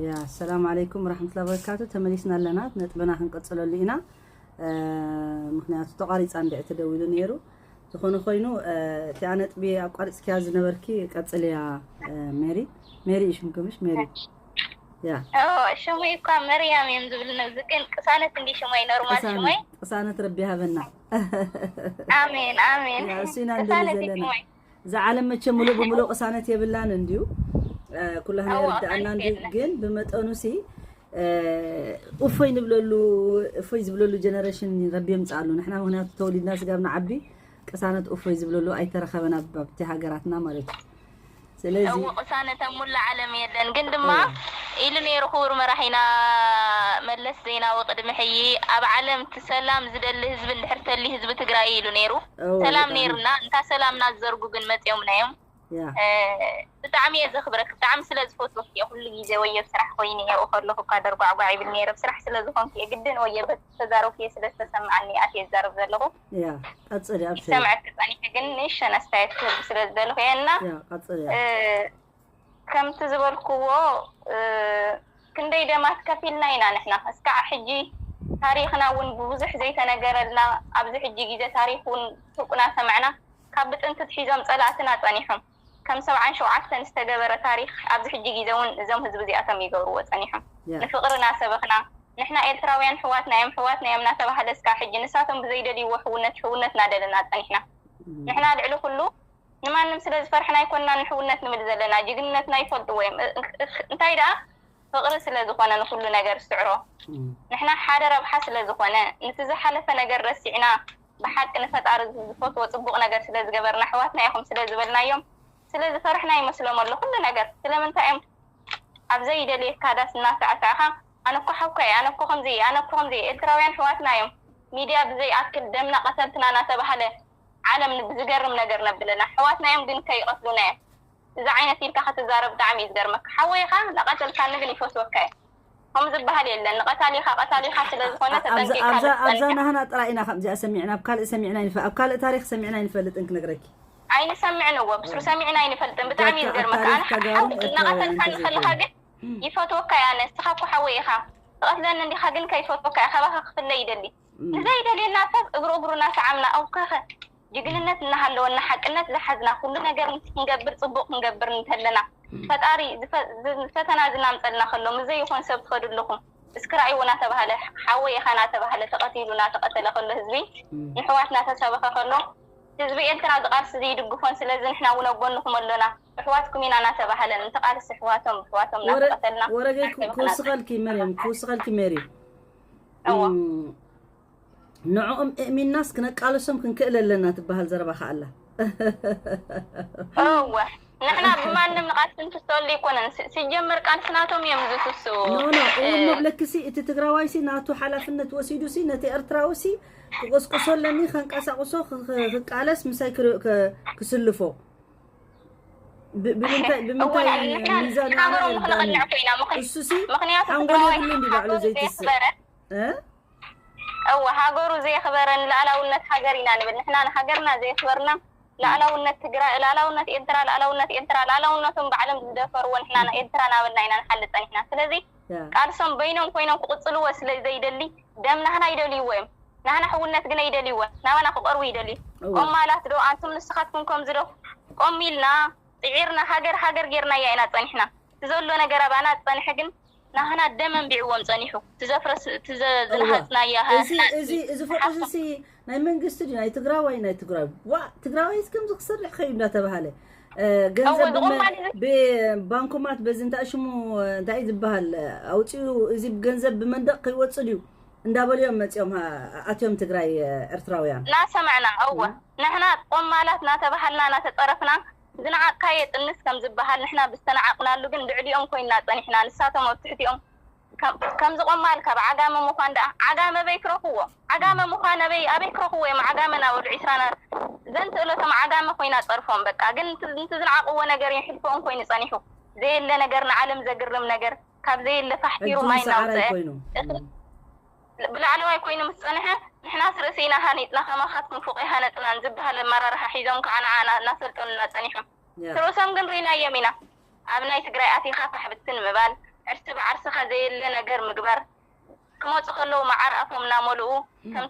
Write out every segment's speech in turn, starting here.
ያ ሰላም ዓለይኩም ወራህመቱላሂ ወበረካቱ። ተመሊስና ኣለና፣ ነጥብና ክንቀጽለሉ ኢና። እ፣ ምኽንያቱ ተቋሪጻ እንድዒ ተደዊሉ ነይሩ። ዝኾነ ኮይኑ፣ እ፣ እቲኣ ነጥቢ ኣቋሪጽክያ ዝነበርኪ ቀጽልያ። እ፣ ሜሪ፣ ሜሪ እዩ ሽምኪ ምሽ? ሜሪ። ያ ሽሙይ እኳ መርያም እዮም ዝብል ነዚ ግን ቅሳነት እንዲ ሽሙይ ኖርማል ሽሙይ። ቅሳነት ረቢ ሃበና። ኣሜን ኣሜን። እሱ ኢና እንደሊ ዘለና። እዛ ዓለም መቸ ሙሉእ ብምሉእ ቅሳነት የብላን እንድዩ። ኩላህና ይርዳእና እንድዩ። ግን ብመጠኑ ሲ እፎይ ንብለሉ፣ እፎይ ዝብለሉ ጀነሬሽን ረቢ የምፅኣሉ። ንሕና ምክንያቱ ተወሊድና ስጋብ ንዓቢ ቅሳነት እፎይ ዝብለሉ ኣይተረኸበን ኣብቲ ሃገራትና ማለት እዩ። ስለዚ እው ቅሳነት ኣብ ሙላ ዓለም የለን። ግን ድማ ኢሉ ነይሩ ክቡር መራሒና መለስ ዜናዊ ቅድሚ ሕይ፣ ኣብ ዓለም እቲ ሰላም ዝደሊ ህዝቢ እንድሕር ተሊ ህዝቢ ትግራይ ኢሉ ነይሩ። ሰላም ነይርና እንታ ሰላምና ዝዘርጉ ግን መፂኦምና እዮም። ብጣዕሚ እየ ዘኽብረክ፣ ብጣዕሚ ስለ ዝፈትወክ እየ። ኩሉ ግዜ ወየ ብስራሕ ኮይነ እየ ከለኹ እኳ ደርጓዕጓዕ ይብል ነይረ። ብስራሕ ስለ ዝኾንክ እየ ግድን ወየ በቲ ተዛረብክዮ ስለ ዝተሰምዓኒ እየ ኣትየ ዝዛረብ ዘለኹ። ያ ቀፅሊ ኣብሽሪ። ይሰምዐክ ጸኒሑ ግን ንእሽተን ኣስተያየት ክህብ ስለ ዝደለኹ እየ እና ያ ቀፅሊ። ከምቲ ዝበልክዎ ክንደይ ደማት ከፊልና ኢና ንሕና እስካዕ ሕጂ ታሪኽና እውን ብብዙሕ ዘይተነገረልና ኣብዚ ሕጂ ግዜ ታሪኽ እውን ሱቅ እናሰማዕና ካብ ብጥንቲ ኣትሒዞም ፀላእትና ፀኒሖም ከም ሰብዓን ሸውዓተን ዝተገበረ ታሪኽ ኣብዚ ሕጂ ግዜ እውን እዞም ህዝቢ እዚኣቶም ይገብርዎ ፀኒሖም ንፍቅሪ እናሰበኽና ንሕና ኤርትራውያን ሕዋትና እዮም ሕዋትና እዮም እናተባህለ እስካዕ ሕጂ ንሳቶም ብዘይደልይዎ ሕውነት ሕውነት እናደለና ፀኒሕና ንሕና ልዕሊ ኩሉ ንማንም ስለ ዝፈርሕና ኣይኮንና ንሕውነት ንብል ዘለና ጅግንነትና ይፈልጥዎ እዮም እንታይ ደኣ ፍቅሪ ስለ ዝኾነ ንኩሉ ነገር ዝስዕሮ ንሕና ሓደ ረብሓ ስለ ዝኾነ ንቲ ዝሓለፈ ነገር ረሲዕና ብሓቂ ንፈጣሪ ዝፈትዎ ፅቡቅ ነገር ስለ ዝገበርና ኣሕዋትና ኢኹም ስለ ዝበልናዮም ስለ ዝፈርሕና ይመስሎም ኣሎ ኩሉ ነገር ስለምንታይ እዮም ኣብ ዘይደልየካ ዳስ እናሳዕሳዕኻ ኣነኮ ሓውካ እየ ኣነኮ ከምዚ እየ ኣነኮ ከምዚ እየ ኤርትራውያን ኣሕዋትና እዮም ሚድያ ብዘይኣክል ደምና ቀተልትና እናተባህለ ዓለም ብዝገርም ነገር ነብለና ኣሕዋትና እዮም ግን ከይቀትሉና እዮም እዚ ዓይነት ኢልካ ክትዛረብ ብጣዕሚ እዩ ዝገርመካ ሓወይኻ እናቀተልካኒ ግን ይፈትወካ እየ ከም ዝበሃል የለን ንቀታሊኻ ቀታሊኻ ስለ ዝኾነ ተጠንቂቕካ ኣብዛ ናህና ጥራይ ኢና ከምዚኣ ሰሚዕና ኣብ ካልእ ሰሚዕና ይንፈ ኣብ ካልእ ታሪክ ሰሚዕና ይንፈልጥን ክነግረኪ ኣይንሰምዕን እዎ ብስሩ ሰሚዕና ኣይንፈልጥን ብጣዕሚ እዩ ዝገርመካ ኣነ ሓሓው እናቐተልካኒ ከለኻ ግን ይፈትወካ እየ ኣነ እስኻ እኮ ሓወይ ኢኻ ትቐትለኒ እንዲኻ ግን ከይፈትወካ እየ ካባኻ ክፍለ ይደሊ ንዘይደልየና ሰብ እግሩ እግሩ እናሰዓምና ኣውከኸ ጅግንነት እናሃለወና ሓቅነት ዝሓዝና ኩሉ ነገር ምስ ክንገብር ፅቡቅ ክንገብር እንተለና ፈጣሪ ዝፈተና ዝናምፀልና ከሎ ምስ ዘይኮን ሰብ ትኸዱ ኣለኹም እስኪ ረኣይዎ እናተባሃለ ሓወይ ኢኻ እናተባሃለ ተቐቲሉ እናተቐተለ ከሎ ህዝቢ ንሕዋት እናተሰበኸ ከሎ ህዝቢ ኤርትራ እዚ ቃልሲ እዚ ይድግፎን ስለዚ ንሕና እውን ኣብ ጎንኹም ኣሎና ኣሕዋትኩም ኢና እናተባሃለ ነቲ ቃልሲ ኣሕዋቶም ኣሕዋቶም እናተቐተልና ወረገይ ክውስኸልኪ መርየም ክውስኸልኪ ሜሪ እዎ ንዕኦም እእሚንናስ ክነቃልሶም ክንክእል ኣለና ትበሃል ዘረባ ከኣላ እወ ንሕና ብማንም ንቃልሲ ንክስተወሉ ኣይኮነን ሲጀመር ቃልሲ ናቶም እዮም ዝትስኡ ኖ ኖ እውን መብለክሲ እቲ ትግራዋይሲ ናቱ ሓላፍነት ወሲዱሲ ነቲ ኤርትራውሲ ክቅስቅሶ ኣለኒ ከንቀሳቅሶ ክቃለስ ምሳይ ክስልፎ ብምንታይ ብምንታይ ሚዛን እሱሲ ሓንጎል የብሉ እንዲ ባዕሉ ዘይትስእ እወ ሃገሩ ዘየኽበረ ንልኣላውነት ሃገር ኢና ንብል ንሕና ንሃገርና ዘየኽበርና ልኣላውነት ትግራይ ልኣላውነት ኤርትራ ልኣላውነት ኤርትራ ልኣላውነቶም ባዕሎም ዝደፈርዎ ንሕና ኤርትራ ናበልና ኢና ንሓልጥ ፀኒሕና ስለዚ ቃልሶም በይኖም ኮይኖም ክቕፅልዎ ስለ ዘይደሊ ደም ናህና ይደልይዎ እዮም ናህና ሕውነት ግን ኣይደልይዎን ናባና ክቐርቡ ይደልዩ ቆማላት ዶ ኣንቱም ንስኻትኩም ከምዚ ዶ ቆም ኢልና ፅዒርና ሃገር ሃገር ጌርናያ ኢና ፀኒሕና እቲ ዘሎ ነገር ኣባና ዝፀንሐ ግን ናህና ደም ኣንቢዕዎም ፀኒሑ ዝለሃፅናያ እዚ ፎቶስ ሲ ናይ መንግስቲ ድዩ ናይ ትግራዋይ ናይ ትግራዊ ዋ ትግራዋይ ከምዚ ክሰርሕ ከዩ እንዳተባሃለ ገንዘብ ብባንኮማት በዚ እንታይ ሽሙ እንታይ ዝበሃል ኣውፅኡ እዚ ገንዘብ ብመንደቅ ከይወፅእ ድዩ እንዳበሉ እዮም መፂኦም ኣትዮም ትግራይ ኤርትራውያን እናሰማዕና እወ ንሕና ቆማላት እናተባሃልና እናተፀረፍና ዝነዓቕካዮ ጥንስ ከም ዝበሃል ንሕና ብዝተነዓቕናሉ ግን ልዕሊኦም ኮይንና ፀኒሕና ንሳቶም ኣብ ትሕቲኦም ከም ዝቆማል ካብ ዓጋመ ምዃን ደኣ ዓጋመ በይ ክረኽዎ ዓጋመ ምዃን ኣበይ ኣበይ ክረኽዎ እዮም ዓጋመ ናበሉ ዒስራና ዘንትእለቶም ዓጋመ ኮይና ፀርፎም በቃ ግን ንቲ ዝነዓቕዎ ነገር የሕልፎኦም ኮይኑ ፀኒሑ ዘየለ ነገር ንዓለም ዘግርም ነገር ካብ ዘየለ ፋሕቲሩ ማይ እናውፀአ ብላዕለዋይ ኮይኑ ምስ ፀንሐ ንሕናስ ርእሲ ኢና ሃኒፅና ከማኻትኩም ፎቕ ይሃነፅናን ዝበሃል ኣመራርሓ ሒዞም ከዓ ንዓና እናሰልጠኑና ፀኒሖም ርእሶም ግን ርኢናዮም ኢና ኣብ ናይ ትግራይ ኣቲኻ ፋሕብትን ምባል፣ ዕርሲ ብዓርስኻ ዘየለ ነገር ምግባር፣ ክመፁ ከለዉ መዓር ኣፎም እናመልኡ ከም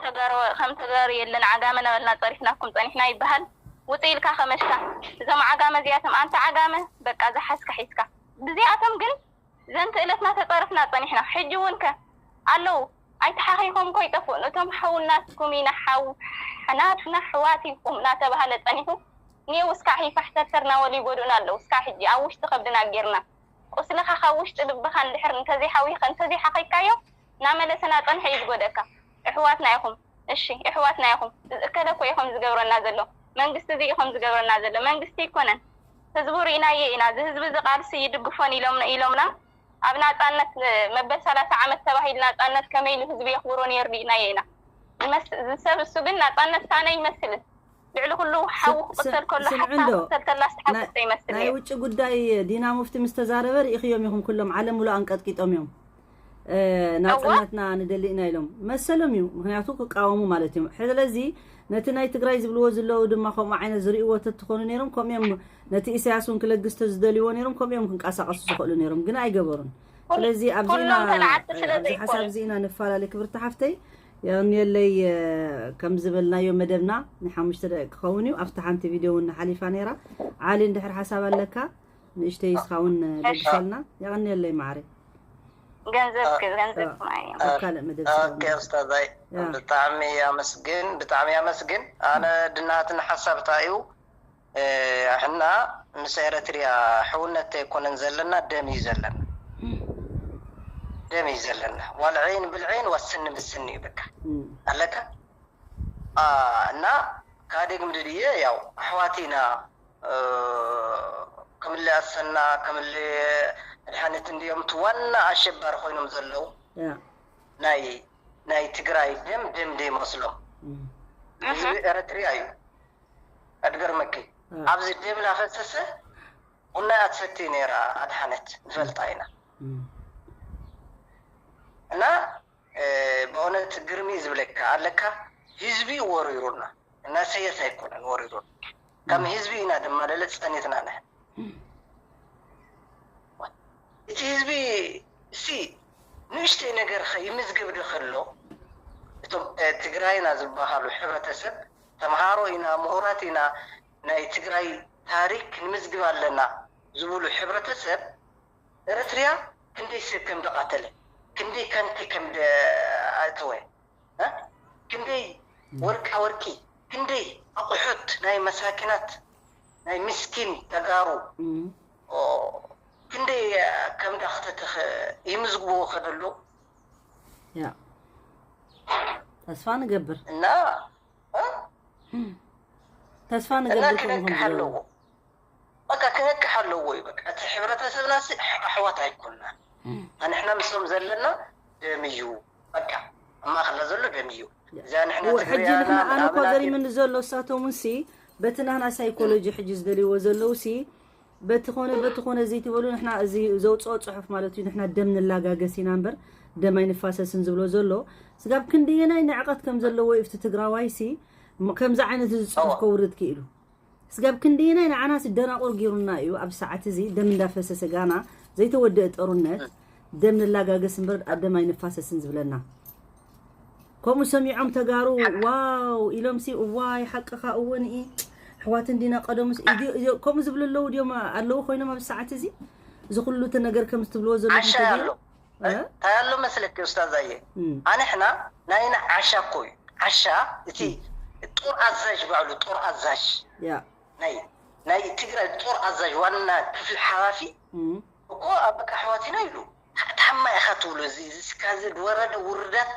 ተጋሩ የለን ዓጋመ እናበልና ፀሪፍናኩም ፀኒሕና ይበሃል። ውፅእ ኢልካ ከመሽካ እዞም ዓጋመ እዚኣቶም ኣንታ ዓጋመ በቃ ዝሓዝካ ሒዝካ። ብዚኣቶም ግን ዘንተ እለትና ተፀርፍና ፀኒሕና። ሕጂ እውን ከ ኣለዉ ኣይተሓኺኾም እኮ ይጠፍኡን እቶም ሓው ናትኩም ኢና ሓው ናትና ኣሕዋት ኢኹም እናተባሃለ ፀኒሑ። ኔው እስካዕ ሂፋሕ ተርተር እናበሉ ይጎድኡና ኣለዉ። እስካዕ ሕጂ ኣብ ውሽጢ ከብድና ጌርና ቁስልኻ ካብ ውሽጢ ልብኻ እንድሕር እንተዘይሓዊኸ እንተዘይሓኸይካዮ እናመለሰ እናፀንሐ እዩ ዝጎደካ። ኣሕዋትና ኢኹም እሺ ኣሕዋትና ኢኹም። እከለ እኮ ኢኹም ዝገብረና ዘሎ መንግስቲ እዚ ኢኹም ዝገብረና ዘሎ መንግስቲ ኣይኮነን። ህዝቡ ርኢናዮ ኢና እዚ ህዝቢ እዚ ቃልሲ ይድግፎን ኢሎምና ኢሎምና ኣብ ናፃነት መበል ሰላሳ ዓመት ተባሂሉ ናፃነት ከመይ ኢሉ ህዝቢ የኽብሮ ነይሩ ርኢናዮ ኢና። ዝመስ- ዝሰብ እሱ ግን ናፃነት ሳነ ይመስልን ልዕሊ ኩሉ ሓው ክቕተል ከሎ ሓፍታ ክቕተል ተላ ዝተሓጎሰ ይመስል ናይ ውጭ ጉዳይ ዲና ሙፍቲ ምስ ተዛረበ ርኢኽዮም ኢኹም። ኩሎም ዓለም ሙሉእ ኣንቀጥቂጦም እዮም። ናፅነትና ንደሊ ኢና ኢሎም መሰሎም እዩ። ምክንያቱ ክቃወሙ ማለት እዮም። ስለዚ ነቲ ናይ ትግራይ ዝብልዎ ዘለዉ ድማ ከምኡ ዓይነት ዝርእዎ ተትኾኑ ነይሮም ከምኡ እዮም ነቲ ኢሳያስ እውን ክለግስ ተዝደልይዎ ነይሮም ከምኡ እዮም ክንቀሳቀሱ ዝኽእሉ ነይሮም፣ ግን ኣይገበሩን። ስለዚ ኣብዚ ኢና ኩሎም ተላዓልቲ ስለ ኣብዚ ዘይኮኑ ሓሳብ እዚ ኢና ንፈላለ። ክብርቲ ሓፍተይ የቕንየለይ። ከም ዝበልናዮ መደብና ንሓሙሽተ ደቂ ክኸውን እዩ። ኣብቲ ሓንቲ ቪድዮ እውን ሓሊፋ ነይራ። ዓሊ እንድሕር ሓሳብ ኣለካ ንእሽተይ እስኻ እውን ለግሰልና። የቐንየለይ ማዕረይ። ገንዘብ ገንዘብ ማይ ኣብ ካልእ መደብ እስኻ እውን። ኦኬ ኡስታዛይ ብጣዕሚ ያመስግን ብጣዕሚ ያመስግን። ኣነ ድናትን ሓሳብታ እዩ ሕና ምስ ኤረትርያ ሕውነት ኣይኮነን ዘለና ደም እዩ ዘለና። ደም እዩ ዘለና ዋላ ዒን ብልዒን ዋስኒ ብስኒ እዩ በቃ ኣለካ። እና ካደግም ድድየ ያው ኣሕዋት ኢና። ከምለ ኣሰና ከምለ መድሓኒት እንዲዮም እቲ ዋና ኣሸባሪ ኮይኖም ዘለዉ ናይ ናይ ትግራይ ደም ደም ደይመስሎም ህዝቢ ኤረትርያ እዩ። ኣድገርመኪ ኣብዚ ደም ናፈሰሰ ቡና እያ ትሰቲ ነይራ ኣድሓነት ንፈልጣ ኢና። እና ብእውነት ግርሚ ዝብለካ ኣለካ ህዝቢ ወሪሩና እና ኢሳያስ ኣይኮነን ወሪሩና ከም ህዝቢ ኢና ድማ ለለ ፀኒትና ንሕና እቲ ህዝቢ እሲ ንእሽተይ ነገር ከ ይምዝገብ ዶ ከሎ እቶም ትግራይና ዝበሃሉ ሕብረተሰብ ተምሃሮ ኢና ምሁራት ኢና ናይ ትግራይ ታሪክ ንምዝግብ ኣለና ዝብሉ ሕብረተሰብ ኤረትርያ ክንደይ ሰብ ከም ደቃተለ ክንደይ ከንቲ ከም ደኣተወ ክንደይ ወርቃ ወርቂ ክንደይ ኣቑሑት ናይ መሳኪናት ናይ ምስኪን ተጋሩ ክንደይ ከም ዳክተተኸ ይምዝግብዎ ከደሎ ያ ተስፋ ንገብር እና ተስፋ ንገብር ክነቅሕ ኣለዎ። በቃ ክነቅሕ ኣለዎ እዩ። በቃ እቲ ሕብረተሰብና ሲ ኣሕዋት ኣይኮንናን። ኣንሕና ምስኦም ዘለና ደም እዩ። በቃ ኣብ ማእኸልና ዘሎ ደም እዩ። እዚኣ ንሕና ሕጂ ትግርያና ንሕና ኣነ እኳ ምናምን ገሪምኒ ዘሎ እሳቶም ሲ በቲ ናህና ሳይኮሎጂ ሕጂ ዝደልይዎ ዘለዉ ሲ በቲ ኾነ በቲ ኾነ ዘይትበሉ ንሕና እዚ ዘውፅኦ ፅሑፍ ማለት እዩ ንሕና ደም ንላጋገስ ኢና እምበር ደም ኣይንፋሰስን ዝብሎ ዘሎ ስጋብ ክንደየናይ ንዕቐት ከም ዘለዎ እዩ እቲ ትግራዋይ ሲ ከምዚ ዓይነት እዚ ፅሑፍ ከውርድ ክኢሉ ስጋብ ክንደየናይ ንዓናስ ደናቑር ጌሩና እዩ ኣብ ሰዓት እዚ ደም እንዳፈሰሰ ጋና ዘይተወደአ ጦርነት ደም ንላጋገስ እምበር ኣደም ኣይንፋሰስን ዝብለና ከምኡ ሰሚዖም ተጋሩ ዋው ኢሎም ሲ እዋይ ሓቅኻ እወ ንኢ ኣሕዋት እንዲና ቀደሙስ ከምኡ ዝብሉ ኣለዉ ድዮም ኣለዉ ኮይኖም ኣብ ሰዓት እዚ እዚ ኩሉ እቲ ነገር ከም ዝትብልዎ ዘለኹም ዓሻ ተገይሩ ኣሎ እንታይ ኣሎ መስለኪ ኡስታዛየ ኣንሕና ናይና ዓሻ እኮ እዩ ዓሻ እቲ ጦር ኣዛዥ ባዕሉ ጦር ኣዛዥ ያ ናይ ናይ ትግራይ ጦር ኣዛዥ ዋና ክፍሊ ሓላፊ እኮ ኣብ በቃ ኣሕዋት ኢና ኢሉ ታማ ኢኻ ትብሎ እዚ እስካ ዝወረደ ውርደት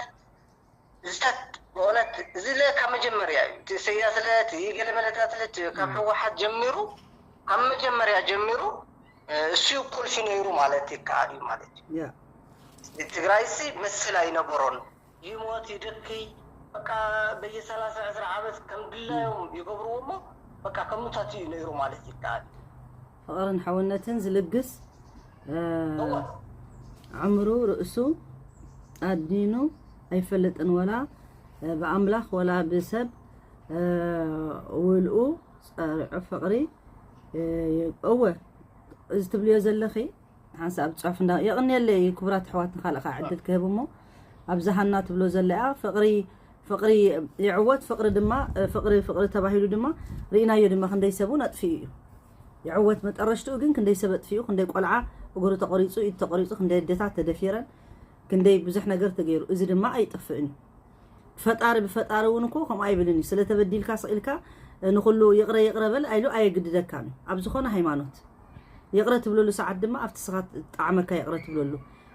ዝተት ብእውነት እዚ ለ ካብ መጀመርያ እዩ እቲ ኢሰያስ ለ እቲ ገለመለታት ለ እቲ ካብ ህወሓት ጀሚሩ ካብ መጀመርያ ጀሚሩ እሱ እዩ ቁልፊ ነይሩ ማለት ይከኣል እዩ ማለት እዩ ትግራይ ሲ መስል ኣይነበሮን ይሞት ይደክይ በቃ በየ ሰላሳ ዕስራ ዓመት ከም ድላዮም ይገብርዎ እሞ በቃ ከምታት እዩ ነይሩ ማለት ይከኣል ፍቕርን ሓውነትን ዝልግስ ዕምሩ ርእሱ ኣድኒኑ ኣይፈልጥን ወላ ብኣምላኽ ወላ ብሰብ ውልኡ ጸርዑ ፍቕሪ እወ እዚ ትብልዮ ዘለኺ ሓንሳብ ጽሑፍ እንዳ የቕንየለይ ክቡራት ኣሕዋት፣ ንኻልእ ከዓ ዕድል ክህብ እሞ፣ ኣብዚ ሃና ትብሎ ዘላ እያ፣ ፍቕሪ ፍቕሪ ይዕወት፣ ፍቕሪ ድማ ፍቕሪ ፍቕሪ ተባሂሉ ድማ ርኢናዮ ድማ ክንደይ ሰብ እውን ኣጥፊኡ እዩ። ይዕወት መጠረሽትኡ ግን ክንደይ ሰብ ኣጥፊኡ፣ ክንደይ ቆልዓ እግሩ ተቆሪጹ፣ ኢድ ተቆሪጹ፣ ክንደይ ኣዴታት ተደፊረን፣ ክንደይ ብዙሕ ነገር ተገይሩ። እዚ ድማ ኣይጠፍእን እዩ። ፈጣሪ ብፈጣሪ እውን እኮ ከምኡ ኣይብልን እዩ። ስለ ተበዲልካ ስቕ ኢልካ ንኹሉ ይቕረ ይቕረ በል ኣይሉ ኣየግድደካን እዩ። ኣብ ዝኾነ ሃይማኖት ይቕረ ትብለሉ ሰዓት ድማ ኣብቲ ስኻ ጣዕመካ ይቕረ ትብለሉ።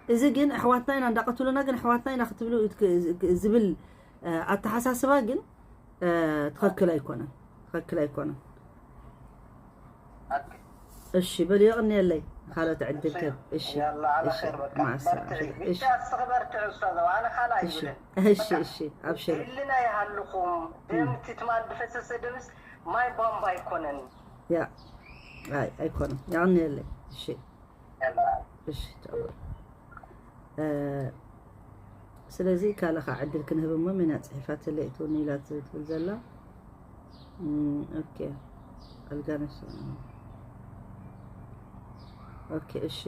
እዚ ግን ኣሕዋትና ኢና እንዳቐትሉና ግን ኣሕዋትና ኢና ክትብሉ ዝብል ኣተሓሳስባ ግን ትኽክል ኣይኮነን። ትኽክል ኣይኮነን። እሺ በል የቕንየለይ። ካልኦት ዕድል ከብ እሺ እሺ ማዕሰ እሺ እሺ እሺ ኣብሽር ህልና ይሃልኹም። ደምቲ ትማል ዝፈሰሰ ደምስ ማይ ቧንቧ ኣይኮነን። ያ ኣይ ኣይኮነን። የቕንየለይ። እሺ እሺ ጨዋ። ስለዚ ካልኻ ዕድል ክንህብ እሞ ሜና ጽሒፋትለይ እትውኒ ኢላ ትብል ዘላ። ኦኬ ኣልጋነሽ። ኦኬ እሺ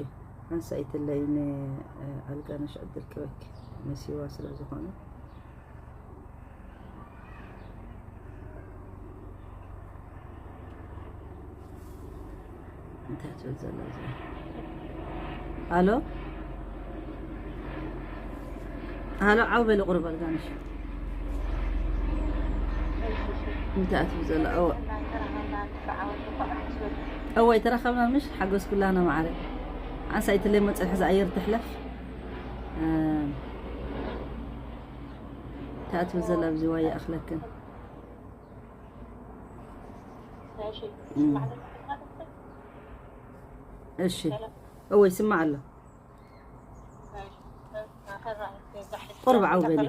ሓንሳኢትለይ ንኣልጋነሽ ዕድል ክበኪ መሲዋ ስለ ዝኾነ። እንታይ ትብል ዘላ እዚኣ? ሃሎ ሃሎ ዓው በሊ ቁሩብ ኣልጋንሽ። እንታይ ትብል ዘላ? እወ እወ ኣይተራኸብና ምሽ ሓጎስ ኩላና ማዕረ። ዓንሳ ኣይትለይ መፅርሒ ዝኣየር ትሕለፍ። እንታይ ትብል ዘላ ኣብዚ ዋየ ኣኽለክን። እሺ እወ ይስማዕ ኣሎ። ቁርብ ዓው በሊ።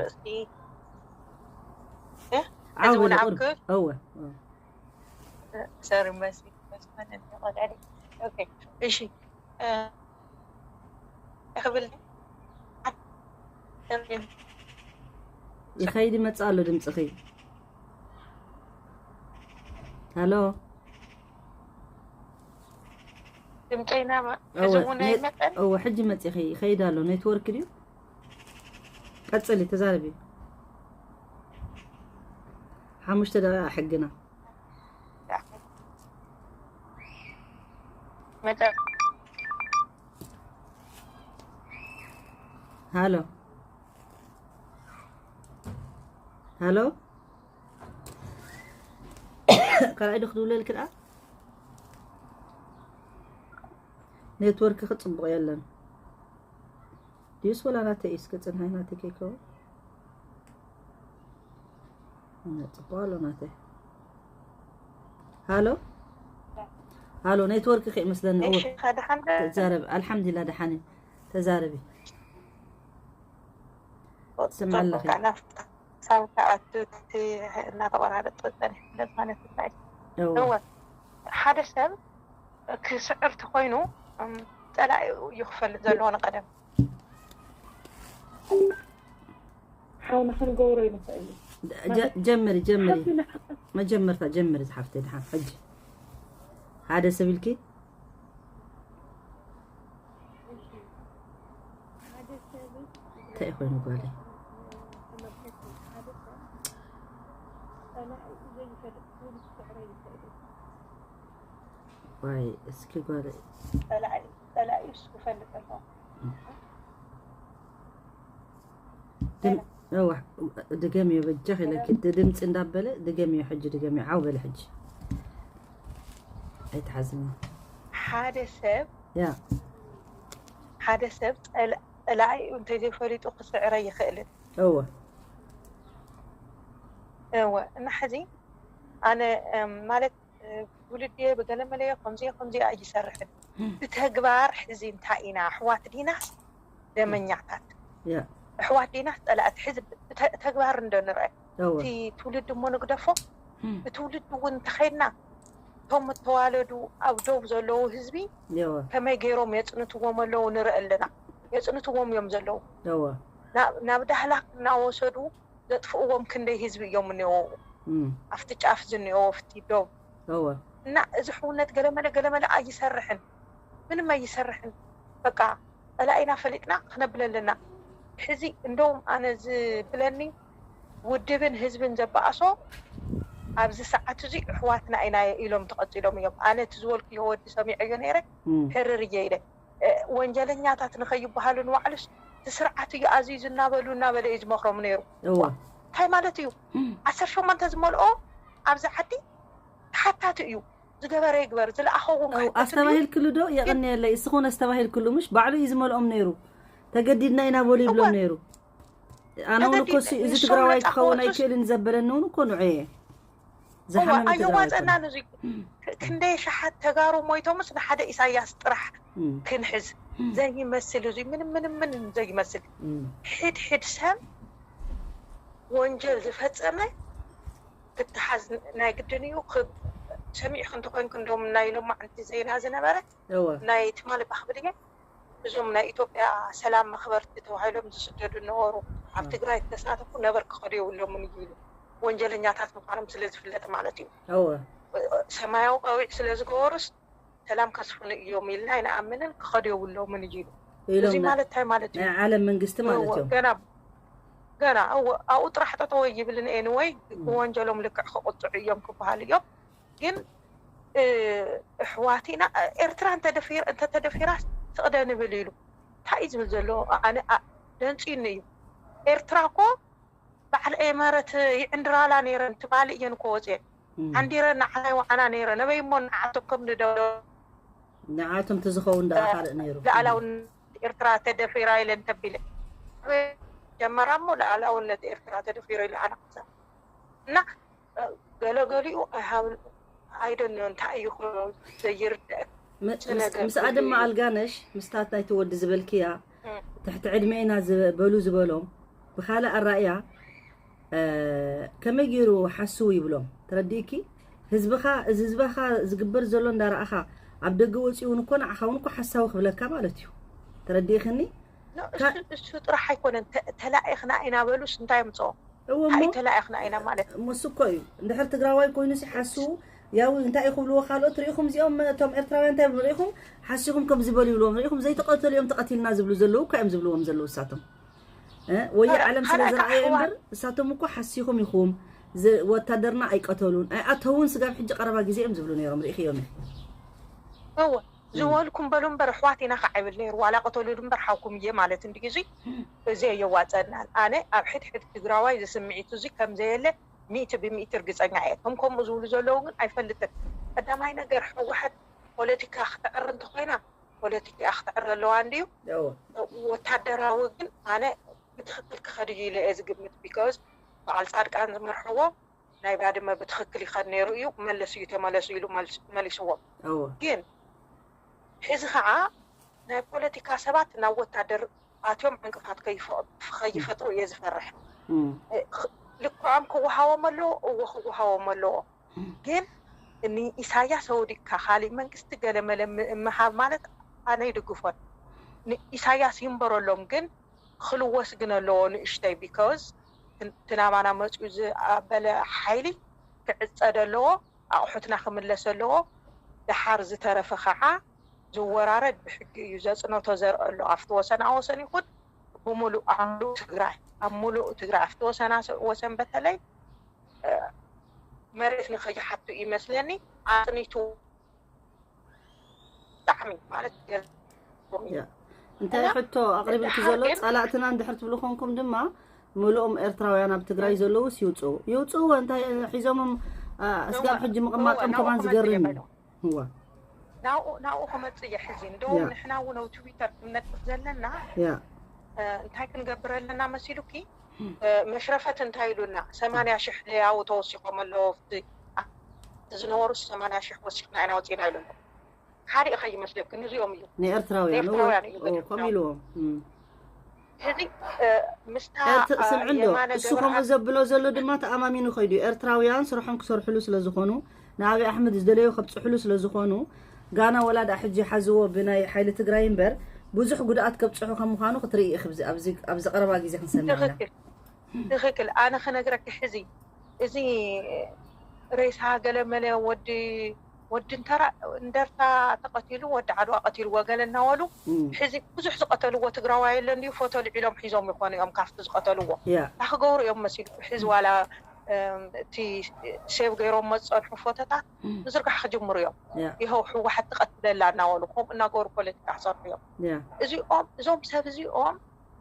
ዓው በሊ ቁርብ። እወ። እሺ ክብል ይኸይድ ይመጽእ ኣሎ ድምፅኺ። ሃሎ ድምፀይና እወ ሕጂ መፂኺ ይኸይድ ኣሎ። ኔትወርክ ድዩ? ቀፅሊ ተዛረቢ። ሓሙሽተ ደቂቃ ሕግና። ሃሎ ሃሎ ካልኣይ ዶ ክድውለልክ ደኣ? ኔትወርክ ክፅቡቕ የለን ድዩስ ወላ ናተይ እዩ? እስከ ፅንሓይ ናተይ ከይከውን። ጽቡቕ ኣሎ ናተይ። ሃሎ ሃሎ ኔትወርክ ከይመስለኒ። ተዛረቢ። ኣልሓምዱሊላ ደሓን እዩ። ተዛረቢ። ስምዓ ኣለኺ። ሳብ ከኣቱ እቲ እናተቆራረጠ ጸኒሑ ስለ ዝኾነ ትታይ እወ። እወ ሓደ ሰብ ክስዕር ተኮይኑ ጸላኢ እዩ ክፈልጥ ዘለዎ ንቀደም። ሓው ንክንገብሮ ይንኽእል እዩ። ጀ- ጀምሪ ጀምሪ ሓንቲ ንዓኻ መጀመርታ ጀምሪ ዝሓፍተይ ድሓን ሕጂ ሓደ ሰብ ኢልኪ እንታይ ኮይኑ ጓለይ? ዋይ እስኪ ጓለይ ጸላኢ ጸላኢስ ክፈልጥ ኣለዎ። ድም- እዋ፣ ድገምዮ በጃኺ ኢለኪ፣ ድ- ድምፂ እንዳበለ ድገምዮ፣ ሕጂ ድገምዮ፣ ዓው በለ ሕጂ። ኣይትሓዝኒ። ሓደ ሰብ ያ ሓደ ሰብ ጸላ- ጸላኢኡ እንተዘይፈሊጡ ክስዕረ ይኽእልን። እወ እወ እና ሕዚ ኣነ እም፣ ማለት ትውልዲ ብገለመለዮ ከምዚ ከምዚ ኣይሰርሕን ብተግባር ሕዚ እንታይ ኢና ኣሕዋት ዲናስ ደመኛታት ኣሕዋት ዲናስ ፀላእቲ ሕዚ ተግባር እንዶ ንርአ እቲ ትውልዲ እሞ ንግደፎ ብትውልዲ እውን እንተኸይድና እቶም እተዋለዱ ኣብ ዶብ ዘለዉ ህዝቢ ከመይ ገይሮም የፅንትዎም ኣለዉ ንርኢ ኣለና የፅንትዎም እዮም ዘለዉ ናብ ዳህላክ እናወሰዱ ዘጥፍእዎም ክንደይ ህዝቢ እዮም እኒኦዉ ኣብቲ ጫፍ ዝኒኦዎ ኣብቲ ዶብ እና እዚ ሕውነት ገለመለ ገለመለ ኣይሰርሕን ምንም ኣይሰርሕን። በቃ ጸላኢና ፈሊጥና ክነብል ኣለና። ሕዚ እንደውም ኣነ ዝብለኒ ውድብን ህዝብን ዘበኣሶ ኣብዚ ሰዓት እዚ ኣሕዋትና ኢና ኢሎም ተቐጺሎም እዮም። ኣነ እቲ ዝበልኩዮ ወዲ ሰሚዐዮ ነይረ፣ ሕርር እየ ኢለ። ወንጀለኛታት ንኸይበሃሉ ንባዕሉስ እቲ ስርዓት እዩ ኣዚዙ እናበሉ እናበለ እዩ ዝመኽሮም ነይሩ። እንታይ ማለት እዩ? ዓሰርተ ሸሞንተ ዝመልኦ ኣብዚ ዓዲ ተሓታቲ እዩ። ዝገበረ ይግበር፣ ዝለኣኸ እውን ኣስተባሂልክሉ ዶ? የቐንየለይ። እስኹን ኣስተባሂልክሉ ምሽ ባዕሉ እዩ ዝመልኦም ነይሩ። ተገዲድና ኢና በሉ ይብሎም ነይሩ። ኣነ እውን እኮ እዚ ትግራዋይ ክኸውን ኣይክእልን ዘበለኒ እውን እኮ ንዑ እየ። ኣየዋፀናን እዚ ክንደይ ሸሓት ተጋሩ ሞይቶምስ ንሓደ ኢሳያስ ጥራሕ ክንሕዝ ዘይመስል፣ እዚ ምንም ምንም ምንም ዘይመስል። ሕድ ሕድ ሰብ ወንጀል ዝፈፀመ ክትሓዝ ናይ ግድን እዩ። ሰሚዕክ እንተኮይንክ እንደም ናይ ሎማዕንቲ ዜና ዝነበረ ናይ ትማሊ ባክብል እየ እዞም ናይ ኢትዮጵያ ሰላም መክበርቲ ተባሂሎም ዝስደዱ ነበሩ ኣብ ትግራይ ተሳተፉ ነበር ክኸዱ የብሎምን እዩ ኢሉ። ወንጀለኛታት ምኳኖም ስለ ዝፍለጥ ማለት እዩ። ሰማያዊ ቀዊዕ ስለ ዝገበሩስ ሰላም ከስፍኑ እዮም ኢልና ኣይንኣምንን፣ ክኸዱ የብሎምን እዩ ኢሉ። እዚ ማለት እንታይ ማለት እዩ? ናይ ዓለም መንግስቲ ማለት እዮም። ገና ገና ኣብኡ ጥራሕ ጠጠወ ይብልን ኤንወይ ብወንጀሎም ልክዕ ክቕፅዑ እዮም ክበሃል እዮም። ግን ኣሕዋቲና ኤርትራ እንተተደፊራ ትቕደ ንብል ኢሉ እንታይ እዩ ዝብል ዘሎ? ኣነ ደንፂኒ እዩ። ኤርትራ እኮ በዓል ኤመረት ይዕንድራላ ነይረን ትማሊ እየን እኮ ወፅየን ዓንዲረን ንዓና ይወዓና ነይረን። ኣበይ እሞ ንዓቶም ከም ንደብደቡ ንዓቶም ተዝኸውን ደኣ ካልእ ነይሩ። ልኣላውነት ኤርትራ ተደፊራ ኢለን ተቢለ ጀመራ እሞ ልኣላውነት ኤርትራ ተደፊሩ ኢሉ ኣነክሳ እና ገለገሊኡ ኣይሃብን። ኣይደኖ እንታይ እዩ ዘይርድእ ምስኣ ድማ ኣልጋነሽ ምስታት ናይቲ ወዲ ዝበልክያ ትሕቲ ዕድመ ኢና ዝበሉ ዝበሎም ብካልእ ኣራእያ ከመይ ገይሩ ሓስው ይብሎም ተረዲእኪ? ህዝብኻ እዚ ህዝባኻ ዝግበር ዘሎ እንዳረኣኻ ኣብ ደገ ወፂኡ እውን እኮ ንዓኻ እውን እኮ ሓሳዊ ክብለካ ማለት እዩ። ተረዲእክኒ? እሱ ጥራሕ ኣይኮነን ተላኢኽና ኢና በሉስ እንታይ ምፅኦ እሞ ተላኢኽና ኢና ማለት ምስ እኮ እዩ እንድሕር ትግራዋይ ኮይኑ ሲ ሓስቡ ያው እንታይ እዩ ክብልዎ ካልኦት ርኢኹም እዚኦም እቶም ኤርትራውያን እንታይ ርኢኹም ሓሲኹም ከም ዝበሉ ይብልዎም ርኢኹም ዘይተቐተሉ እዮም ተቐቲልና ዝብሉ ዘለዉ እኮ እዮም ዝብልዎም ዘለዉ እሳቶም ወይ ዓለም ስለ ዝረኣየ እምበር እሳቶም እኮ ሓሲኹም ኢኹም ወታደርና ኣይቀተሉን ኣይኣተውን ስጋብ ሕጂ ቀረባ ግዜ እዮም ዝብሉ ነይሮም ርኢኽዮም እወ ዝበልኩም በሉ እምበር ኣሕዋት ኢና ከዓ ይብል ነይሩ ዋላ ቅተሉ እምበር ሓውኩም እየ ማለት እንዲ ግዜ እዚ የዋፀናል ኣነ ኣብ ሕድሕድ ትግራዋይ ዝስምዒቱ እዚ ከምዘየለ ሚእቲ ብሚእቲ እርግፀኛ እየ እቶም ከምኡ ዝብሉ ዘለዉ ግን ኣይፈልጥን ቀዳማይ ነገር ሕወሓት ፖለቲካ ክትዕር እንተኮይና ፖለቲካ ክትዕር ኣለዋ እንድዩ ወታደራዊ ግን ኣነ ብትክክል ክኸድ እዩ ኢለ እየ ዝግምት because በዓል ፃድቃን ዝመርሕዎ ናይ ባድመ ብትኽክል ይኸድ ነይሩ እዩ መለስ እዩ ተመለሱ ኢሉ መሊስዎም ግን ሕዚ ከዓ ናይ ፖለቲካ ሰባት ናብ ወታደር ኣትዮም ዕንቅፋት ከይፈጥሩ እየ ዝፈርሕ ልክዖም ክወሃቦም ኣለዎ እዎ ክወሃቦም ኣለዎ ግን ንኢሳያስ ኣውዲቅካ ካሊእ መንግስቲ ገለመለ ምሃብ ማለት ኣነ ይድግፎን ኢሳያስ ይንበረሎም ግን ክልወስ ግን ኣለዎ ንእሽተይ because ትናባና መፅኡ ዝኣበለ ሓይሊ ክዕፀድ ኣለዎ ኣቑሑትና ክምለስ ኣለዎ ደሓር ዝተረፈ ከዓ ዝወራረድ ብሕጊ እዩ ዘፅነቶ ዘርኢ ኣሎ ኣብቲ ወሰና ወሰን ይኹን ብምሉእ ኣብ ምሉእ ትግራይ ኣብ ምሉእ ትግራይ ኣብቲ ወሰና ወሰን በተለይ መሬት ንኸይሓቱ ይመስለኒ ኣፅኒቱ ብጣዕሚ ማለት እንታይ ሕቶ ኣቕሪብልኪ ዘሎ ጸላእትና እንድሕር ትብሉ ኮንኩም ድማ ምልኦም ኤርትራውያን ኣብ ትግራይ ዘለውስ ይውፅኡ ይውፅእዎ እንታይ ሒዞምም ስጋብ ሕጂ ምቕማጦም ከማን ዝገርም እዩ ናብኡ ክመፅእ እየ ሕዚ እንደውም ንሕና እውን ኣብ ትዊተር ክንነጥፍ ዘለና እንታይ ክንገብር ኣለና መሲሉኪ መሽረፈት እንታይ ኢሉና ሰማንያ ሽሕ ለያው ተወሲኾም ኣለዎ ዝነበሩ ሰማንያ ሽሕ ወሲኽና ኢና ወፂና ኢሉ ሓደ ከይመስለክን እዚኦም እዮም ንኤርትራውያን ኤርትራውያን እዩ ከምኡ ኢልዎም ሕዚ ምስታ ስምዕንዶ እሱ ከምኡ ዘብሎ ዘሎ ድማ ተኣማሚኑ ከይዱ ኤርትራውያን ስርሖም ክሰርሕሉ ስለዝኾኑ ንኣብይ ኣሕመድ ዝደለዮ ከብፅሕሉ ስለዝኾኑ ጋና ወላ ደኣ ሕጂ ሓዝዎ ብናይ ሓይሊ ትግራይ እምበር ብዙሕ ጉድኣት ከብፅሑ ከም ምዃኑ ክትርኢ ኢኺ ኣብዚ ቀረባ ግዜ ክንሰምዕ ኢና። ትኽክል ኣነ ክነግረኪ ሕዚ እዚ ሬሳ ገለመለ ወዲ ወዲ እንተራ እንደርታ ተቐቲሉ፣ ወዲ ዓድዋ ቀቲልዎ ገለ እናበሉ፣ ሕዚ ብዙሕ ዝቐተልዎ ትግራዋይ የለን ድዩ? ፎቶ ልዒሎም ሒዞም ይኾኑ እዮም ካብቲ ዝቐተልዎ። ያ እንታይ ክገብሩ እዮም መሲሉ? ሕዚ ዋላ እም፣ እቲ ሴቭ ገይሮም መፀንሑ ፎቶታት ምዝርጋሕ ክጅምሩ እዮም። ያ ይኸው ህወሓት ትቐትለላ እናበሉ ከምኡ እናገበሩ ፖለቲካ ክሰርሑ እዮም። ያ እዚኦም እዞም ሰብ እዚኦም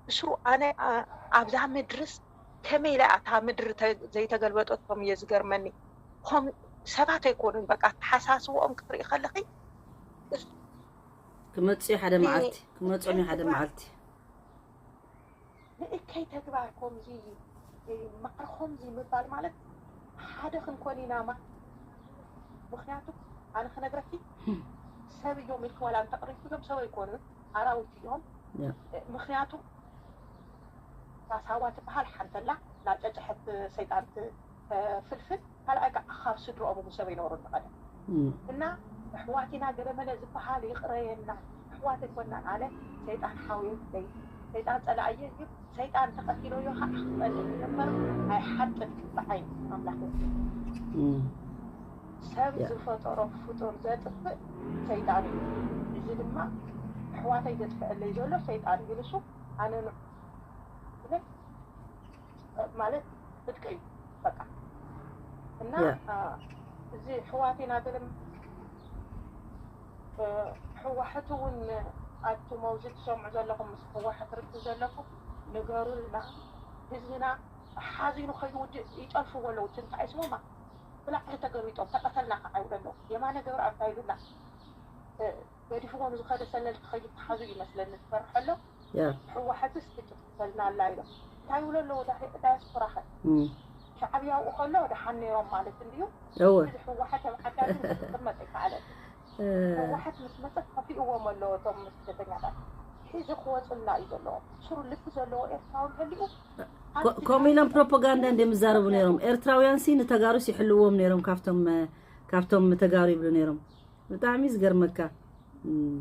ብስሩ ኣነ ኣ- ኣብዛ ምድርስ ከመይ ኢላ እታ ምድሪ ተ- ዘይተገልበጠቶም እየ ዝገርመኒ። ከም ሰባት ኣይኮኑን፣ በቃ ኣተሓሳስብኦም ክትርኢ ከለኺ ክመፅኡ ሓደ መዓልቲ ክመፅኦም ሓደ መዓልቲ ንእከይ ተግባር ከምዚ ማዕረ ከምዚ ምባል ማለት ሓደ ክንኮን ኢና ማለት። ምክንያቱ ኣነ ክነግረኪ ሰብ እዮም ኢልኪ ዋላ እንተቕሪብኪ እዮም ሰብ ኣይኮኑን፣ ኣራዊት እዮም። ያ ምክንያቱ ሳሳዋ ትበሃል ሓንተላ ናብ ጨጨሐት ሰይጣን ት- ፍልፍል ካልኣይ ከዓ ካብ ስድሮኦም እውን ሰብ ኣይነበሩን ንቐደም እም፣ እና ኣሕዋት ኢና ገለመለ ዝበሃል ይቕረየና። ኣሕዋት ኣይኮናን ኣለ ሰይጣን ሓውየይ ሰይጣን ፀላእየ እዩ። ሰይጣን ተቐቲለዮ ከዓ ክፀልእ እምበር ኣይሓጥን ብዓይኒ ኣምላኽ። እም፣ ሰብ ያ። ዝፈጠሮ ፍጡር ዘጥፍእ ሰይጣን እዩ። እዚ ድማ ኣሕዋተይ ዘጥፍአለይ ዘሎ ሰይጣን እዩ። ንሱ ኣነ ን- ማለት ጽድቂ እዩ በቃ። እና ያ። አ፣ እዚ ኣሕዋት ኢና ገለም እ፣ ህወሓት እውን ኣቱም ኣብዚ ትሰምዑ ዘለኹም ምስ ህወሓት ርክብ ዘለኩም ንገሩልና። ህዝብና ሓዚኑ ከይውድእ ይጠልፍዎ ኣለዉ። ትንታይ ስሞማ ብላዕሊ ተገቢጦም ተቐተልና ከዓ ይብሉ ኣለዉ። የማነ ገብረኣብ እንታይ ኢሉና? እ፣ ገዲፍዎም ዝኸደ ሰለል ክኸይድ ተሓዙ ይመስለኒ ዝፈርሐ ኣሎ። ያ ህወሓትስ ትጭፍተልና ኣላ ኢሎም እንታይ ይብሉ ኣለዉ? ዳ- ዳያስፖራ ኸ እም፣ ሻዕብያ ኣብኡ ከሎ ደሓን ነይሮም ማለት እንድዩ። እወ እዚ ህወሓት ኣብ ዓዳትን ክትቅመጥ ይከኣለ። እ፣ ህወሓት ምስ መፀት ከፊእዎም ኣለዎ እቶም ስደተኛታት። ሕዚ ክወፁልና እዩ ዘለዎ። ስሩ ልቢ ዘለዎ ኤርትራዊ እንተሊኡ ኮ- ከምኡ ኢሎም ፕሮፓጋንዳ እንደ ምዛረቡ ነይሮም። ኤርትራውያን ሲ ንተጋሩስ ይሕልዎም ነይሮም ካብቶም እ፣ ካብቶም ተጋሩ ይብሉ ነይሮም። ብጣዕሚ ዝገርመካ እም፣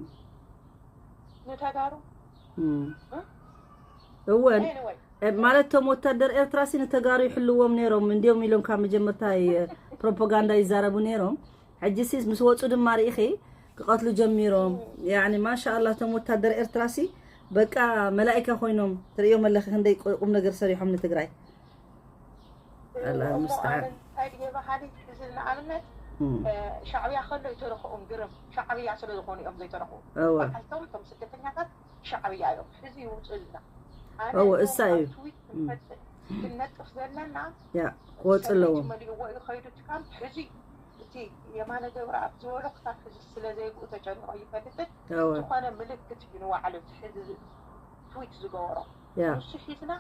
ንተጋሩ እም። እ? እወ Anyway እ፣ ማለት እቶም ወታደር ኤርትራ ሲ ንተጋሩ ይሕልዎም ነይሮም እንዲዮም ኢሎም ካብ መጀመርታ ይ- ፕሮፓጋንዳ ይዛረቡ ነይሮም። ሕጂ ሲስ ምስ ወፁ ድማ ርኢኺ ክቐትሉ ጀሚሮም። ያኒ ማሻኣላ እቶም ወታደር ኤርትራ ሲ በቃ መላኢካ ኮይኖም ትርእዮም ኣለኺ ክንደይ ቁ- ቁም ነገር ሰሪሖም ንትግራይ። ኣላህ እሞ ሙስተዓን። ኣነ እንታይ ድየ በሃሊ እዚ ንኣብነት እም፣ እ፣ ሻዕብያ ከሎ ይተረኽኦም ግርም ሻዕብያ ስለ ዝኾኑ እዮም ዘይተረኽቡ። እወ በዓልቶም እቶም ስደተኛታት ሻዕብያ እዮም። ሕዚ ይውፅልና። ኣነ እወ እቶም እሳ እዩ። ኣብ ትዊት ክንፈጽም ክንነጥፍ ዘለና ያ ክወፁ ኣለዎም። መሊእዎ እዩ ከይዱ ትካም። ሕዚ እቲ የማነ ገብረኣብ ዝበሎ ክሳብ ሕዚ ስለ ዘይብኡ ተጨኒቆ ይፈልጥን እወ ዝኾነ ምልክት እዩ ንባዕሉ እቲ ሕዚ ትዊት ዝገበሮ። ያ ንሱ ሒዝና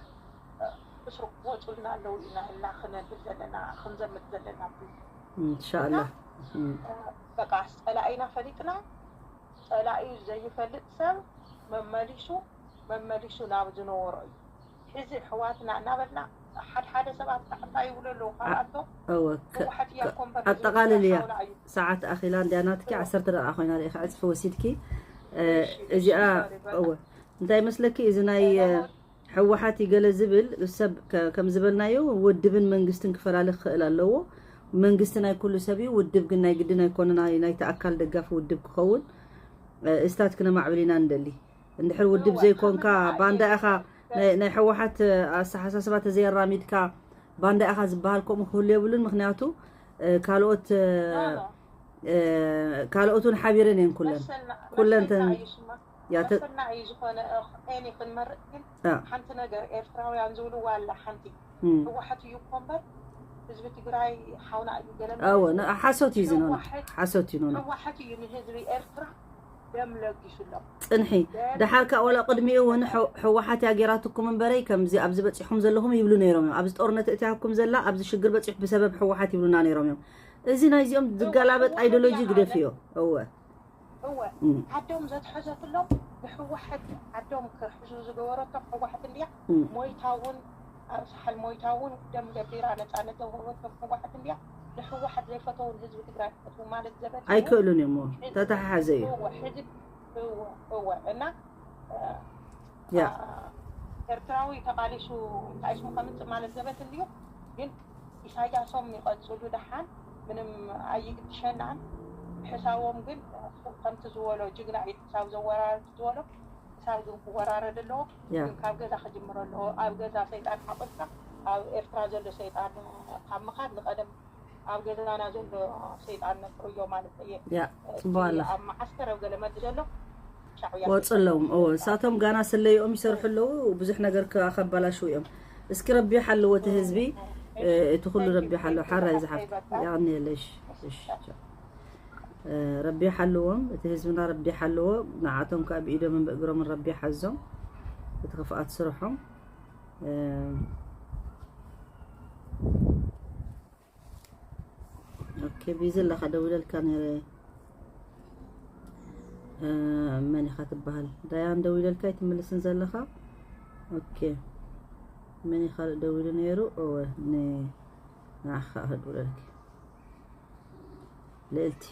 እ፣ እስሩ ክወፁልና ኣለዉ ኢና እና ክነብል ዘለና ክንዘምት ዘለና። እንሻኣላ። እም፣ በቃ ፀላኢና ፈሊጥና። ፀላኢኡ ዘይፈልጥ ሰብ መመሊሱ መመሊሱ ናብ ዝነበሮ እዩ። ሕዚ ኣሕዋትና እናበልና ሓደ ሓደ ሰባት ከዓ እንታይ ይብሉ ኣለዉ? ካብኣቶም እወ ከ- ህወሓት እያ ከ- ኮንፈር ኣጠቓልል እያ። ሓውና እዩ። ሰዓት ኣኺላ እንድያ ናትኪ ዓሰርተ ደቂቃ ኮይና ርኢኻ ዕፅፊ ወሲድኪ። እ፣ እሺ፣ እዚኣ sorry፣ በቃ። እወ እንታይ መስለኪ እዚ ናይ እ፣ ሰላም። ህወሓት ይገለ ዝብል ሰብ ከ- ከም ዝበልናዮ ውድብን መንግስትን ክፈላለ ክኽእል ኣለዎ። መንግስቲ ናይ ኩሉ ሰብ እዩ። ውድብ ግን ናይ ግድን ኣይኮነ ናይ ናይቲ ኣካል ደጋፊ ውድብ ክኸውን እ፣ እስታት ክነማዕብል ኢና ንደሊ። እንድሕር ውድብ እወ፣ ዘይኮንካ ኣመና ባንዳ ኢኻ ኣየድልዮን። ናይ ናይ ህወሓት ኣሰሓሳስባ ተዘየራሚድካ ባንዳ ኢኻ ዝበሃል ከምኡ ክህሉ የብሉን። ምክንያቱ እ፣ ካልኦት እ፣ ኖ፣ ኖ። እ፣ ካልኦት እውን ሓቢረን እየን ኩለን መሰልና ኩለን መሰልና ተን- እዩ ስማ ያተ- መሰልና እዩ ዝኾነ እኔ ክንመርጥ ግን ያ ሓንቲ ነገር ኤርትራውያን ዝብልዋ ኣላ ሓንቲ እም፣ ህወሓት እዩ እኮ እምበር ህዝቢ ትግራይ ሓውና እዩ ገለ ኣወ ን- ሓሶት እዩ ዝኖነ ህወሓት ሓሶት እዩ ኖነ ህወሓት እዩ ንህዝቢ ኤርትራ ደም ለጊሱሎም። ፅንሒ ደሓር ከዓ ወላ ቅድሚኡ እውን ሕው- ህወሓት እያ ጌራትኩም እምበረይ ከምዚ ኣብዚ በፂሕኩም ዘለኹም ይብሉ ነይሮም እዮም። ኣብዚ ጦርነት እትያኩም ዘላ ኣብዚ ሽግር በፂሑ ብሰበብ ህወሓት ይብሉና ነይሮም እዮም። እዚ ናይዚኦም ዝገላበጥ ኣይዲዮሎጂ ግደፍዮ። እወ እወ እም። ዓዶም ዘትሐዘትሎም ንህወሓት ዓዶም ክሕዙ ዝገበረቶም ህወሓት እንድያ። እም። ሞይታ እውን ኣብ ሳሕል ሞይታ እውን ደም ገቢራ ነፃነት ዘውሃበቶም ህወሓት እንድያ። ንህወሓት ዘይፈተውን ህዝቢ ትግራይ ክፈትዉ ማለት ዘበት እዩ። ኣይክእሉን እዮም። ተተሓሓዘ እዩ። እወ ሕዚ እወ እወ እና እ፣ ያ አ፣ ኤርትራዊ ተቃሊሱ እንታይ ስሙ ከምፅእ ማለት ዘበት እንድዩ። ግን ኢሳያሶም ይቐፅሉ ደሓን ምንም ኣይግድሸናን። ሕሳቦም ግን ከምቲ ዝበሎ ጅግና ኢድ ክሳብ ዘወራረድ ዝበሎ ክሳብ ግን ክወራረድ ኣለዎ። ግን ካብ ገዛ ክጅምር ኣለዎ። ኣብ ገዛ ሰይጣን ሓቆፍካ ኣብ ኤርትራ ዘሎ ሰይጣን ካብ ምኻድ ንቐደም ኣብ ገዛና ዘሎ ሰይጣን ነጥርዮ ማለት እየ። ያ ጽቡቅ ኣለኻ። ኣብ መዓስከር ኣብ ገለ መዲ ዘሎ ሻዕብያ ወጽለዎም። እዎ፣ እሳቶም ጋና ስለይኦም ይሰርሑ ኣለዉ፣ ብዙሕ ነገር ከ-፣ ከባላሽው እዮም። እስኪ ረቢ ይሓልዎ እቲ ህዝቢ፣ እ፣ እቲ ኩሉ ረቢ ይሓልዎ። ሓራይ ዝሓፍት። ያቕንየለሽ። እሺ፣ ቻው። እ፣ ረቢ ይሓልዎም፣ እቲ ህዝብና ረቢ ይሓልዎ። ንዓቶም ከኣ ብኢዶምን ብእግሮምን ረቢ ይሓዞም። እቲ ክፍኣት ስርሖም። እ፣ ኦኬ፣ ቢዚ ኣለኻ፣ ደዊለልካ ነይረ። እ፣ መን ኢኻ ትበሃል? ዳያን ደዊለልካ ኣይትምልስን ዘለኻ? ኦኬ፣ መን ኢኻ ደዊሉ ነይሩ? እወ፣ ን-፣ ንዓኻ ክድውለልኪ። ልእልቲ።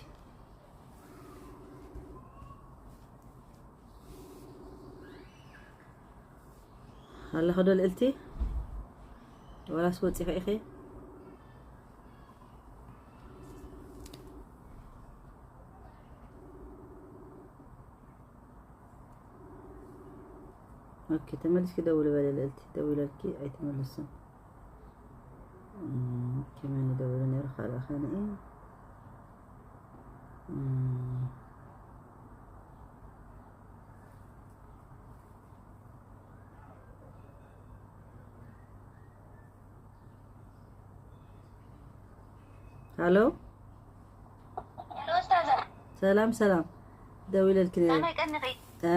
ኣለኺ ዶ ልእልቲ? ወላስ ወጺኺ ኢኺ? ኦኬ፣ ተመሊስኪ ደውሊ በሊ ልእልቲ። ደዊለልኪ ኣይትመልስን። እም፣ ኦኬ፣ መን ይደውል ነይሩ? ካልእ ኸንኢ። እም። ሃሎ። ሄሎ ኡስታዛ። ሰላም፣ ሰላም። ደዊለልኪ ነይረ። ከመይ ቀኒኺ? እ?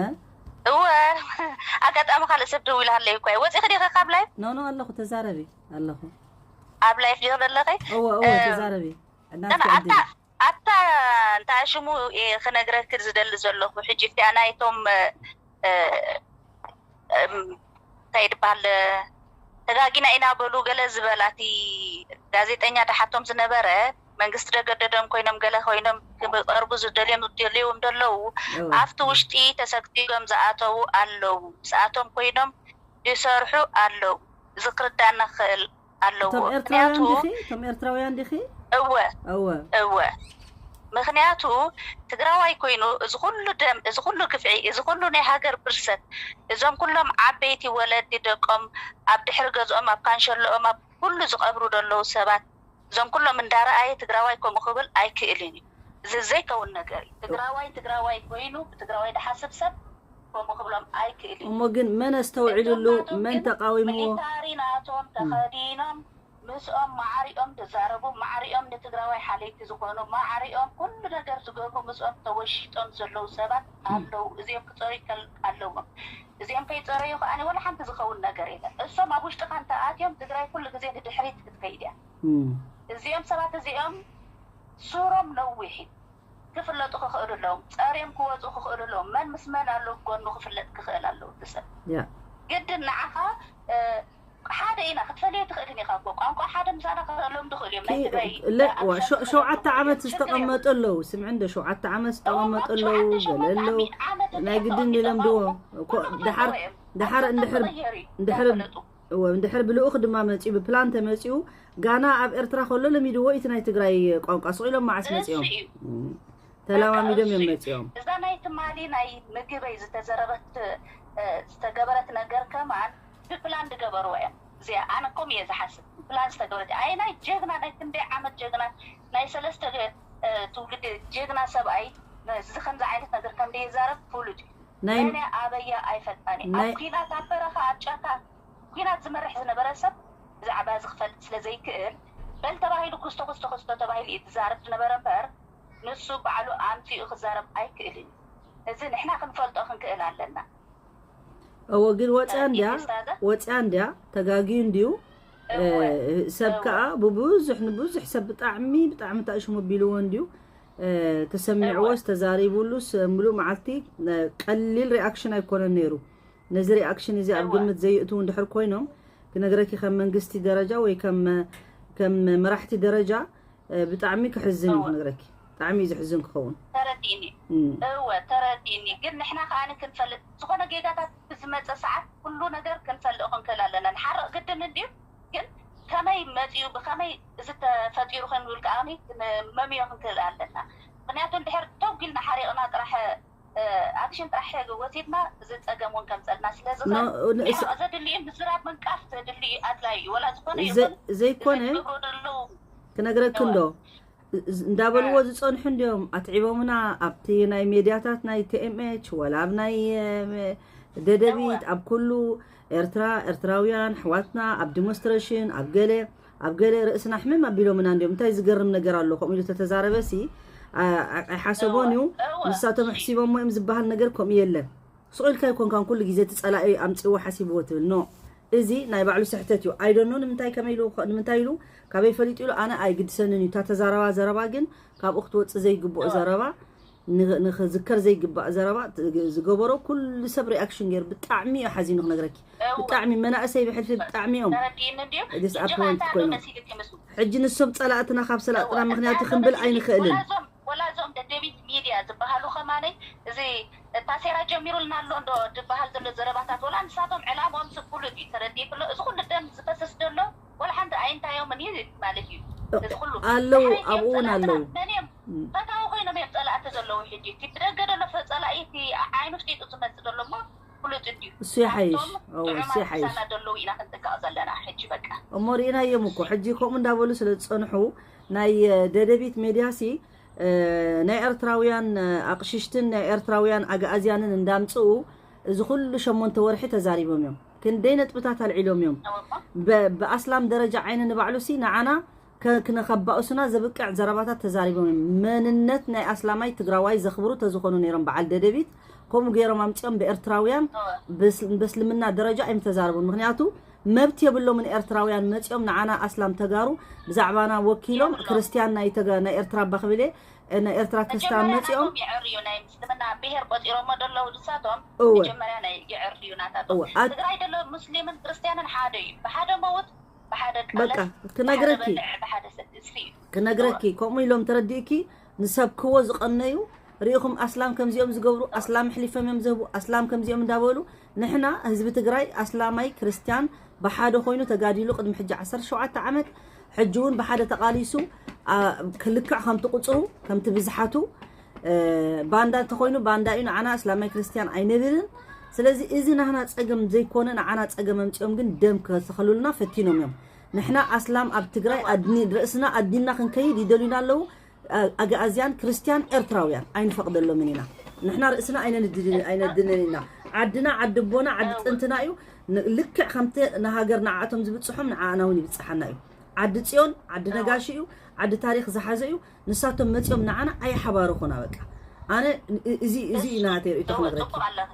እወ፣ ኣጋጣሚ ካልእ ሰብ ደዊላሃለይ እኮ። ወፂኺ ዲኺ ካብ ላይፍ? ኖ፣ ኖ፣ ኣለኹ፣ ተዛረቢ፣ ኣለኹ። ኣብ ላይፍ ዲኺ ዘለኺ? እወ፣ እወ፣ እ፣ ተዛረቢ። እናትኪ ገና ኣታ፣ ዕድል። ኣታ እንታይ ሽሙ እየ ክነግረኪ ዝደሊ ዘለኹ። ሕጂ እቲኣ ናይቶም፣ እ፣ እ፣ እም፣ እንታይ ይባሃል፣ ተጋጊና ኢና በሉ ገለ ዝበላ፣ እቲ ጋዜጠኛ ደሓቶም ዝነበረ፣ መንግስቲ ደገደዶም ኮይኖም፣ ገለ ኮይኖም ክቐርቡ ዝደልዮም፣ ዝደልዮም ዘለዉ፣ እወ። ኣብቲ ውሽጢ ተሰግሲጎም ዝኣተዉ ኣለዉ። ምስኣቶም ኮይኖም ዝሰርሑ ኣለዉ። እዚ ክርዳእና ክኽእል ኣለዎ። እቶም ኤርትራውያን ምኽንያቱ ዲኺ? እቶም ኤርትራውያን ዲኺ? እወ። እወ። እወ። ምኽንያቱ ትግራዋይ ኮይኑ እዚ ኩሉ ደም፣ እዚ ኩሉ ግፍዒ፣ እዚ ኩሉ ናይ ሃገር ብርሰት፣ እዞም ኩሎም ዓበይቲ ወለዲ ደቆም ኣብ ድሕሪ ገዝኦም፣ ኣብ ካንሸሎኦም፣ ኣብ ኩሉ ዝቐብሩ ዘለዉ ሰባት፣ እዞም ኩሎም እንዳረኣየ ትግራዋይ ከምኡ ክብል ኣይክእልን እዩ። እዚ ዘይከውን ነገር እዩ። ትግራዋይ ትግራዋይ ኮይኑ ብትግራዋይ ድሓስብ ሰብ ከምኡ ክብሎም ኣይክእልን እዩ። እሞ ግን መን ኣስተውዒሉሉ? እቶም ናቶም መን ግን ተቃዊምዎ? ሚሊታሪ ናቶም እም። ተኸዲኖም ምስኦም ማዕሪኦም ዝዛረቡ፣ ማዕሪኦም ንትግራዋይ ሓለይቲ ዝኾኑ፣ ማዕሪኦም ኩሉ ነገር ዝገብሩ፣ ምስኦም ተወሺጦም ዘለዉ ሰባት እም። ኣለዉ። እዚኦም ክፀሩ ይከል-፣ ኣለዎም። እዚኦም ከይፀረዩ ከኣ ወላ ሓንቲ ዝኸውን ነገር የለን። እሶም ኣብ ውሽጥኻ እንተኣትዮም ትግራይ ኩሉ ግዜ ንድሕሪት ክትከይድ እያ። እም። እዚኦም ሰባት እዚኦም ሱሮም ነዊሕ እዩ። ክፍለጡ ክኽእሉ ኣለዎም። ጸርዮም ክወጹ ክኽእሉ ኣለዎም። መን ምስ መን ኣሎ ጎኑ ክፍለጥ ክኽእል ኣለዎ እቲ ሰብ። ያ። ግድን ንዓኻ፣ እ፣ ሓደ ኢና ክትፈልዮ ትኽእልን ኢኻ እኮ። ቋንቋ ሓደ ምሳና ክኽእሎም ትኽእሉ እዮም። ናይ ኪ-፣ ትግራይ ለ-፣ ዋ፣ ኣምሳል ሸ-፣ ክኽእሎም ሸውዓተ ትኽእሉ ዓመት እዮም። ችግር የብሉን። ዝተቐመጡ ኣለዉ። ስምዒ እንዶ ሸውዓተ ዓመት እዎ፣ ዝተቐመጡ ኣብ ኣለዉ፣ ሸውዓተ ገለ ሸሞንተ ኣለዉ። ዓመት ናይ ግድን ተቐሚጦም ኢሎም ድዎ። ኣለዉ። እኮ ኩሉ ክፈልጥዎ ደሓር፣ እዮም። ደሓር ሓሳብ እንድሕር፣ ክቕየር እዩ። እንድሕር ተፈለጡ። እወ፣ እንድሕር ብልኡኽ ድማ መጺኡ፣ ብፕላን ተመጺኡ፣ ጋና ኣብ ኤርትራ ከሎ ለሚድዎ እቲ ናይ ትግራይ ቋንቋ። ስቕ ኢሎም መዓስ እሱ መጺኦም? እዩ። እም። ተለማሚዶም በቃ እዮም እሱ እዩ። መጺኦም። እዛ ናይ ትማሊ ናይ ምግበይ ዝተዘረበት፣ እ፣ ዝተገበረት ነገር ከማን ብፕላን ዝገበርዎ እዮም። እዚኣ ኣነ ከምኡ እየ ዝሓስብ። ብፕላን ዝተገበረት እያ። ኣይ ናይ ጀግና፣ ናይ ክንደይ ዓመት ጀግና፣ ናይ ሰለስተ፣ እ፣ ትውልዲ ጀግና ሰብኣይ፣ እዚ ከምዚ ዓይነት ነገር ከም ዘይዛረብ ፍሉጥ እዩ። ናይ መን ኣበየ ኣይፈልጣን እየ። ኣብ ናይ ኲናት ኣብ በረኻ ኣብ ጫካ ኲናት ዝመርሕ ዝነበረ ሰብ ብዛዕባ እዚ ክፈልጥ ስለ ዘይክእል፣ በል ተባሂሉ ክስቶ፣ ክስቶ፣ ክስቶ ተባሂሉ እዩ ዝዛረብ ዝነበረ እምበር፣ ንሱ ባዕሉ ኣምጺኡ ክዛረብ ኣይክእልን እዩ። እዚ ንሕና ክንፈልጦ ክንክእል ኣለና። እወ፣ ግን ወጽያ እንድያ፣ ኢስታዛ? ወጽያ እንድያ፣ ተጋግዩ እንድዩ። እወ፣ እ፣ ሰብ እወ። ከኣ ብብዙሕ ንብዙሕ ሰብ ብጣዕሚ፣ ብጣዕሚ እንታይ ሽሙ ኣቢልዎ እንድዩ። እ፣ ተሰሚዕዎስ፣ እወ። ተዛሪቡሉስ፣ ምሉእ መዓልቲ፣ እ፣ ቀሊል ሪኣክሽን ኣይኮነን ነይሩ። ነዚ ሪኣክሽን እዚ ኣብ እወ። ግምት ዘየእትዉ እንድሕር ኮይኖም፣ ክነግረኪ ከም መንግስቲ ደረጃ ወይ ከም፣ ከም መራሕቲ ደረጃ፣ እ፣ ብጣዕሚ ክሕዝን እዩ እወ። ክነግረኪ። ብጣዕሚ እዩ ዘሕዝን ክኸውን። ተረዲእኒ። እም። እወ፣ ተረዲእኒ። ግን ንሕና ከኣ ክንፈልጥ፣ ዝኾነ ጌጋታት ብዝመጸ ሰዓት ኩሉ ነገር ክንፈልጥ ክንክእል ኣለና። ንሓርቕ ግድን እንድዩ፣ ግን ከመይ መጺኡ፣ ብኸመይ እዚ ተፈጢሩ ክንብል ከኣ ክንመምዮ ክንክእል ኣለና። ምኽንያቱ እንድሕር ኖ፣ ን-፣ ስ- ዘድልዩ ምዝራብ ምንቃፍ ዘድልዩ ኣድላይ እዩ። ወላ ዝኾነ ዘ- ይኹን ዘይኮነ ዝገብሮ ዘለዉ ክነግረኪ እንዶ፣ ዝ- እንዳበልዎ ዝጸንሑ እንዲዮም ኣትዒቦምና። ኣብቲ ናይ ሜድያታት ናይ ቲኤምኤች ወላ ኣብ ናይ እ፣ ደደቢት ኣብ ኩሉ ኤርትራ፣ ኤርትራውያን ኣሕዋትና ኣብ ዲሞንስትሬሽን ኣብ ገለ ኣብ ገለ ርእስና ሕምም ኣቢሎምና እንዲዮም። እንታይ ዝገርም ነገር ኣሎ? ከምኡ ኢሉ ተተዛረበሲ ኣ- ኣ- ኣይሓሰቦን እዩ። ንሳቶም ኣሕሲቦሞ እዮም ዝበሃል ነገር ከምኡ የለን። ስቕ ኢልካ ኣይኮንካን ኩሉ ግዜ እቲ ጸላኢ ኣምጺዎ ሓሲብዎ ትብል ኖ። እዚ ናይ ባዕሉ ስሕተት እዩ። ኣይደኖ ንምንታይ ከመይ ኢሉ፣ ንምንታይ ኢሉ፣ ካበይ ፈሊጡ ኢሉ ኣነ ኣይግድሰንን እዩ። እታ ተዛረባ ዘረባ ግን ካብኡ ክትወጽእ ዘይግብኦ ዘረባ፣ ን- ንኽዝከር ዘይግባእ ዘረባ ት- ዝገበሮ ኩሉ ሰብ ሪኣክሽን ገይሩ። ብጣዕሚ እዩ ሓዚኑ ክነግረኪ። ብጣዕሚ መናእሰይ ብሕልፊ ብጣዕሚ እዮም ተረዲእኒ እንድዩ ሕጂ ዲስኣፖይንት ኻንታ ኮይኖም። መሲልኪ ምስ ሕጂ ንሶም ጸላእትና ካብ ሰላእትና ምክንያቱ ክንብል ኣይንኽእልን። ወላ እዞም ደደቢት ሚድያ ዝበሃሉ ከማነይ እዚ ታሴራ ጀሚሩልና ኣሎ እንዶ ዝበሃል ዘሎ ዘረባታት ወላ ንሳቶም ዕላምኦም ስብሉጥ እዩ ተረዲእክሎ። እዚ ኩሉ ደም ዝፈስስ ዘሎ ወላ ሓንቲ ኣይንታዮምን እዩ ማለት እዩ። እዚ ኩሉ ኣለዉ ዳሕረይቲ እዮም ኣብኡ እውን ጸላእትና ኣለዉ። መን እዮም ፈታዊ ኮይኖም እዮም ጸላእቲ ዘለዉ። ሕጂ እቲ ብደገ ዘሎ ፈ- ጸላኢ እቲ ዓይኑ ፍጢጡ ዝመጽእ ዘሎ እሞ ፍሉጥ እንድዩ። እሱ ይሓይሽ። ካብቶም እዎ፣ እሱ ጥዑማት ይሓይሽ። ምሳና ዘለዉ ኢና ክንጥንቀቕ ዘለና ሕጂ በቃ። እሞ ርኢናዮም እኮ ሕጂ ከምኡ እንዳበሉ ስለ ዝጸንሑ ናይ እ፣ ደደቢት ሜድያ ሲ እ፣ ናይ ኤርትራውያን እ፣ ኣቕሽሽትን ናይ ኤርትራውያን ኣግኣዝያንን እንዳምጽኡ እዚ ኩሉ ሸሞንተ ወርሒ ተዛሪቦም እዮም። ክንደይ ነጥብታት ኣልዒሎም እዮም። ነውማ በ- ብኣስላም ደረጃ ዓይኒ ንባዕሉ ሲ ንዓና ከ- ክነኸባእሱና ዘብቅዕ ዘረባታት ተዛሪቦም እዮም። መንነት ናይ ኣስላማይ ትግራዋይ ዘኽብሩ ተዝኾኑ ነይሮም በዓል ደደቢት ከምኡ ገይሮም ኣምፂኦም ብኤርትራውያን በስ- በስልምና ደረጃ እዮም ተዛረቡ። ምክንያቱ መብት የብሎምን ኤርትራውያን መፂኦም ንዓና ኣስላም ተጋሩ ብዛዕባና ወኪሎም ክርስትያን ናይ ተጋ- ናይ ኤርትራ ኣባ ክብል እየ፣ ናይ ኤርትራ ክርስትያን መጀመርያ መፂኦም ናቶም ይዕርዩ ናይ ምስልምና ብሄር ቆፂሮሞ ደለዉ ንሳቶም እወ። መጀመርያ ናይ ይዕርዩ ናታቶም እወ፣ ኣት- ትግራይ ደሎ ሙስሊምን ክርስትያንን ሓደ እዩ። ብሓደ መውት ብሓደ በቃ ቃለስ ክነግረኪ ብሓደ በልዕ ብሓደ ሰትስፊ እዩ። ክነግረኪ ከምኡ ኢሎም ተረዲእኪ ንሰብክዎ ዝቐነዩ ርኢኹም ኣስላም ከምዚኦም ዝገብሩ ኣስላም ኣሕሊፎም እዮም ዝህቡ ኣስላም ከምዚኦም እንዳበሉ ንሕና ህዝቢ ትግራይ ኣስላማይ ክርስትያን ብሓደ ኮይኑ ተጋዲሉ ቅድሚ ሕጂ ዓሰርተ ሸውዓተ ዓመት ሕጂ እውን ብሓደ ተቓሊሱ ኣ፣ ክልክዕ ከምቲ ቁፅሩ ከምቲ ብዝሓቱ እ፣ ባንዳ እንተኾይኑ ባንዳ እዩ ንዓና እስላማይ ክርስትያን ኣይንብልን። ስለዚ እዚ ናህና ፀገም ዘይኮነ ንዓና ፀገም ኣምፂኦም ግን ደም ከተኽሉልና ፈቲኖም እዮም። ንሕና ኣስላም ኣብ ትግራይ ኣድኒ ርእስና ኣዲንና ክንከይድ ይደልዩና ኣለዉ። ኣ- ኣግኣዝያን ክርስትያን ኤርትራውያን ኣይንፈቕደሎምን ኢና። ንሕና ርእስና ኣይነንድድን ኣይነድንን ኢና። ዓድና ዓዲ ኣቦና ዓዲ ጥንትና እዩ። ን- ልክዕ ከምቲ ንሃገር ንዓኣቶም ዝብፅሖም ንዓኣና እውን ይብፅሓና እዩ። ዓዲ ፅዮን ዓዲ ነጋሽ እዩ። ዓዲ ታሪክ ዝሓዘ እዩ። ንሳቶም መፂኦም ንዓና ኣይሓባርኹና በቃ። ኣነ እ- እዚ እዚ እዩ ናተይ ርእቶ ክነግረኪ። ጽቡቅ ኣለኺ።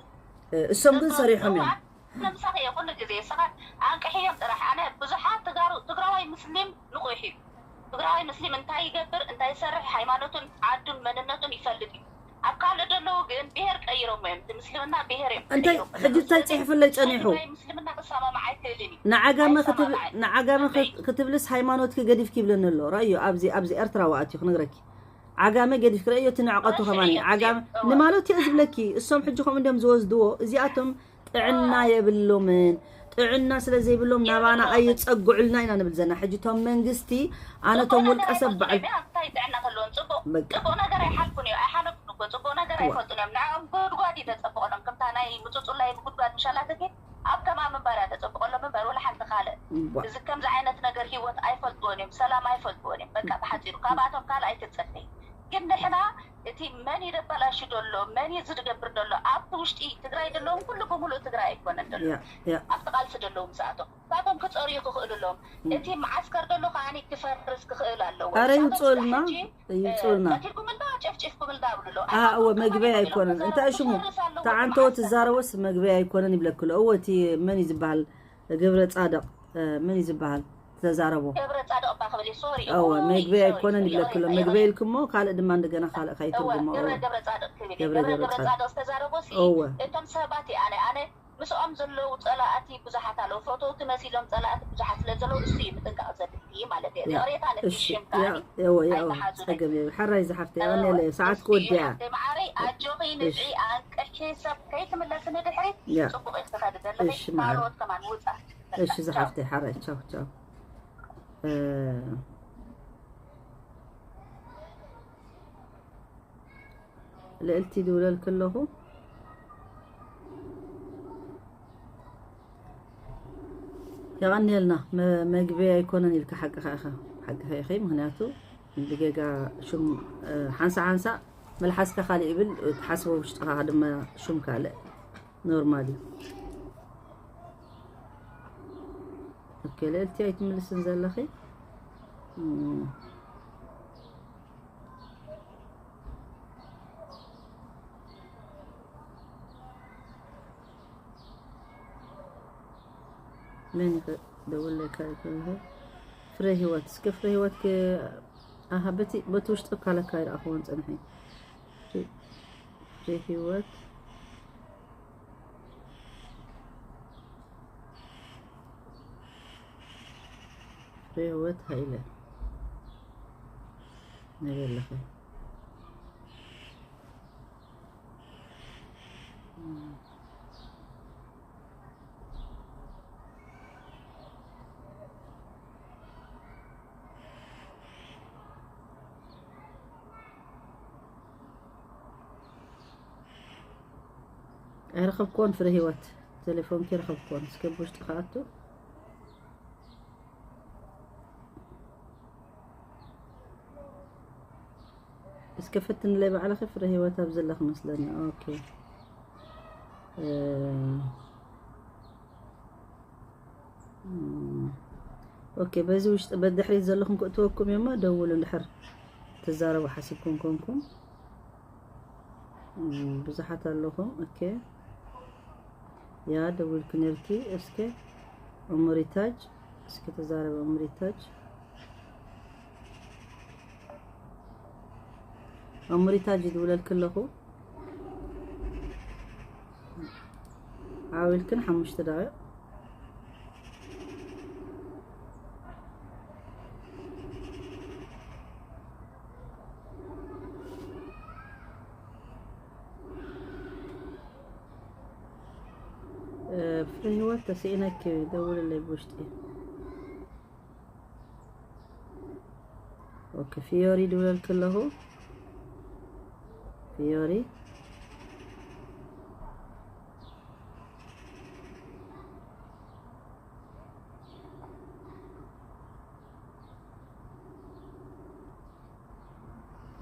እ፣ እሶም ግን ሰሪሖም እዮም። እዋን ንምሳኺ እየ ኩሉ ግዜ ስኻ ኣንቅሕዮም ጥራሕ። ኣነ ብዙሓት ትጋሩ ትግራዋይ ምስሊም ንቑሕ እዩ። ትግራዋይ ምስሊም እንታይ ይገብር እንታይ ይሰርሕ ሃይማኖቱን ዓዱን መንነቱን ይፈልጥ እዩ። ኣብ ካልእ ዘለዉ ግን ብሄር ቀይሮም እዮም። እቲ ምስልምና ብሄር እዮም እንታይ ቀይሮም ሕጂ እንታይ ዘለዉ። ጽሕፍለይ ጸኒሑ? ትግራይ ምስልምና ክሰማማዕ ኣይክእልን እዩ። ንዓጋመ ክትብ- ኣይሰማማዕን። ንዓጋመ እንታይ? ክት- ክትብልስ ሃይማኖትኪ ገዲፍኪ ይብለኒ ኣሎ። ረኣዮ ኣብዚ ኣብዚ ኤርትራዊ ኣትዩ ክነግረኪ። ዓጋመ ገዲፍኪ ረኣዮ እቲ ንዕቀቱ እሺ፣ ከማን እዩ። እሺ፣ ዓጋመ እሺ። ንማለቱ እየ ዝብለኪ። እሶም ሕጂ ከምኡ እንዲዮም ዝወስድዎ። እዚኣቶም ጥዕና የብሎምን። ጥዕና ስለ ዘይብሎም ናባና የብሎምን። ኣየጸግዑልና ኢና ንብል ዘለና። ሕጂ እቶም መንግስቲ ኣነቶም ጽቡቕ ውልቀ ነገር ሰብ በዓል ኣይፈልጡን እዮም። እንታይ ጥዕና ከለዎም? ጽቡቕ፣ በቃ። ጽቡቕ ነገር ኣይሓልፉን እዩ። ኣይሓለፉን እኮ። ጽቡቕ ነገር እዋ። ኣይፈልጡን እዮም። ንዕኦም ጉድጓድ እዩ ተጸብቐሎም። ከምታ ናይ ምጹጹላይ ጉድጓድ ምሻላትኪ ኣብ ከማ ምንባር እያ ተጸብቐሎም እምበር ወላ ሓንቲ ካልእ። እዋ። እዚ ከምዚ ዓይነት ነገር ህይወት ኣይፈልጥዎን እዮም። ሰላም ኣይፈልጥዎን እዮም። በቃ ብሓጺሩ ካብኣቶም ካልእ ኣይትጸበይ። ግን ንሕና እቲ መን እዩ ደባላሹ ደሎ፣ መን እዩ ዝገብር ደሎ፣ ኣብቲ ውሽጢ ትግራይ ደለዎም ኩሉ ብምሉእ ትግራይ ኣይኮነን ደሎ። ያ፣ ያ። ኣብቲ ቃልሲ ደለዉ ምስኣቶም። ንሳቶም ክጸርዩ ክኽእሉ ኣለዎም። እቲ መዓስከር ደሎ ከዓኒ ክፈርስ ክኽእል ኣለዎ። ኣረ ንሳቶም ይውጽኡልና፣ እስካብ ሕጂ፣ ይውጽኡልና። ቀቲልኩምልና፣ ጨፍጪፍኩምልና ብሎ። ኣ፣ እወ፣ ኣይፋልጡን መግበይ ተዛረቡ ኣይኮነን። ተዛረቡ እንታይ ሽሙ? ክፈርስ ኣለዎ ተዓንተዎ መዓስከር። ትዛረቦስ መግበይ ኣይኮነን ይብለክሎ። እወ፣ እቲ መን እዩ ዝበሃል? ገብረ ጻድቕ፣ እ፣ መን እዩ ዝበሃል? ተዛረቦ። ገብረ ጻድቕ እባ ክብል እዩ። ሶሪ። እወ፣ ኦይ፣ መግበይ ሶሪ፣ ኣይኮነን ሶሪ፣ ይብለክሎ። ይቕሬታ፣ መግበይ ይቕሬታ። ኢልክሞ ካልእ ድማ እንደገና ካልእ እወ፣ ከይትርጉሞ። ገብረ፣ እወ። ገብረ ጻድቕ ክብል እዩ። ገብረ፣ ገብረ፣ ገብረ ገብረ ጻድቕ። ጻድቕ ዝተዛረቦ ሲ፣ እወ። እቶም ሰባት እየ ኣነ፣ ኣነ ምስኦም ዘለዉ ጸላእቲ ብዙሓት ኣለዉ። ፈተውቲ መሲሎም ጸላእቲ ብዙሓት ስለ ዘለዉ እሱ እዩ ምጥንቃቕ ዘድሊ ማለት እዩ። እያ። ይቕሬታ ነቲ እሺ፣ ሽም እያ፣ ከዓኒ እወ፣ እያ፣ እወ። ኣይትሓዙ። ጸገም የብሉ። ሓራይ ዝሓፍተይ፣ እወ፣ ኣነ ሰዓት እሺ፣ ክወድያ። ሓፍተይ መዓረይ፣ ኣጆኺ፣ ንብዒ፣ ኣንቅሒ፣ ሰብ ከይትምለሲ ንድሕሪት እያ። ጽቡቕ ኢኺ ትኸዲ ዘለኺ። እሺ፣ መዓረይ። ካልኦት ከማን ውጻ። እሺ፣ ዝሓፍተይ፣ ሓራይ፣ ቻው፣ ቻው። እ፣ ልእልቲ ድውለልኪ ኣለኹ። የቐንየልና። መ-፣ መግቢ ኣይኮነን ኢልካ ሓቅኻ ኢኻ። ሓቅኻ ኢኺ። ምኽንያቱ ብጌጋ ሹም፣ እ፣ ሓንሳ ሓንሳ መልሓስካ ካልእ ይብል፣ ትሓስቦ ውሽጥኻ ድማ ሹም ካልእ። ኖርማል እዩ። ኦኬ፣ ልእልቲ ኣይትምልስን ዘለኺ። እም፣ መን ይኸ-፣ ደውለካ ይኸ-፣ ፍረ ህይወት፣ እስከ ፍረ ህይወት ከ-፣ ኣሃ፣ በቲ፣ በቲ ውሽጢ ካለካ ይረኣኽዎን ጸንሐ። ፍረ፣ ፍረ ህይወት፣ ፍረ ህይወት ሃይለ ነበለኸ። ኣይረኸብክዎን ፍረ ህይወት፣ ቴሌፎንኪ ረኸብክዎን። እስከ ብውሽጢ ክኣቱ። እስከ ፈትንለይ ባዕልኺ ፍረ ህይወት ኣብ ዘለኺ መስለኒ። ኦኬ። እ፣ እም፣ ኦኬ፣ በዚ ውሽጢ፣ በድሕሪት ዘለኹም ክእትወኩም እዮሞ፣ ደውሉ እንድሕር ትዛረቡ ሓሲብኩም ኮንኩም። እም፣ ብዙሓት ኣለኹም። ኦኬ። ያ፣ ደዊልኪ ነርኪ። እስከ ኡም ሪታጅ፣ እስከ ተዛረቢ ኡም ሪታጅ። ኡም ሪታጅ ይድውለልኪ ኣለኹ። ዓው ኢልክን ሓሙሽተ ደቂቕ። እ፣ ፍረ ህይወት ተስኢነኪ፣ ደውልለይ ብውሽጢ። ኦኬ፣ ፊዮሪ ድውለልኪ ኣለኹ። ፊዮሪ።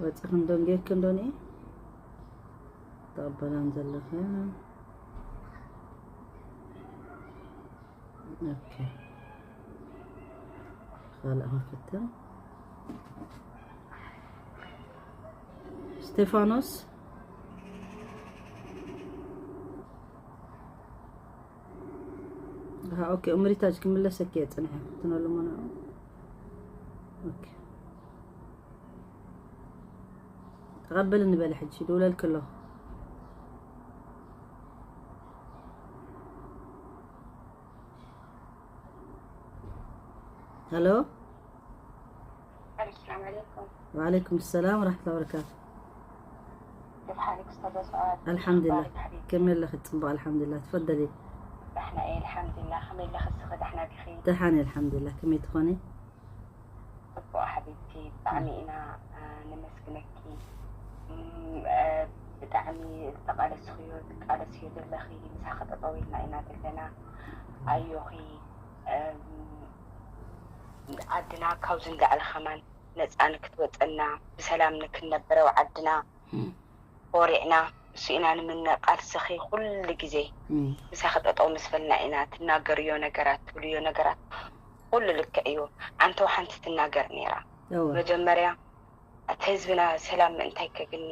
ወፂኽን ደንጌክን ዶኒ ተቐበላን ዘለኸ። ኦኬ። ካልእ ክንፍትን። ስቴፋኖስ። ኣሃ፣ ኦኬ፣ እምሪታጅ ክምለሰኪ እየ ጽንሐ። ክትነሉ መናዑ። ኦኬ። ተቐበልኒ በሊ ሕጂ፣ ይድውለልኪ ኣለኹ። ሄሎ። ሰላም ዓለይኩም። ወዓለይኩም ሰላም ወራህመቱላሂ ወበረካቱ። كيف حالك أستاذة سعاد؟ الحمد لله. كيف حالك حبيبتي؟ كمل لك الطب، الحمد لله. تفضلي. دحنا إيه، الحمد لله. خميل لك السخة، دحنا بخير. دحاني الحمد لله. كم تخوني؟ ጽቡቕ ሓቢብቲ፣ ብጣዕሚ ኢና፣ እ፣ ነመስግነኪ። እም፣ እ፣ ብጣዕሚ ዝተቓለስኽዮ፣ ትቃለስዮ ዘለኺ፣ ምሳኺ ጠጠው ኢልና ኢና ዘለና። ኣዮኺ፣ እም፣ ዓድና ካብዚ ንላዕሊ ከማን ነጻ ንክትወጸና፣ ብሰላም ንክንነብር ኣብ ዓድና። እም። ኮሪዕና፣ እሱ ኢና ንምነ። ቃልስኺ ኩሉ ግዜ እም። ምሳኺ ጠጠው ምስ በልና ኢና። ትናገርዮ ነገራት፣ ትብልዮ ነገራት ኩሉ ልክዕ እዩ። ዓንተው ሓንቲ ትናገር ነይራ። እወ። መጀመርያ እቲ ህዝብና ሰላም ምእንታይ ከግኒ፣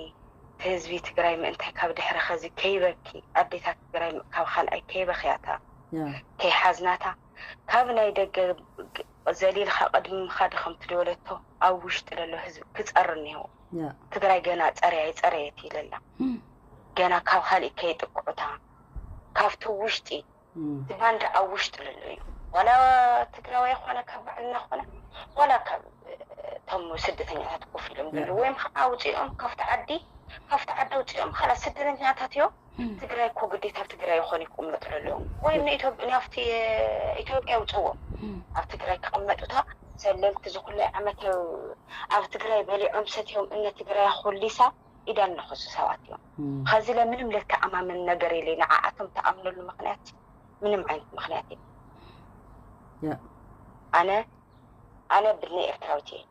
እቲ ህዝቢ ትግራይ ምእንታይ ካብ ድሕሪ ኸዚ ከይበኪ፣ ኣዴታት ትግራይ ካብ ካልኣይ ከይበኽያታ፣ ያ። ከይሓዝናታ፣ ካብ ናይ ደገ ግ-፣ ዘሊልካ ቅድሚ ምኻድ ከም ትደወለቶ ኣብ ውሽጢ ዘሎ ህዝቢ ክጸሪ እኒሄዎ። ያ። ትግራይ ገና ጸርያ ይጸረየት ኢለላ። እም። ገና ካብ ካልእ ከይጥቅዑታ፣ ካብቲ ውሽጢ እም። እቲ ባንዳ ኣብ ውሽጢ ዘሎ እዩ። ዋላ ትግራዋይ ኮነ ካብ ባዕልና ኮነ፣ ዋላ ካብ፣ እ፣ እቶም ስደተኛታት ኮፍ ኢሎም ዘለዉ፣ ያ። ወይም ከዓ ኣውፂኦም ካብቲ ዓዲ፣ ካብቲ ዓዲ ኣውፂኦም፣ ካላ ስደተኛታት እዮም። እም። ትግራይ እኮ ግዴታ ኣብ ትግራይ ይኾኑ ይቅመጡ ዘለዎም። ወይም ንኢትዮጵ-፣ ናብቲ ኢትዮጵያ ይውፅዎም። እም። ኣብ ትግራይ ክቕመጡታ ዘለልቲ ዝኹሉ ዓመት ኣብ ትግራይ በሊዖም ሰትዮም እነ ትግራይ ኮሊሳ ኢዳ እነኸሱ ሰባት እዮም። እም። ኸዚ ለምንም ለተኣማምን ነገር የለ። ንዓኣቶም ተኣምነሉ ምኽንያት ምንም ዓይነት ምኽንያት የለ። ኣነ ኣነ ብድነ ኤርትራዊት እየ።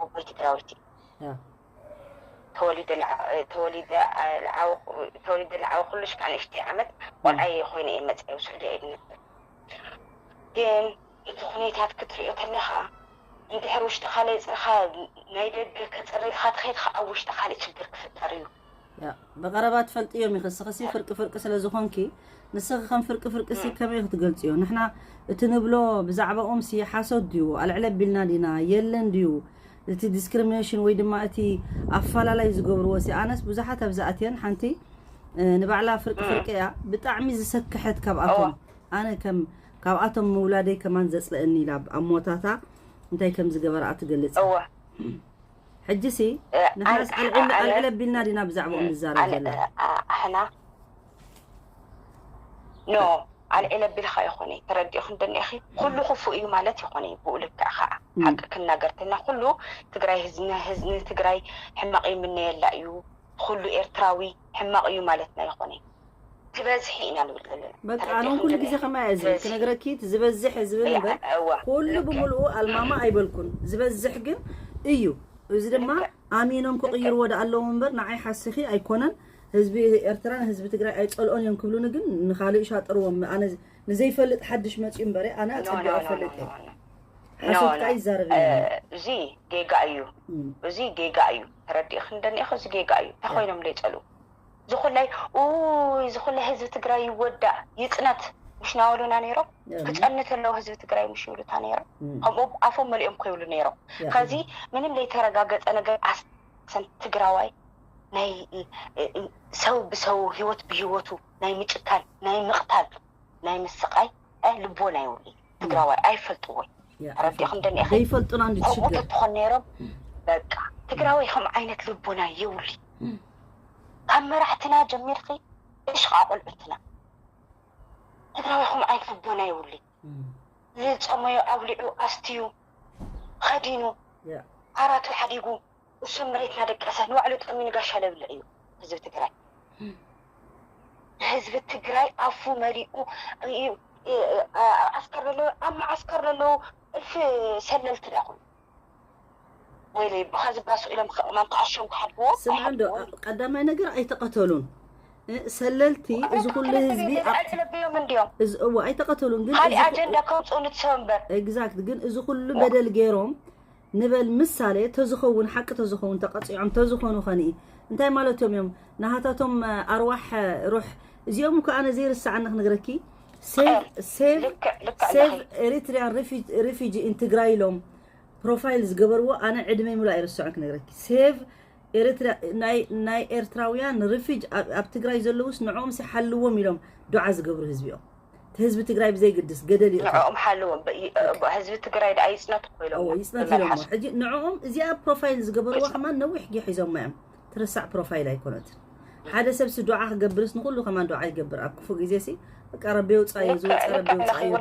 ኣቦይ ትግራዊት እዩ። ተወሊደ ለዓወኩሉ ሽካ ንእሽተይ ዓመት ቆልዓየ ኮይነ እየ መፅአ ስዑድያ እየ ድነበር። ግን እቲ ኩነታት ክትሪኦ ከለካ እንድሕር ውሽጥካ ለይፅእካ ናይ ደገ ከፅርልካ ትኸይድ ከዓ ኣብ ውሽጢ ካሊእ ችግር ክፍጠር እዩ። ብቐረባ ትፈልጥዮም ኢኺ። ንስኽሲ ፍርቂ ፍርቂ ስለ ዝኾንኪ ንስኺ ከም ፍርቂ ፍርቂ ሲ ከመይ ክትገልፅዮ? ንሕና እቲ ንብሎ ብዛዕባኦም ሲ ሓሶት ድዩ? ኣልዕለ ቢልና ዲና? የለን ድዩ እቲ ዲስክሪሚኔሽን ወይ ድማ እቲ ኣፈላላይ ዝገብርዎ ሲ? ኣነስ ብዙሓት ኣብዝኣትየን ሓንቲ ንባዕላ ፍርቂ ፍርቂ እያ። ብጣዕሚ ዝሰክሐት ካብኣቶም ኣነ ከም ካብኣቶም ምውላደይ ከማን ዘፅለእኒ ኢላ ኣሞታታ እንታይ ከም ዝገበርኣ ትገልፅ። ሕጂ ሲ ንሕናስ ኣልዕል ኣቢልና ዲና ብዛዕባኦም ንዛረብ ዘለና? ኣሕና ኖ ኣልዕል ኣቢልካ ይኾነ ተረዲእኹ እንደኒእኺ ኩሉ ክፉእ እዩ ማለት ይኾነ። ብኡ ልክዕ ከዓ ሓቂ ክናገር ተና ኩሉ ትግራይ ህዝኒ ህዝኒ ትግራይ ሕማቕ ይምነየላ እዩ። ኩሉ ኤርትራዊ ሕማቕ እዩ ማለትና ይኾነ። ዝበዝሕ ኢና ንብል ዘለና። በቃ ኣነ እውን ኩሉ ግዜ ከማይ እየ ዝብል ክነግረኪ ዝበዝሕ ዝብል እምበር ኩሉ ብምልኡ ኣልማማ ኣይበልኩን። ዝበዝሕ ግን እዩ። እዚ ድማ ኣሚኖም ክቕይርዎ ዳ ኣለዎም እምበር ንዓይ ሓሲኺ ኣይኮነን። ህዝቢ ኤርትራን ህዝቢ ትግራይ ኣይፀልኦን እዮም ክብሉኒ ግን ንኻልእ ሻጥርዎም። ኣነ ንዘይፈልጥ ሓድሽ መፅዩ እምበረ ኣነ ኣፀቢቑ ፈልጥ እየ። ሓሶት ከዓ ይዛረብ እዩ። እዚ ጌጋ እዩ። እዚ ጌጋ እዩ። ተረዲእኺ እንደኒእኺ እዚ ጌጋ እዩ። እንታይ ኮይኖም ዘይፀልኡ ዝኹላይ ኡይ ዝኹለ ህዝቢ ትግራይ ይወዳእ ይፅነት ምሽ ናበሉና ነይሮም። ክፀንት ኣለዎ ህዝቢ ትግራይ ምሽ ይብሉታ ነይሮም። ከምኡ ኣፎም መሊኦም ኮይብሉ ነይሮም። ከዚ ምንም ዘይተረጋገፀ ነገር ኣሰን ትግራዋይ ናይ ሰው ብሰው ህይወት ብህይወቱ ናይ ምጭካን ናይ ምቕታል ናይ ምስቃይ ልቦና ይውሊ ትግራዋይ ኣይፈልጥዎን። ተረዲእኹ እንደኒእኺ ዘይፈልጡና እንጂ ከምኡ ችግር ተትኾን ነይሮም በቃ ትግራዋይ ከም ዓይነት ልቦና የውሊ። ካብ መራሕትና ጀሚርኺ እሽቃ ቆልዑትና ትግራዋይ ከም ዓይነት ልቦና የውሊ። ዝፀመዮ ኣብሊዑ ኣስትዩ ኸዲኑ ዓራቱ ሓዲጉ እሱ መሬትና ደቀሰ ንባዕሉ ጠሚኑ ጋሻ ለብልዕ እዩ ህዝቢ ትግራይ። ህዝቢ ትግራይ ኣፉ መሊኡ እዩ። ኣብ ዓስከር ለለዉ ኣብ መዓስከር ለለዉ እልፊ ሰለልቲ ዳኹም ወይለይ ብኸዚ ባሱ ኢሎም ከእማን ተኣሾም ክሓድግዎ ስምዕ እንዶ ቀዳማይ ነገር ኣይተቐተሉን። ሰለልቲ እዚ ኩሉ ህዝቢ ኣይጥለብዮም እንዲዮም እዋ ኣይተቐተሉን ግን ካሊእ ኣጀንዳ ከምፅኡ ንትሰው እምበር ኤግዛክት ግን እዚ ኩሉ በደል ገይሮም ንበል ምሳሌ ተዝኸውን ሓቂ ተዝኸውን ተቐፂዖም ተዝኾኑ ኸንኢ እንታይ ማለቶም እዮም ናሃታቶም ኣርዋሕ ሩሕ እዚኦም እኮ ኣነ ዘይርስዓኒ ክነግረኪ save Eritrean refugee in ትግራይ ኢሎም ፕሮፋይል ዝገበርዎ ኣነ ዕድመይ ሙሉ ኣይርስዖን ክነግረኪ save ናይ ኤርትራውያን ሪፊጅ ኣብ ትግራይ ዘለውስ ንዕኦም ሲ ሓልዎም ኢሎም ዱዓ ዝገብሩ ህዝቢኦም ህዝቢ ትግራይ ብዘይግድስ ገደል እዩ ንዕኦም ሓልዎም ህዝቢ ትግራይ ደኣ ይፅነት እኮ ኢሎም ይፅነት ኢሎም ሕጂ ንዕኦም እዚኣ ፕሮፋይል ዝገበርዋ ከማን ነዊሕ ጊ ሒዞማ እዮም ትርሳዕ ፕሮፋይል ኣይኮነትን ሓደ ሰብ ሲ ዱዓ ክገብርስ ንኩሉ ከማን ዱዓ ይገብር ኣብ ክፉ ግዜ ሲ በቃ ረቢ የውፃዮ ዝወፀ ረቢ የውፃዮ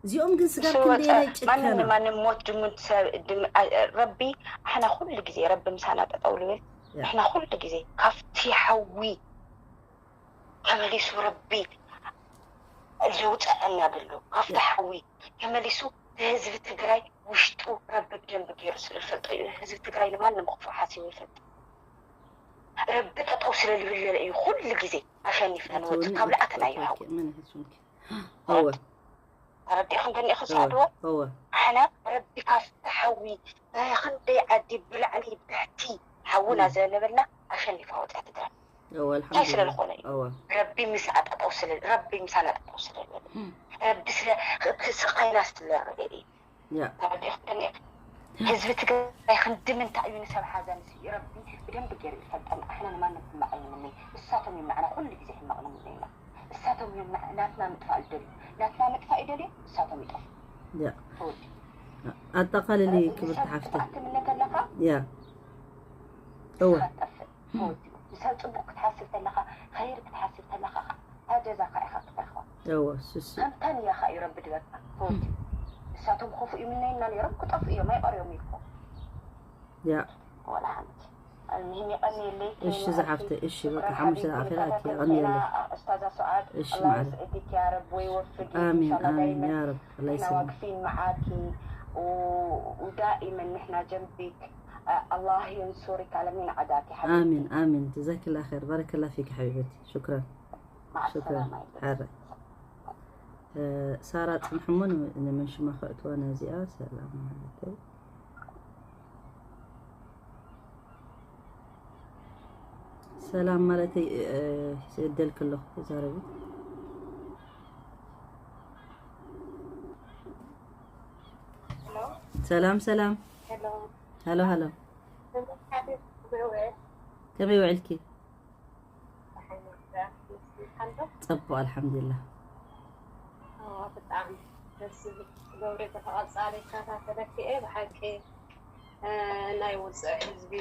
እዚኦም ግን ስጋብ ክንደየናይ ጭካና ማንም ሞት ድሙን ሰብ ረቢ ኣሕና ኩሉ ግዜ ረቢ ምሳና ጠጠው ልብል ኣሕና ኩሉ ግዜ ካብቲ ሓዊ ተመሊሱ ረቢ ዘውፀአና ዘሎ ካብቲ ሓዊ ተመሊሱ ህዝቢ ትግራይ ውሽጡ ረቢ ብደንብ ገይሩ ስለዝፈልጦ እዩ ህዝቢ ትግራይ ንማንም ክፉእ ሓሲቡ ይፈልጥ ረቢ ጠጠው ስለልብለለ እዩ ኩሉ ግዜ ኣሸኒፍና ንወፅእ ካብ ላዕተና እዩ ሓዊ እወ ተረዲእኹ እንተኒእኹ ዝሓድዎ ኣሕና ረቢ ካብቲ ሓዊ ክንደይ ዓዲ ብላዕሊ ብሕቲ ሓውና ዘነበልና ኣሸኒፋ ወፅያ ትግራይ እንታይ ስለ ዝኾነ እዩ ረቢ ምስ ኣጣጠው ስለ ረቢ ምሳና ኣጣጠው ስለ ረቢ ስለ ስቃይና ስለ ረድኤ እዩ ተረዲእኹ እንተኒእኹ ህዝቢ ትግራይ ክንዲ ምንታይ እዩ ንሰብ ሓዛን ሲ ረቢ ብደንብ ገይሩ ይፈልጠና ኣሕና ንማንም ሕማቕ ኣይንምነይ እሳቶም እዮም ንዓና ኩሉ ግዜ ሕማቕ ንምነይና እሳቶም እዮም ናትና ምጥፋእ ዝደልዩ ናትና ምጥፋእ ይደልዩ እሳቶም ይጠፉ ተወዲ ኣጠቃልሊ ክብርቲ ሓፍተ ትምነ ከለካ ያ እወ ትጠፍእ ተወዲ ንሰብ ፅቡቅ ክትሓስብ ከለካ ኸይር ክትሓስብ ከለካ ኣደዛካ ኢካ ክትረክባ እወ ስስ ከምታን እያካ እዩ ረቢ ድበካ ተወዲ እሳቶም ክፉ ይምነይና ነይሮም ክጠፉ እዮም ኣይቀርዮም ይኮ ያ ወላ ሓንቲ المهم يقني لك እሺ ዝሓፍተ እሺ በቃ ሓሙሽተ ደቂቃ ኣኺላ ኣኪ ቀንየለይ። استاذة سعاد እሺ الله ማለት يسعدك يا رب ويوفقك ኣሚን إن شاء الله ኣሚን دايما ያ ረብ ኣላ احنا ይስልም واقفين معاكي و... ودائما نحن جنبك. آه، الله ينصرك على مين عداك يا حبيبتي. ኣሚን ኣሚን ጀዛኪላ ኸይር ባረከላ ፊክ ሓቢበቲ ሽክራን مع ሽክራን السلامة يا ሓረ ሳራ ፅንሕሞ ንመን ሽማ ከእትዋ ነዚኣ ሰላም ማለተይ ሰላም ማለተይ ይስእደልክ ኣለኹ ተዛረቢ ሰላም ሰላም ሃሎ ሃሎ ከመይ ውዕልኪ ፅቡቅ ኣልሓምዱላ ብጣዕሚ ደስ ዝብል ገብረ ተፈቐፃሊ ይከታተለኪ እየ ብሓቂ ናይ ውፅዕ ህዝቢ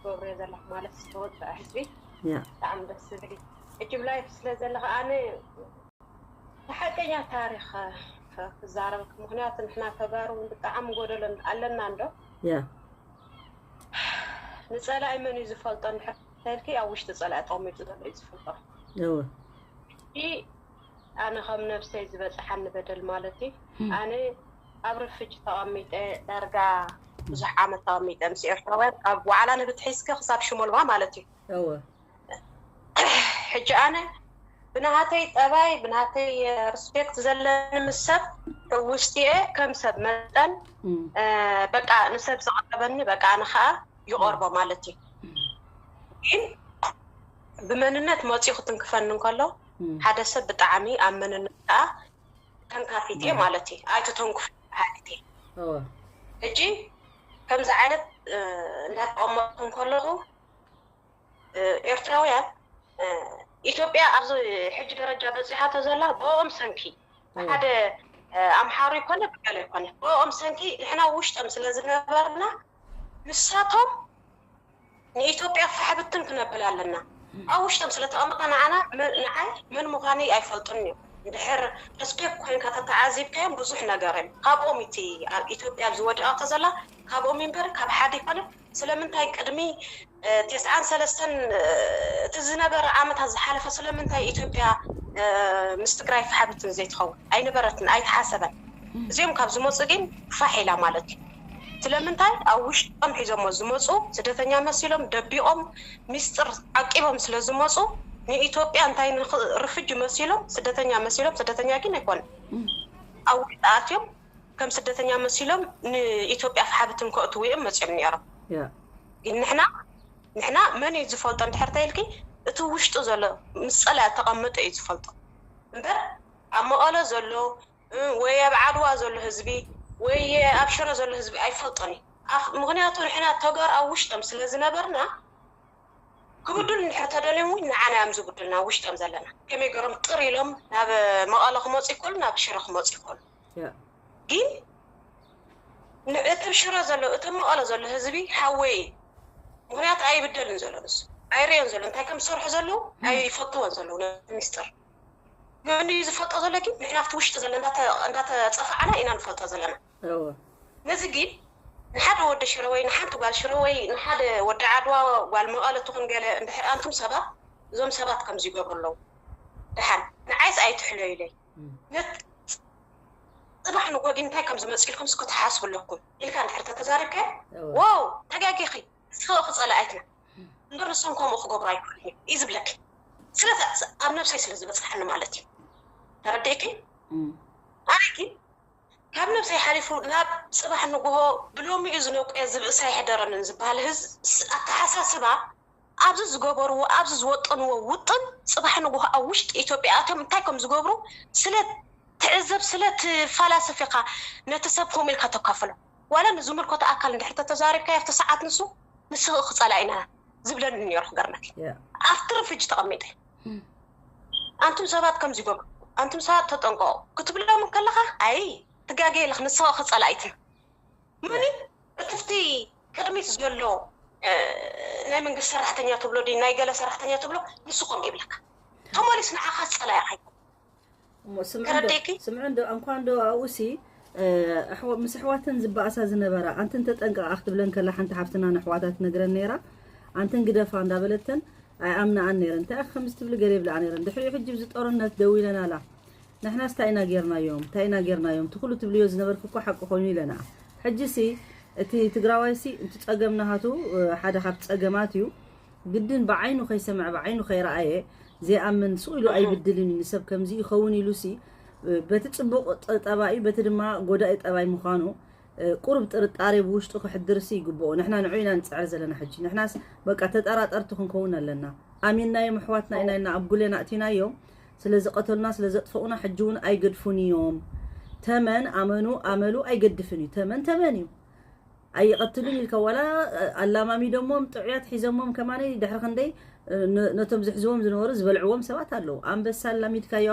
ገብረ ዘለኹ ማለት ዝተወፅዐ ህዝቢ ያ ብጣዕሚ ደስ ዝብል እዩ ሕጂ ብላይፍ ስለ ዘለኻ ኣነ ሓቀኛ ታሪክ ክዛረበክ ምክንያቱ ንሕና ተጋሩ ብጣዕሚ ጎደሎ ኣለና እንዶ ያ ንፀላኢ መን እዩ ዝፈልጦ እንድሕር ተልኪ ኣብ ውሽጢ ፀላኢ ተቐሚጡ ዘሎ እዩ ዝፈልጦ እወ ሕጂ ኣነ ከም ነብሰይ ዝበፅሓኒ በደል ማለት እዩ ኣነ ኣብ ርፍጅ ተቐሚጠ ዳርጋ ብዙሕ ዓመት ተቐሚጠ ምስ ኤርትራውያን ካብ ዋዕላ ንብትሒዝከ ክሳብ ሽሞልባ ማለት እዩ እወ ሕጂ ኣነ ብናሃተይ ጠባይ ብናሃተይ ሪስፔክት ዘለኒ ምስ ሰብ ውስጢኤ ከም ሰብ መጠን እም፣ በቃ ንሰብ ዘቕረበኒ በቃ ኣነ ከዓ ይቐርቦ ማለት እዩ ግን ብመንነት መፂኡ ክትንክፈኒ እንከሎ እም፣ ሓደ ሰብ ብጣዕሚ ኣብ መንነት ከዓ ተንካፊት እየ ማለት እዩ ኣይተተንኩፍ ሓሊት እየ እወ ሕጂ ከምዚ ዓይነት እንዳተቐመጥኩ እንከለኹ ኤርትራውያን ኢትዮጵያ ኣብዚ ሕጂ ደረጃ በፂሓቶ ዘላ ብኦም ሰንኪ ሓደ ኣምሓሩ ይኮነ ብገለ ይኮነ ብኦም ሰንኪ ንሕና ውሽጦም ስለ ዝነበርና ንሳቶም ንኢትዮጵያ ፋሕብትን ክነብል ኣለና ኣብ ውሽጦም ስለ ተቐመጥና ንዓና ንዓይ መን ምዃነይ ኣይፈልጡን እዮም እንድሕር ሪስፔክት ኮይንካ ተተዓዚብካዮም ብዙሕ ነገር እዮም ካብኦም እቲ ኣብ ኢትዮጵያ ኣብዚ ወዲቓቶ ዘላ ካብኦም እምበር ካብ ሓደ ይኮነ ስለምንታይ ቅድሚ ተስዓን ሰለስተን እቲ ዝነበረ ዓመታት ዝሓለፈ ስለምንታይ ኢትዮጵያ ምስ ትግራይ ፋሕብትን ዘይትኸውን ኣይነበረትን ኣይተሓሰበን እዚኦም ካብ ዝመፁ ግን ፋሕ ኢላ ማለት እዩ ስለምንታይ ኣብ ውሽጦም ሒዞሞ ዝመፁ ስደተኛ መሲሎም ደቢቖም ሚስጥር ዓቂቦም ስለ ዝመፁ ንኢትዮጵያ እንታይ ርፍጅ መሲሎም ስደተኛ መሲሎም ስደተኛ ግን ኣይኮነ ኣብ ውሽጢ ኣትዮም ከም ስደተኛ መሲሎም ንኢትዮጵያ ፋሕብትን ከእትዉ እዮም መፅኦም ነይሮም ያ ግን ንሕና ንሕና መን እዩ ዝፈልጦ እንድሕር ተይልኪ እቲ ውሽጡ ዘሎ ምስ ፀላኢ ተቐመጠ እዩ ዝፈልጦ እምበር ኣብ መቐለ ዘሎ ወይ ኣብ ዓድዋ ዘሎ ህዝቢ ወይ ኣብ ሽረ ዘሎ ህዝቢ ኣይፈልጦን እዩ ምክንያቱ ንሕና ተጋር ኣብ ውሽጦም ስለ ዝነበርና ክብዱል እንድሕር ተደልዮም እውን ንዓና እዮም ዝብዱልና ውሽጦም ዘለና ከመይ ገሮም ጥር ኢሎም ናብ መቐለ ክመፁ ይክእሉ ናብ ሽረ ክመፁ ይክእሉ ያ ግን እቲ ሽረ ዘሎ እቲ መቐለ ዘሎ ህዝቢ ሓወይ ምክንያቱ ኣይብደልን ዘሎ ንሱ ኣይርእዮን ዘሎ እንታይ ከም ዝሰርሑ ዘለዉ ኣይፈትዎን ዘለዉ ሚስጥር መን እዩ ዝፈልጦ ዘሎ ግን ንሕና ኣብቲ ውሽጢ ዘሎ እንዳተፀፋዕና ኢና ንፈልጦ ዘለና እወ ነዚ ግን ንሓደ ወዲ ሽረ ወይ ንሓንቲ ጓል ሽረ ወይ ንሓደ ወዲ ዓድዋ ጓል መቐለ ትኹን ገለ እንድሕር ኣንቱም ሰባት እዞም ሰባት ከምዚ ይገብሩ ኣለዉ ድሓን ንዓይስ ኣይትሕለዩለይ ነት ፅባሕ ንጎ ግን እንታይ ከም ዝመፅእ ኢልኩም እስኪ ትሓስቡ ኣለኩም ኢልካ እንድሕር ተተዛሪብካዮ ዋው ተጋጊኺ ንስኺ ክፀላኣይትና እምበር ንሶም ከምኡ ክገብሩ ኣይክእሉን እዩ እዩ ዝብለኪ ስለ ኣብ ነብሰይ ስለ ዝበፅሓኒ ማለት እዩ ተረዲእኪ ኣነ ግን ካብ ነብሰይ ሓሊፉ ናብ ፅባሕ ንግሆ ብሎሚ እዩ ዝነቁየ ዝብእሳ ይሕደረንን ዝበሃል ህዝ ኣተሓሳስባ ኣብዚ ዝገበርዎ ኣብዚ ዝወጠንዎ ውጥን ፅባሕ ንግሆ ኣብ ውሽጢ ኢትዮጵያ ኣቶም እንታይ ከም ዝገብሩ ስለ ትዕዘብ ስለ ትፈላስፍ ኢኻ ነቲ ሰብ ከምኡ ኢልካ ተካፍሎ ዋላ ንዝምልከቶ ኣካል እንድሕር ተተዛሪብካ ኣብቲ ሰዓት ንሱ ንስኺ ክፀላ ኢና ዝብለኒ ነይሩ ክገርመኪ ኣብቲ ርፍጅ ተቐሚጠ ኣንቱም ሰባት ከምዚ ይገብሩ ኣንቱም ሰባት ተጠንቀቑ ክትብሎም ከለኻ ኣይ ትጋገ ኢለኽ ንስኻ ክፀላኢትና ምን እትፍቲ ቅድሚት ዘሎ ናይ መንግስቲ ሰራሕተኛ ትብሎ ድ ናይ ገለ ሰራሕተኛ ትብሎ ንሱ ከምኡ ይብለካ ተመሊስ ንዓኻ ዝፀላኢ ስምዑ እንዶ እንኳ እንዶ ኣውሲ ምስ ኣሕዋተን ዝበኣሳ ዝነበራ ኣንተን ተጠንቀቓ ክትብለን ከላ ሓንቲ ሓፍትና ንኣሕዋታ ትነግረን ነይራ ኣንተን ግደፋ እንዳበለተን ኣይኣምናኣን ነይረን። እንታይ ከምዚ ትብሊ ገለ ይብላኣ ነይረን። ድሕሪኡ ሕጂ ብዚ ጦርነት ደው ኢለን ኣላ። ንሕናስ እንታይ ኢና ጌርናዮም? እንታይ ኢና ጌርናዮም? እቲ ኩሉ ትብልዮ ዝነበርክ እኮ ሓቂ ኮይኑ ኢለና። ሕጂ ሲ እቲ ትግራዋይ ሲ እቲ ጸገም ናሃቱ ሓደ ካብ ጸገማት እዩ። ግድን ብዓይኑ ከይሰምዐ ብዓይኑ ከይረኣየ ዘይኣምን ስቕ ኢሉ ኣይብድልን እዩ። ንሰብ ከምዚ ይኸውን ኢሉ ሲ በቲ ጽቡቕ ጠባይ በቲ ድማ ጎዳኢ ጠባይ ምዃኑ ቁሩብ ጥርጣሬ ብውሽጡ ክሕድርሲ ይግብኦ። ንሕና ንዑ ኢና ንጽዕር ዘለና ሕጂ። ንሕናስ በቃ ተጠራጠርቲ ክንከውን ኣለና። ኣሚንናዮም ኣሕዋትና ኢና ኢልና ኣብ ጉሌና ኣእቲናዮም። ስለ ዝቐተሉና ስለ ዘጥፈኡና ሕጂ እውን ኣይገድፉን እዮም። ተመን ኣመኑ ኣመሉ ኣይገድፍን እዩ። ተመን ተመን እዩ። ኣይቐትሉን ኢልካ ዋላ ኣላማሚዶሞም ጥዑያት ሒዘሞም ከማነይ ድሕሪ ክንደይ ነቶም ዝሕዝዎም ዝነበሩ ዝበልዕዎም ሰባት ኣለዉ። ኣንበሳ ኣላሚድካዮ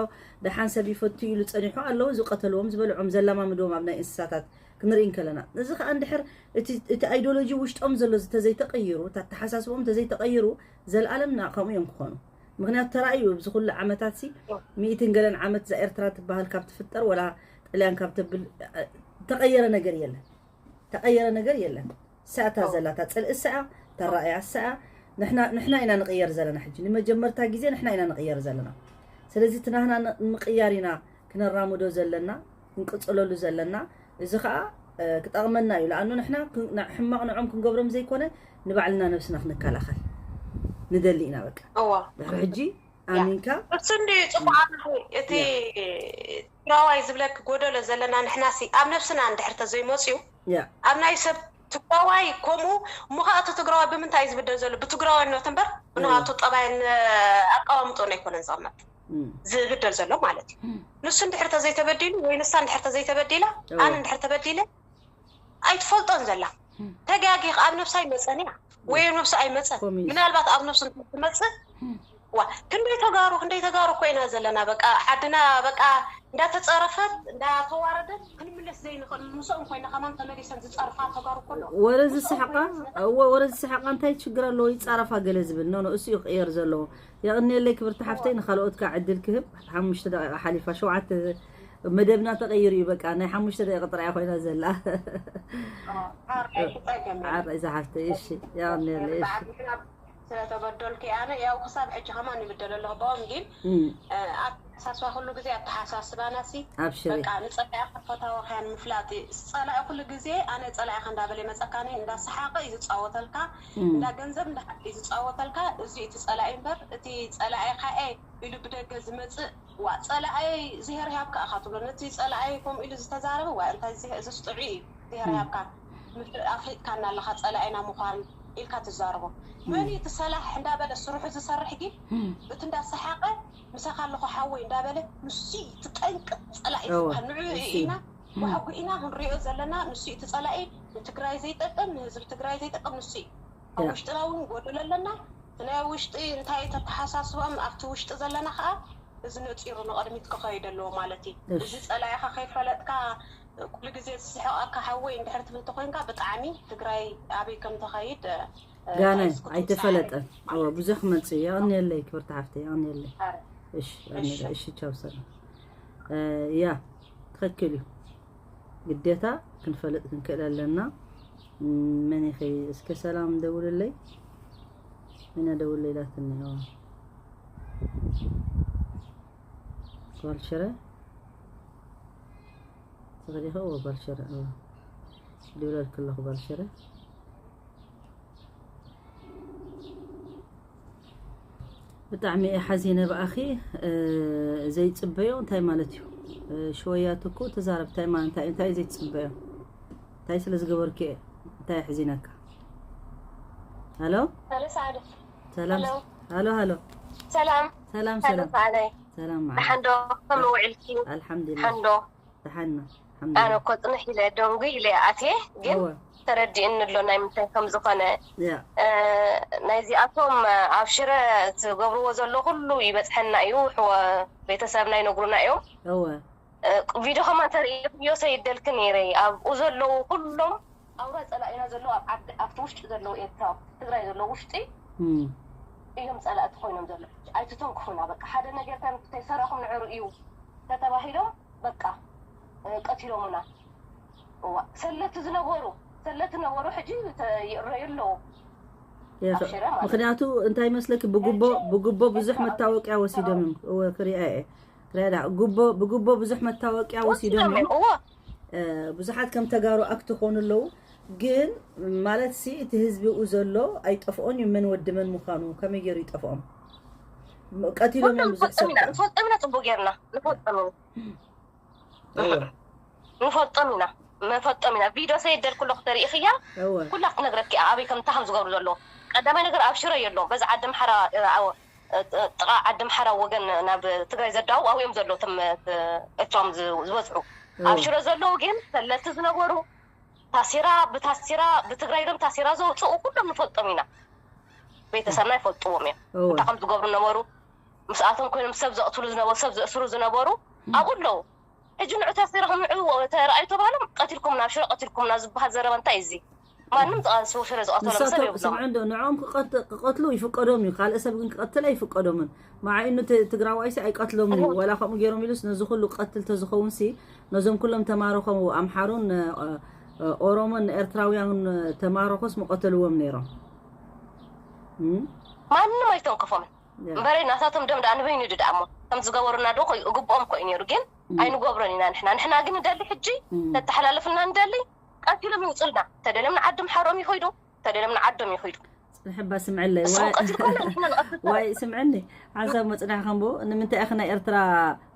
ደሓን ሰብ ይፈቱ ኢሉ ጸኒሑ ኣለዉ ዝቐተልዎም ዝበልዖም ዘላማምድዎም ኣብ ናይ እንስሳታት ክንርኢ እንከለና እዚ ከዓ እንድሕር እቲ ኣይዲዮሎጂ ውሽጦም ዘሎ ዝተዘይተቐይሩ እቲ ኣተሓሳስቦም እንተዘይተቐይሩ ዘልኣለምና ከምኡ እዮም ክኾኑ። ምክንያቱ ተራእዩ ኣብዚ ኩሉ ዓመታት ሲ ሚእትን ገለን ዓመት እዛ ኤርትራ ትበሃል ካብ ትፍጠር ወላ ጥልያን ካብ ተብል ተቐየረ ነገር የለን። ተቐየረ ነገር የለን። ሰኣታ ዘላታ ጽልኢ ሰኣ ተራእያ ሰኣ ንሕና ኢና ንቕየር ዘለና ሕጂ ንመጀመርታ ግዜ ንሕና ኢና ንቕየር ዘለና። ስለዚ እቲ ናህና ምቕያር ኢና ክነራምዶ ዘለና ክንቅጽለሉ ዘለና። እዚ ከዓ ክጠቕመና እዩ። ለኣኑ ንሕና ሕማቕ ንዖም ክንገብሮም ዘይኮነ ንባዕልና ነብስና ክንከላኸል ንደሊ ኢና። በቃ እዋ ድሕሪ ሕጂ ኣሚንካ እሱ እንዲ ጽቡቕ እቲ ትግራዋይ ዝብለክ ጎደሎ ዘለና ንሕናሲ ኣብ ነብስና እንድሕር ተዘይመፅዩ ኣብ ናይ ሰብ ትግራዋይ ከምኡ እሞ ከዓ እቲ ትግራዋይ ብምንታይ እዩ ዝብደል ዘሎ? ብትግራዋይነቱ እምበር ብናቱ ጠባይን ኣቀማምጦን ኣይኮነን ዝቕመጥ ዝብደል ዘሎ ማለት እዩ። ንሱ እንድሕር ተዘይተበዲሉ ወይ ንሳ እንድሕር ተዘይተበዲላ ኣነ እንድሕር ተበዲለ ኣይትፈልጦን ዘላ ተጋጊ ኣብ ነብሳ ይመፀን እያ ወይ ነብሳ ኣይመፀን ምናልባት ኣብ ነብሱ ትመፅእ ዋ ክንደይ ተጋሩ ክንደይ ተጋሩ እኮ ኢና ዘለና በቃ ዓድና በቃ እንዳተፀረፈት እንዳተዋረደት ክንምለስ ዘይንኽእል ምስኦም ኮይና ከማን ተመሊሰን ዝፀርፋ ተጋሩ እኮ ኣለዋ ወረ ዝስሕቃ እወ ወረ ዝስሕቃ እንታይ ችግር ኣለዎ ይፃረፋ ገለ ዝብል ኖ ኖ እሱ እዩ ክቅየር ዘለዎ የቕንየለይ ክብርቲ ሓፍተይ ንካልኦት ከዓ ዕድል ክህብ ሓሙሽተ ደቂቃ ሓሊፋ ሸውዓተ መደብና ተቐይሩ እዩ በቃ ናይ ሓሙሽተ ደቂቃ ጥራይ ኮይና ዘላ ዓራይ ዝሓፍተይ እሺ የቕንየለይ እሺ ስለተበደልኩ ኣነ ያው ክሳብ ሕጂ ከማን ይብደል ኣለኹ ብኦም ግን ኣተሓሳስባ ኩሉ ግዜ ኣተሓሳስባና ሲ በቃ ንፀላኢ ፈታዊ ኸያን ምፍላጥ ፀላኢ ኩሉ ግዜ ኣነ ፀላኢኻ እንዳበለ ይመፀካኒ እንዳሰሓቀ እዩ ዝፃወተልካ እንዳ ገንዘብ እንዳ ሓቂ እዩ ዝፃወተልካ እዚ እቲ ፀላኢ እምበር እቲ ፀላኢ ካኤ ኢሉ ብደገ ዝመፅእ ዋ ፀላኣይ ዝሄር ሃብካ ኢኻ ትብሎ ነቲ ፀላኣይ ከምኡ ኢሉ ዝተዛረበ ዋ እንታይ እዚ እዚ ስጥዑ እዩ ዝሄር ሃብካ ኣፍሊጥካና ኣለኻ ፀላኢና ምዃን ኢልካ ትዛረቦ መን እቲ ሰላሕ እንዳበለ ስርሑ ዝሰርሕ ግን እቲ እንዳሰሓቀ ምሳኻ ኣለኹ ሓወይ እንዳበለ ንሱ ትጠንቅ ፀላኢ ዝበሃል ንዑ ኢና ወሓጉ ኢና ክንሪኦ ዘለና ንሱ እቲ ፀላኢ ንትግራይ ዘይጠቅም ንህዝቢ ትግራይ ዘይጠቅም ንሱ ኣብ ውሽጥና እውን ጎደሎ ኣለና ናይ ውሽጢ እንታይ ተተሓሳስቦም ኣብቲ ውሽጢ ዘለና ከዓ እዚ ነፂሩ ንቕድሚት ክኸይድ ኣለዎ ማለት እዩ። እዚ ፀላኢኻ ከይፈለጥካ ኩሉ ግዜ ዝስሕቐካ ሓወይ እንድሕር ትብል ተኮይንካ ብጣዕሚ ትግራይ ኣበይ ከም ትኸይድ ጋነ ኣይተፈለጠን። እወ ብዙሕ ክመፅእ እዩ። የቐንየለይ ክብርቲ ሓፍተይ የቐንየለይ። እሺ እሺ ቻው ሰላም። ያ ትኽክል እዩ። ግዴታ ክንፈልጥ ክንክእል ኣለና። መን ኢኺ እስከ ሰላም ደውልለይ። መን ደውልለይ ኢላትኒ። ጓል ሽረ ትኽእል ኢኺ። እወ ጓል ሽረ እወ ድውለልኪ ኣለኹ ጓል ሽረ። ብጣዕሚ እየ ሓዚነ ብኣኺ ዘይፅበዮ እንታይ ማለት እዩ ሽወያት እኮ ተዛረብ እንታይ ማለት እንታይ እንታይ ዘይትፅበዮ እንታይ ስለ ዝገበርኪ እየ እንታይ ኣሕዚነካ ሃሎ ሰላም ሃሎ ሃሎ ሰላም ሰላም ሰላም ሰላም ሰላም ሓንዶ ከመይ ውዒልኪ ኣልሓምዱሊላህ ሓንዶ ደሓና ኣነ እኮ ፅንሕ ኢለ ደንጉ ኢለ ኣትየ ግን ተረዲእኒ ኣሎ ናይ ምንታይ ከም ዝኾነ ናይዚኣቶም ኣብ ሽረ ትገብርዎ ዘሎ ኩሉ ይበፅሐና እዩ ሕወ ቤተሰብና ይነግሩና እዮም ቪድዮ ከማን ተርእዮ ሰይደልክ ነይረ ኣብኡ ዘለዉ ኩሎም ኣውራ ፀላኢና ዘለዉ ኣብቲ ውሽጢ ዘለዉ ኤርትራ ትግራይ ዘለዉ ውሽጢ እዮም ፀላእቲ ኮይኖም ዘለዉ ኣይትተንክፉና በቃ ሓደ ነገር ተይሰረኹም ንዕሩ እዩ ተተባሂሎም በቃ ቀቲሎምና እዋ ሰለቲ ዝነበሩ ሰለቲ ነበሩ ሕጂ ይእረዩ ኣለዉ ምክንያቱ እንታይ መስለኪ፣ ብጉቦ ብጉቦ ብዙሕ መታወቂያ ወሲዶም እዮም። እወ፣ ክሪኣ እየ። ክሪኣ ዳ፣ ጉቦ፣ ብጉቦ ብዙሕ መታወቂያ ወሲዶም እዮም። ብዙሓት ከም ተጋሩ ኣክት ኾኑ ኣለዉ። ግን ማለት ሲ እቲ ህዝቢ ኡ ዘሎ ኣይጠፍኦን እዩ። መን ወዲ መን ምዃኑ ከመይ ገይሩ ይጠፍኦም? ቀቲሎም እዮም ብዙሕ ሰብ። ንፈልጦም ኢና፣ ጽቡቅ ጌርና ንፈልጦም ኢና። ንፈልጦም ኢና፣ ንፈልጦም ኢና። ቪድዮ ሰይደልኩ ኣለኹ፣ ተሪኢኽያ? ኩላ ክትነግረኪ እያ፣ ኣበይ ከም፣ እንታይ ከም ዝገብሩ ዘለዉ። ቀዳማይ ነገር ኣብ ሽረ የለዉ፣ በዚ ዓዲ ኣምሓራ፣ እ፣ ኣው-፣ እ፣ ጥቓ ዓዲ ኣምሓራ ወገን ናብ ትግራይ ዘዳው ኣብኡ እዮም ዘለዉ፣ እቶም፣ እ፣ እቶም ዝ-፣ ዝበዝሑ። ኣብ ሽረ ዘለዉ ግን ሰለቲ ዝነበሩ፣ ታሲራ፣ ብታሲራ፣ ብትግራይ ደም ታሲራ ዘውፅኡ ኩሎም ንፈልጦም ኢና። ቤተሰብና ይፈልጥዎም እዮም። እንታይ ከም ዝገብሩ ነበሩ፣ ምስኣቶም ኮይኖም ሰብ ዘቕትሉ ዝነበሩ፣ ሰብ ዘእስሩ ዝነበሩ ኣብኡ ኣለዉ። ሕጂ ንዑ ታሲርኩም፣ ንዑ ተረኣዩ ተባህሎም፣ ቀቲልኩምና፣ ኣብ ሽረ ቀቲልኩምና ዝበሃል ዘረባ እንታይ እዩ እዚ? ማንም ዝቐ-፣ ሽረ ዝቐተሎም ሰብ ንሳቶም፣ የብሎም። ስምዒ እንዶ፣ ንዕኦም ክቐት-፣ ክቐትሉ ይፍቀዶም እዩ፣ ካልእ ሰብ ግን ክቐትል ኣይፍቀዶምን። መዓይኑ ት-፣ ትግራዋይሲ ኣይቀትሎምን እዩ። ዋላ ከምኡ ገይሮም ኢሉስ ነዚ ኩሉ ክቐትል ተዝኸውን ሲ፣ ነዞም ኩሎም ተማረኾም ኣምሓሩን፣ እ፣ እ፣ ኦሮሞን ኤርትራውያን ተማረኾስ ምቐተልዎም ነይሮም። እም? ማንም ኣይተንከፎምን። እምበረይ ናታቶም ደም ደኣ ንበይኑ ይድድኣሞ። ከም ዝገበሩና ዶ ኮይ-፣ ግብኦም ኮዩ ነይሩ፣ ግን ኣይንገብሮን ኢና ንሕና። ንሕና ግን ንደሊ ሕጂ፣ ተተሓላልፍና ንደሊ፣ ቀቲሎም ይውፅልና። ተደልዮም ንዓዲ ምሓሮም ይኸይዱ፣ ተደልዮም ንዓዶም ይኸይዱ። ጽንሕባ ስምዕለይ። ንስኹም ዋይ፣ ቀቲልኩምና ንሕና ንቐትል። ዋይ፣ ስምዕኒ። ሓንሳብ መጽናዕኩም ብኡ፣ ንምንታይ ኢኺ ናይ ኤርትራ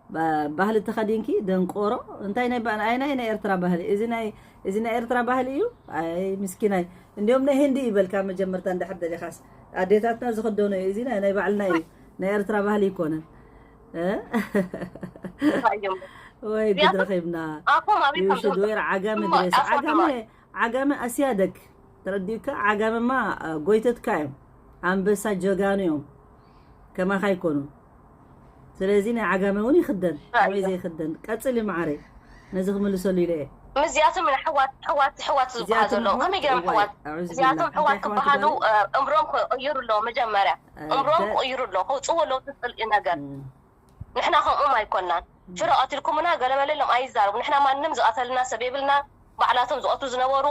ባ-፣ ባህሊ ተኸዲንኪ? ደንቆሮ። እንታይ ናይ ባ-፣ ኣይ ናይ፣ ናይ ኤርትራ ባህሊ? እዚ ናይ፣ እዚ ናይ ኤርትራ ባህሊ እዩ? ኣይ፣ ምስኪናይ። እንዲዮም ናይ ህንዲ ይበልካ መጀመርታ እንድሕር ደሊኻስ። ኣዴታትና ዝኽደኖ እዩ። እዚ ናይ፣ ናይ ባዕልና እዩ። ናይ ኤርትራ ባህሊ ይኮነን። እ? እዮም። ወይ ጉድ እዚኣቶም ረኺብና። ኣፎም ኣበይ ከም You should ዝወ-፣ wear ዓጋመ እሞ ድሬስ። ኣፎም ዓጋመ፣ ድማ ዓጋመ ኣስያደግ። ተረዲኡካ? ዓጋመማ፣ እ፣ ጎይተትካ እዮም። ኣንበሳ ጀጋኑ እዮም። ከማኻ ኣይኮኑን። ስለዚ ናይ ዓጋመ እውን ይኽደን። ኣይ። ከመይ ዘይኽደን? ቀጽሊ መዓረይ። ነዚ ክምልሰሉ ኢለ እየ። ምስዚኣቶም ኢና ሕዋት፣ ሕዋት፣ ሕዋት ዝበሃሉ እዚኣቶም ዘለዉ። ኣሕዋት? ከመይ ገይሮም እዋይ፣ ሕዋት? ኣዑዙ እዚኣቶም ቢላህ። ሕዋት እንታይ ኣሕዋት ክበሃሉ፣ ክበሃሉ? እ፣ እምሮም ክቕይሩ ኣለዎ መጀመርያ። እ፣ እምሮም ደ-፣ ክቕይሩ ኣለዎ። ከውፅዎ ኣለዎ እቲ ፅልኢ ነገር። እም። ንሕና ከምኦም ኣይኮናን። እም። ሽረ ቀቲልኩምና ገለመለ ኢሎም ኣይዛረቡ። ንሕና ማንም ዝቐተልና ሰብ የብልና። ባዕላቶም ዝቐትሉ ዝነበሩ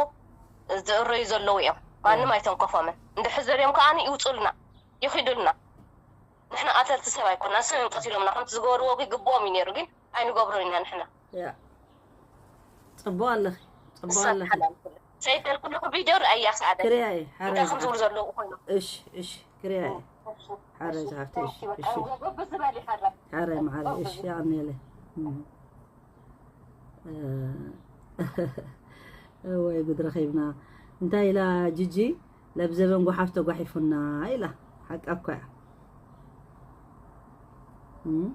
ዝእረዩ ዘለዉ እዮም። ማንም እም። ኣይተንከፎምን። እንድሕር ዘርዮም ከኣ ይውፁልና፣ ይኺዱልና። ንሕና ቀተልቲ ሰብ ኣይኮናን። ንሶም እዮም ቀቲሎምና። ከምቲ ዝገበርዎ ይግብኦም እዩ ነይሩ፣ ግን ኣይንገብሮን ኢና ንሕና። ያ። ጽቡቕ ኣለኺ። ጽቡቕ እሳ ኣለኺ። ሓላል ኩሉ። ሰይደልኩ ኣለኹ ቪድዮ ርኣያ ሰዓደ። ክሪያ እየ። ሓራይ እንታይ ከም ዝብሉ ዝሓፍተይ። ዘለዉ ኮይኖም። እሺ፣ እሺ፣ ክሪያ እየ። እሺ፣ ሓራይ ዝሓፍተይ፣ እሺ፣ እሺ፣ በቃ እሺ። ጎበዝ በሊ ሓራይ። ሓራይ መዓረይ፣ እሺ፣ ጎበዝ። የቐንየለይ። እም። እ፣ ወይ ጉድ ረኺብና። እንታይ ኢላ ጂጂ? ለብ ዘበን ጓሓፍ ተጓሒፉና ኢላ። ሓቃ እኮ እያ። እም?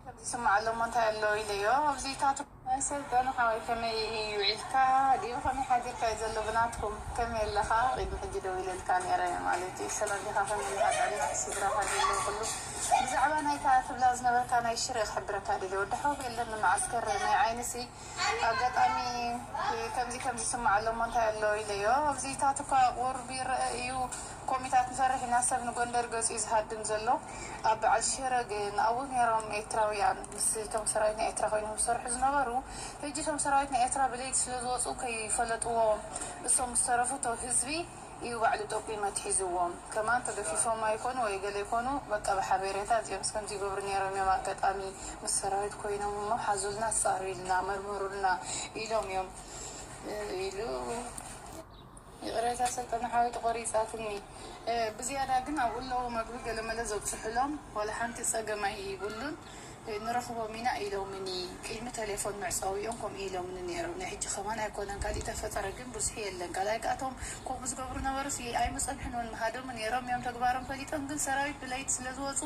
ከምዚ ይስማዕ ኣሎ እሞ እንታይ ኣሎ ኢለዮ። ኣብዚ ታቱ ናይ ሰልጠነ ሓወይ ከመይ እዩ ውዒልካ? ድዮ ከመይ ሓዲርካ እዩ ዘሎ ብናትኩም? ከመይ ኣለኻ? ቅድሚ ሕጂ ደው ኢለልካ ነይረ ማለት እዩ። ሰላም ዲኻ? ከመይ ኣለኻ? ጥዕና ስድራኻ ዘሎ ኩሉ? ብዛዕባ ናይታ ትብላ ዝነበርካ ናይ ሽረ ክሕብረካ ደልየ። ወዲ ሓወይ የለን መዓስከር ናይ ዓይንሲ ኣጋጣሚ ከምዚ ከምዚ ይስማዕ ኣሎ እሞ እንታይ ኣሎ ኢለዮ። ኣብዚ ታቱ እኳ ቁሩብ ይረአ እዩ። ኮሚታት ንፈርሕ ኢና፣ ሰብ ንጎንደር ገጹ እዩ ዝሃድም ዘሎ። ኣብ በዓል ሽረ ግን ኣብኡ ነይሮም ኤርትራውያን ምስ እቶም ሰራዊት ናይ ኤርትራ ኮይኖም ዝሰርሑ ዝነበሩ። ሕጂ እቶም ሰራዊት ናይ ኤርትራ ብለይቲ ስለ ዝወጹ ከይፈለጥዎም እሶም ዝተረፉ እቶ ህዝቢ እዩ ባዕሉ ጠቂሙ ኣትሒዝዎም። ከማን ተገፊፎም ኣይኮኑ ወይ ገለ ይኮኑ፣ በቃ ብሓቤሬታ እዚኦም እስከምዚ ይገብሩ ነይሮም እዮም። ኣጋጣሚ ምስ ሰራዊት ኮይኖም እሞ ሓዙልና፣ ጻሩ ኢልና፣ መርምሩልና ኢሎም እዮም ኢሉ። ይቕሬታ ሰልጠነ ሓወይ ተቖሪጻትኒ። እ፣ ብዝያዳ ግን ኣብኡ ኣለዉ መግቢ ገለመለ ዘብጽሑሎም ዋላ ሓንቲ ጸገም ኣይብሉን። እ፣ ንረኽቦም ኢና ኢሎምኒ። ቅድሚ ቴሌፎን መዕጸዊኦም ከምኡ ኢሎምኒ ነይሮም። ናይ ሕጂ ከማን ኣይኮነን፣ ካሊእ ተፈጠረ ግን ብዙሕ የለን። ካልኣይ ከኣ እቶም ከምኡ ዝገብሩ ነበሩስ ኣይምጸንሑን እውን ምሃደሙ ነይሮም እዮም። ተግባሮም ፈሊጦም ግን ሰራዊት ብለይቲ ስለ ዝወጹ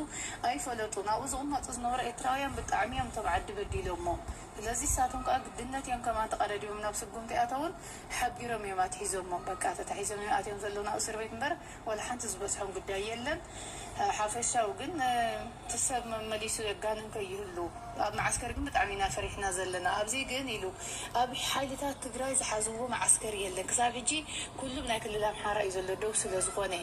ኣይፈለጡን። ኣብኡ ዝቕመጡ ዝነበሩ ኤርትራውያን ብጣዕሚ እዮም እቶም ዓዲ በዲሎሞም። ስለዚ ንሳቶም ከኣ ግድነት እዮም ከማን ተቐዳዲሞም ናብ ስጉምቲ ኣተውን። ሓቢሮም እዮም ኣትሒዞሞም። በቃ ተታሒዞም እዮም ኣትዮም ዘለዉ ናብ እስር ቤት እምበር ዋላ ሓንቲ ዝበጽሖም ጉዳይ የለን። ሓፈሻዊ ግን፣ እ፣ እቲ ሰብ መመሊሱ የጋንን ከይህሉ ኣብ መዓስከር ግን ብጣዕሚ ኢና ፈሪሕና ዘለና። ኣብዚ ግን ኢሉ ኣብ ሓይልታት ትግራይ ዝሓዝዎ መዓስከር የለን። ክሳብ ሕጂ ኩሉ ብናይ ክልል ኣምሓራ እዩ ዘሎ ደው ስለ ዝኾነ።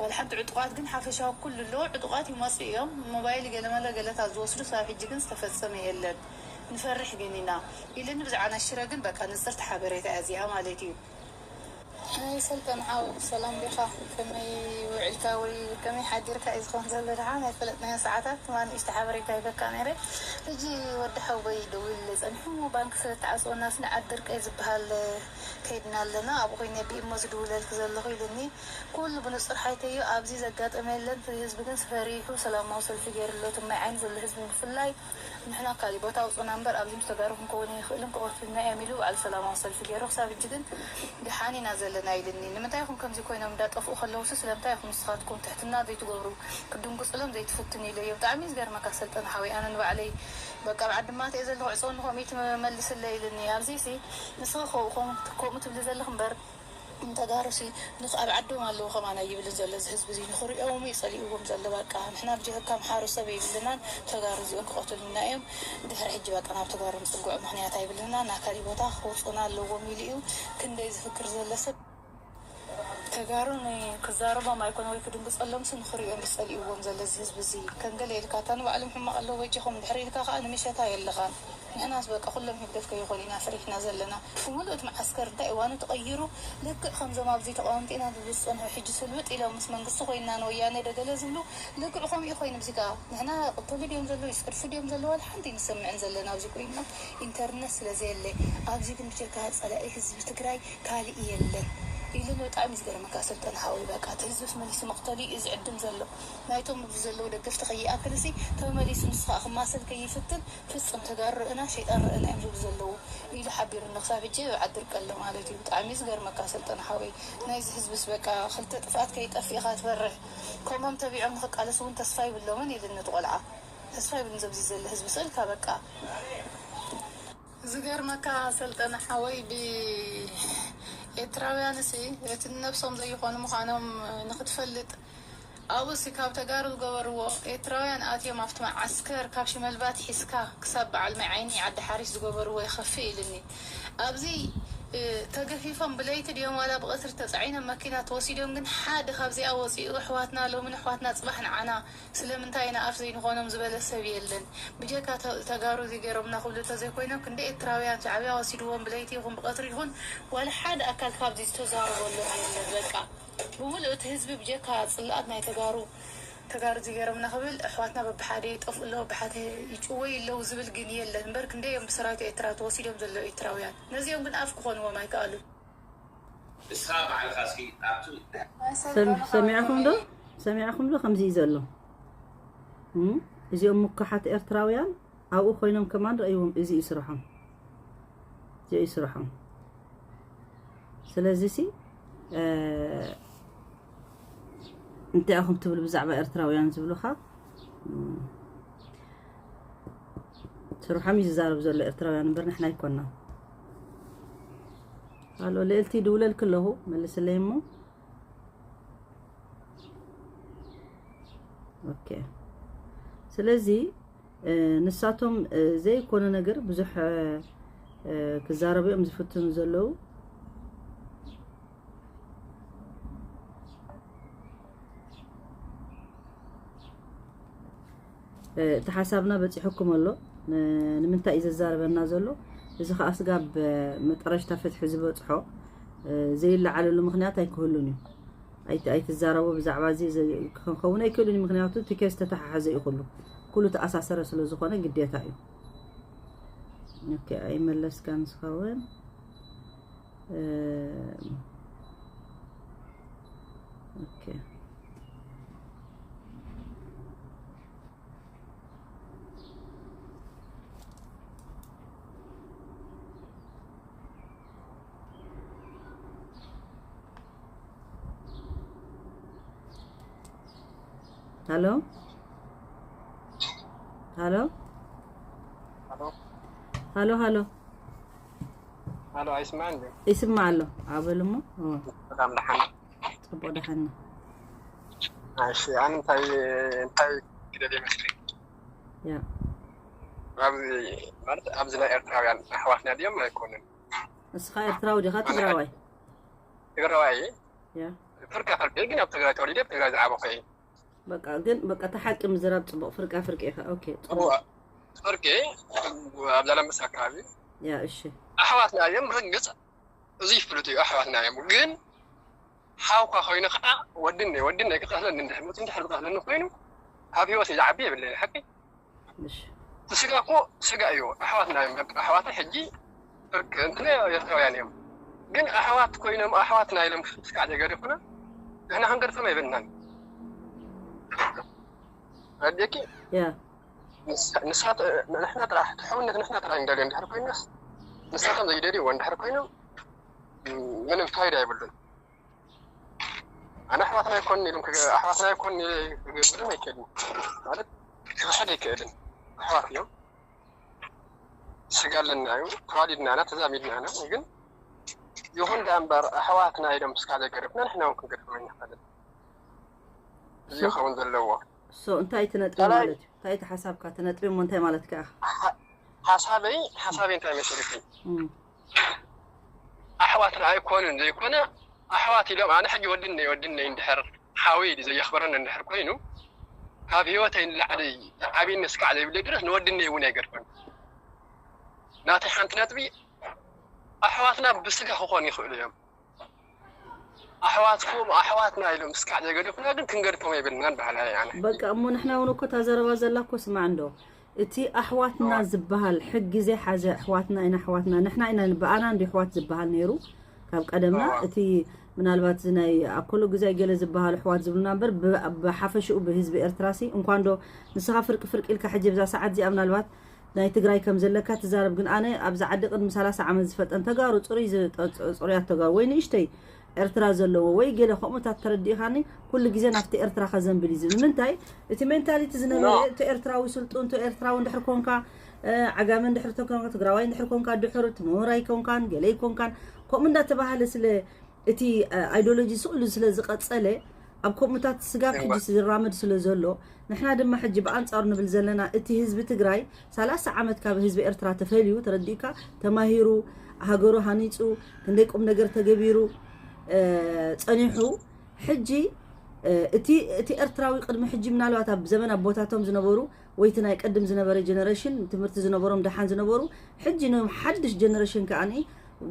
ዋላ ሓንቲ ዕጡቓት ግን ሓፈሻዊ ኩሉ ኣለዎ። ዕጡቓት ይመጹ እዮም። ሞባይል ገለመለ ገለታት ዝወስዱ ክሳብ ሕጂ ግን ዝተፈጸመ የለን። ንፈርሕ ግን ኢና ኢልኒ። ብዛዕባ ናይ ሽረ ግን በቃ ንጽርቲ ሓበሬታ እያ እዚኣ ማለት እዩ። ኣይ ሰልጠን ሓው፣ ሰላም ዲኻ? ከመይ ውዒልካ ወይ ከመይ ሓዲርካ እዩ ዝኾን ዘሎ? ደሓን ኣይፈለጥናዮ ሰዓታት፣ ትማሊ ንእሽቶ ሓበሬታ ይበካ ነይረ። ሕጂ ወዲ ሓወይ ደዊሉ ጸኒሑ፣ ባንክ ስለ ተዓጽወና ስለ ዓዲ ድርቀይ ዝበሃል ከይድና ኣለና። ኣብኡ ኮይነ ብኢሞ ዝድውለልክ ዘለኹ ኢሉኒ። ኩሉ ብንጹር ሓይተዮ፣ ኣብዚ ዘጋጠመ የለን። ህዝቢ ግን ፈሪሑ ሰላማዊ ሰልፊ ገይሩ ኣሎ። እቲ ማይ ዓይኒ ዘሎ ህዝቢ ብፍላይ ንሕና ካሊእ ቦታ ኣውፁና እምበር ኣብዚ ምስ ተጋሩ ክንከውን ኣይኽእልን፣ ክቐትሉና እዮም ኢሉ ባዕሉ ሰላማዊ ሰልፊ ገይሩ። ክሳብ ሕጂ ግን ደሓን ኢና ዘለና ኢልኒ። ንምንታይ ኢኹም ከምዚ ኮይኖም እንዳጠፍኡ ከለውሲ ስለምንታይ ኢኹም ንስኻትኩም ትሕትና ዘይትገብሩ፣ ክድንጉፅሎም ዘይትፍትኑ ኢለዮ። ብጣዕሚ እዩ ዝገርመካ ሰልጠነ ሓወይ፣ ኣነ ንባዕለይ በቃ ኣብ ዓዲ ማት እየ ዘለኹ፣ ዕፀውኒ ከምኡ እዩ ትመልስለይ ኢልኒ። ኣብዚሲ ንስኺ ከምኡ ከምኡ ትብሊ ዘለኹ እምበር ንተጋሩሲ ንኽ ኣብ ዓዶም ኣለዉ ከማን ኣይብልን ዘሎ እዚ ህዝቢ እዚ። ንኽሪኦም እዩ ጸሊእዎም ዘሎ። በቃ ንሕና ብጀካ ኣምሓሩ ሰብ የብልናን፣ ተጋሩ እዚኦም ክቐትሉና እዮም። ድሕሪ ሕጂ በቃ ናብ ተጋሩ ንጽግዖ ምኽንያት ኣይብልናን፣ ናብ ካሊእ ቦታ ክወጹና ኣለዎም ኢሉ እዩ ክንደይ ዝፍክር ዘሎ ሰብ። ተጋሩ ን-፣ ክዛረቦም ኣይኮነ ወይ ክድንግጸሎምሲ ንኽሪኦም እዩ ጸሊእዎም ዘሎ እዚ ህዝቢ እዚ። ከም ገለ ኢልካ እታ ንባዕሎም ሕማቕ ኣለዎ በጃኹም፣ ድሕሪ ኢልካ ከኣ ንምሸታ የለኻን። ንሕናስ በቃ ኩሎም ህግደፍ ከይኾኑ ኢና ፈሪሕና ዘለና። ብምሉእ እቲ መዓስከር እንታይ እዋኑ ተቐይሩ፣ ልክዕ ከምዞም ኣብዚ ተቓወምቲ ኢና ዝብሉ ዝጸንሑ፣ ሕጂ ስልብጥ ኢሎም ምስ መንግስቲ ኮይንና ንወያነ ደገለ ዝብሉ፣ ልክዕ ከምኡ ኮይኑ ኣብዚ ከኣ ንሕና ቅተሉ ድዮም ዘለዉ፣ ይጸድፉ ድዮም ዘለዉ፣ ዋላ ሓንቲ ኣይንሰምዕን ዘለና ኣብዚ ኮይንና፣ ኢንተርነት ስለ ዘየለ። ኣብዚ ግን ብጀካ ጸላኢ ህዝቢ ትግራይ ካልእ የለን ኢሉኒ። ብጣዕሚ እዩ ዝገርመካ ሰልጠነ ሓወይ፣ በቃ እቲ ህዝብስ መሊሱ መቕተሊ እዩ ዝዕድም ዘሎ። ናይቶም ኣብዚ ዘለዉ ደገፍቲ ከይኣክልሲ ተመሊሱ ንሱ ከኣ ክማሰል ከይፍትን ፍጽም ተጋሩ ርእና ሸይጣን ርእና እዮም ዝብሉ ዘለዉ ኢሉ ሓቢሩኒ። ክሳብ ሕጂ ኣብ ዓዲ ድርቂ ኣሎ ማለት እዩ። ብጣዕሚ እዩ ዝገርመካ ሰልጠነ ሓወይ፣ ናይዚ ህዝብስ በቃ ክልተ ጥፍኣት ከይጠፍእ ኢኻ ትፈርሕ። ከምኦም ተቢዖም ንኽቃለሱ እውን ተስፋ ይብሎምን ኢልኒ እቲ ቆልዓ። ተስፋ ይብልን ዘብዚ ዘሎ ህዝቢ ስእልካ በቃ። ዝገርመካ ሰልጠነ ሓወይ፣ ብኤርትራውያንሲ እቲ ንነብሶም ዘይኾኑ ምዃኖም ንኽትፈልጥ ኣብኡሲ ካብ ተጋሩ ዝገበርዎ ኤርትራውያን ኣትዮም ኣብቲ መዓስከር ካብ ሽመልባት ሒዝካ ክሳብ በዓል ማይ ዓይኒ ዓዲ ሓሪሽ ዝገበርዎ ይኸፍእ ኢልኒ። ኣብዚ እ፣ ተገፊፎም ብለይቲ ድዮም ዋላ ብቐትሪ ተጻዒኖም መኪና ተወሲዶም፣ ግን ሓደ ካብዚኣ ወጺኡ ኣሕዋትና ሎምን ኣሕዋትና ጽባሕ ንዓና ስለምንታይ ኢና ኣፍ ዘይንኾኖም ዝበለ ሰብ የለን። ብጀካ ተ-፣ ተጋሩ እዚ ገይሮምና ክብሉ እንተዘይኮይኖም፣ ክንደይ ኤርትራውያን ሻዕብያ ወሲድዎም ብለይቲ ይኹን ብቐትሪ ይኹን ዋላ ሓደ ኣካል ካብዚ ዝተዛረበሎም የለን። በቃ ብምሉእ እቲ ህዝቢ ብጀካ ጽልኣት ናይ ተጋሩ፣ ተጋሩ እዚ ገይሮምና ክብል ኣሕዋትና በብሓደ ይጠፍኡ ኣለዉ፣ በብሓደ ይጭወዩ ኣለዉ ዝብል ግን የለን። እምበር ክንደይ እዮም ብሰራዊት ኤርትራ ተወሲዶም ዘለዉ ኤርትራውያን። ነዚኦም ግን ኣፍ ክኾንዎም ኣይከኣሉን። ንስኻ ባዕልኻ እስኪ ኣብቲ ሰብ ሰሚዕኹም ዶ? ሰሚዕኹም ዶ? ከምዚ እዩ ዘሎ። እም? እዚኦም ምኩሓት ኤርትራውያን ኣብኡ ኮይኖም ከማን ረእይዎም። እዚ እዩ ስርሖም። እዚ እዩ ስርሖም። ስለዚ ሲ፣ እ፣ እንታይ ኢኹም ትብሉ ብዛዕባ ኤርትራውያን ዝብሉኻ? እም፣ ስርሖም እዩ ዝዛረብ ዘሎ ኤርትራውያን እምበር ንሕና ኣይኮንና። ሃሎ ልእልቲ፣ ይድውለልኪ ኣለኹ፣ መልስለይ እሞ። ኦኬ። ስለዚ፣ እ፣ ንሳቶም፣ እ፣ ዘይኮነ ነገር ብዙሕ፣ እ፣ እ፣ ክዛረቡ እዮም ዝፍትኑ ዘለዉ። እ፣ እቲ ሓሳብና በጺሑኩም ኣሎ። ን-፣ ንምንታይ እዩ ዘዛርበና ዘሎ? እዚ ኸኣ ስጋብ መጠረሽታ ፍትሒ ዝበጽሖ፣ እ፣ ዘይለዓለሉ ምኽንያት ኣይክህሉን እዩ። ኣይቲ-፣ ኣይትዛረቡ ብዛዕባ እዚ ዘ-፣ ክኸውን ኣይክእሉን እዩ። ምኽንያቱ እቲ ኬዝ ተተሓሓዘ እዩ ኩሉ። ኩሉ ተኣሳሰረ ስለ ዝኾነ ግዴታ እዩ። ኦኬ፣ ኣይመለስካን ዝኸውን። እ፣ ኦኬ። ሃሎ? ሃሎ? ሃሎ? ሃሎ፣ ሃሎ። ሃሎ፣ ኣይስማዕን ድዩ? ይስማዕ ኣሎ። ኣበል እሞ። ኦ። ሰላም፣ ደሓን? ጽቡቕ፣ ደሓን። እሺ፣ ኣነ እንታይ፣ እንታይ ክደል ይመስለኝ? ያ። ኣብዚ፣ ማለት፣ ኣብዚ ናይ ኤርትራውያን ኣሕዋትና ድዮም ኣይኮኑን? ንስኻ ኤርትራዊ ዲኻ ትግራዋይ? ትግራዋይ። ያ። ፍርቃ ፍርቂ፣ ግን ኣብ ትግራይ ተወሊደ፣ ኣብ ትግራይ ዝዓበኹ እየ። በቃ፣ ግን በቃ፣ እቲ ሓቂ ምዝራብ ጽቡቕ። ፍርቃ ፍርቂ ኢኻ። ኦኬ፣ ጽቡቕ። እዋ፣ ፍርቂ ኣብ ዛላምበሳ ኣካባቢ። ያ፣ እሺ። ኣሕዋትና እዮም፣ ርግጽ፣ እዚ ይፍለጥ እዩ፣ ኣሕዋትና እዮም። ግን ሓውካ ኮይኑ ከዓ ወድነይ ወድነይ ክቐትለኒ እንድሕር መፂኡ እንድሕር ዝቐትለኒ ኮይኑ ካብ ህይወት ዝዓቢ የብለይ ሓቂ እሺ ስጋ እኮ ስጋ እዩ ኣሕዋትና እዮም በቃ ኣሕዋት ሕጂ ፍርቅ እንትን ኤርትራውያን እዮም ግን ኣሕዋት ኮይኖም ኣሕዋትና ኢሎም ስካዕ ዘይገደፉና ንሕና ክንገድፎም ኣይብልናን ኣደቂ ያ ንሳ- ንሳት ንሕና ጥራሕ ትሕውነት ንሕና ጥራሕ ንደልዮ እንድሕር ኮይናስ ንሳቶም ዘይደልይዎ እንድሕር ኮይኖም ምንም ፋይዳ የብሉን ኣነ ኣሕዋትና ይኮን ኢሎም ክገ- ኣሕዋትና ይኮን ክገብርን ኣይክእልን ማለት ክኽሕድ ኣይክእልን ኣሕዋት እዮም ስጋ ኣለና እዩ ተዋሊድና ኢና ተዛሚድና ኢና ግን ይኹን ዳ እምበር ኣሕዋትና ኢሎም ስጋ ዘይገደፍና ንሕና እውን ክንገድፎም ኣይንኽእልን እዚ ይኸውን ዘለዎ ሶ እንታይ እቲ ነጥቢ ካልኣይ- ማለት እዩ እንታይ እቲ ሓሳብካ እቲ ነጥቢ እሞ እንታይ ማለት ከኣ ሓሳበይ ሓሳበይ እንታይ መሰለኪ እም፣ ኣሕዋትና ኣይኮኑን ዘይኮነ ኣሕዋት ኢሎም ኣነ ሕጂ ወድነይ ወድነይ እንድሕር ሓወይ ኢሉ ዘየኽብረኒ እንድሕር ኮይኑ ካብ ህይወተይ ንላዕሊ ዓብይነት ስካዕ ዘይብለይ ድረስ ንወድነይ እውን ኣይገድፈን ናተይ ሓንቲ ነጥቢ ኣሕዋትና ብስጋ ክኾኑ ይኽእሉ እዮም ኣሕዋትኩም ኣሕዋትና ኢሎም ስካዕ ዘይገደፉና ግን ክንገድፎም የብልናን በሃላይ ኣነ በቃ እሞ ንሕና እውን እኮ እታ ዘረባ ዘላ እኮ ስማዕ እንዶ እቲ ኣሕዋትና ዝበሃል ሕጊ ዘይሓዘ ኣሕዋትና ኢና ኣሕዋትና ንሕና ኢና በኣና እንዲ ኣሕዋት ዝበሃል ነይሩ ካብ ቀደምና ኣዋ። እቲ ምናልባት እዚ ናይ ኣኮሎ ግዛይ ገለ ዝበሃሉ ኣሕዋት ዝብሉና እምበር ብ- ብሓፈሽኡ ብህዝቢ ኤርትራ ሲ እንኳን ዶ ንስኻ ፍርቂ ፍርቂ ኢልካ ሕጂ ብዛ ሰዓት እዚኣ ምናልባት ናይ ትግራይ ከም ዘለካ ትዛረብ ግን ኣነ ኣብዚ ዓዲ ቅድሚ ሰላሳ ዓመት ዝፈልጠን ተጋሩ ፅሩይ ዝጠ- ፅሩያት ተጋሩ ወይ ንእሽተይ ኤርትራ ዘለዎ ወይ ገለ ከምኡታት ተረዲእኻኒ ኩሉ ግዜ ናብቲ ኤርትራ ከዘንብል እዩ ዝብል ንምንታይ እቲ ሜንታሊቲ ዝነበረ No. እቲ ኤርትራዊ ስልጡን እቲ ኤርትራዊ እንድሕር ኮንካ እ፣ ዓጋመ እንድሕር ተኮንካ ትግራዋይ እንድሕር ኮንካ ድሕር እቲ ምሁር ኣይኮንካን ገለ ኣይኮንካን ከምኡ እንዳተባሃለ ስለ እቲ እ፣ ኣይዲዮሎጂ ስቕ ኢሉ ስለ ዝቐጸለ ኣብ ከምኡታት ስጋብ ሕጂ ዝራመድ ስለ ዘሎ ንሕና ድማ ሕጂ ብኣንጻሩ ንብል ዘለና እቲ ህዝቢ ትግራይ ሰላሳ ዓመት ካብ ህዝቢ ኤርትራ ተፈልዩ ተረዲእካ ተማሂሩ ሃገሩ ሃኒፁ ክንደይ ቁም ነገር ተገቢሩ እ፣ ጸኒሑ ሕጂ እ፣ እቲ እቲ ኤርትራዊ ቅድሚ ሕጂ ምናልባት ኣብ ዘመን ኣቦታቶም ዝነበሩ ወይ እቲ ናይ ቅድም ዝነበረ ጀነሬሽን ትምህርቲ ዝነበሮም ደሓን ዝነበሩ ሕጂ ኖም ሓድሽ ጀነሬሽን ከኣ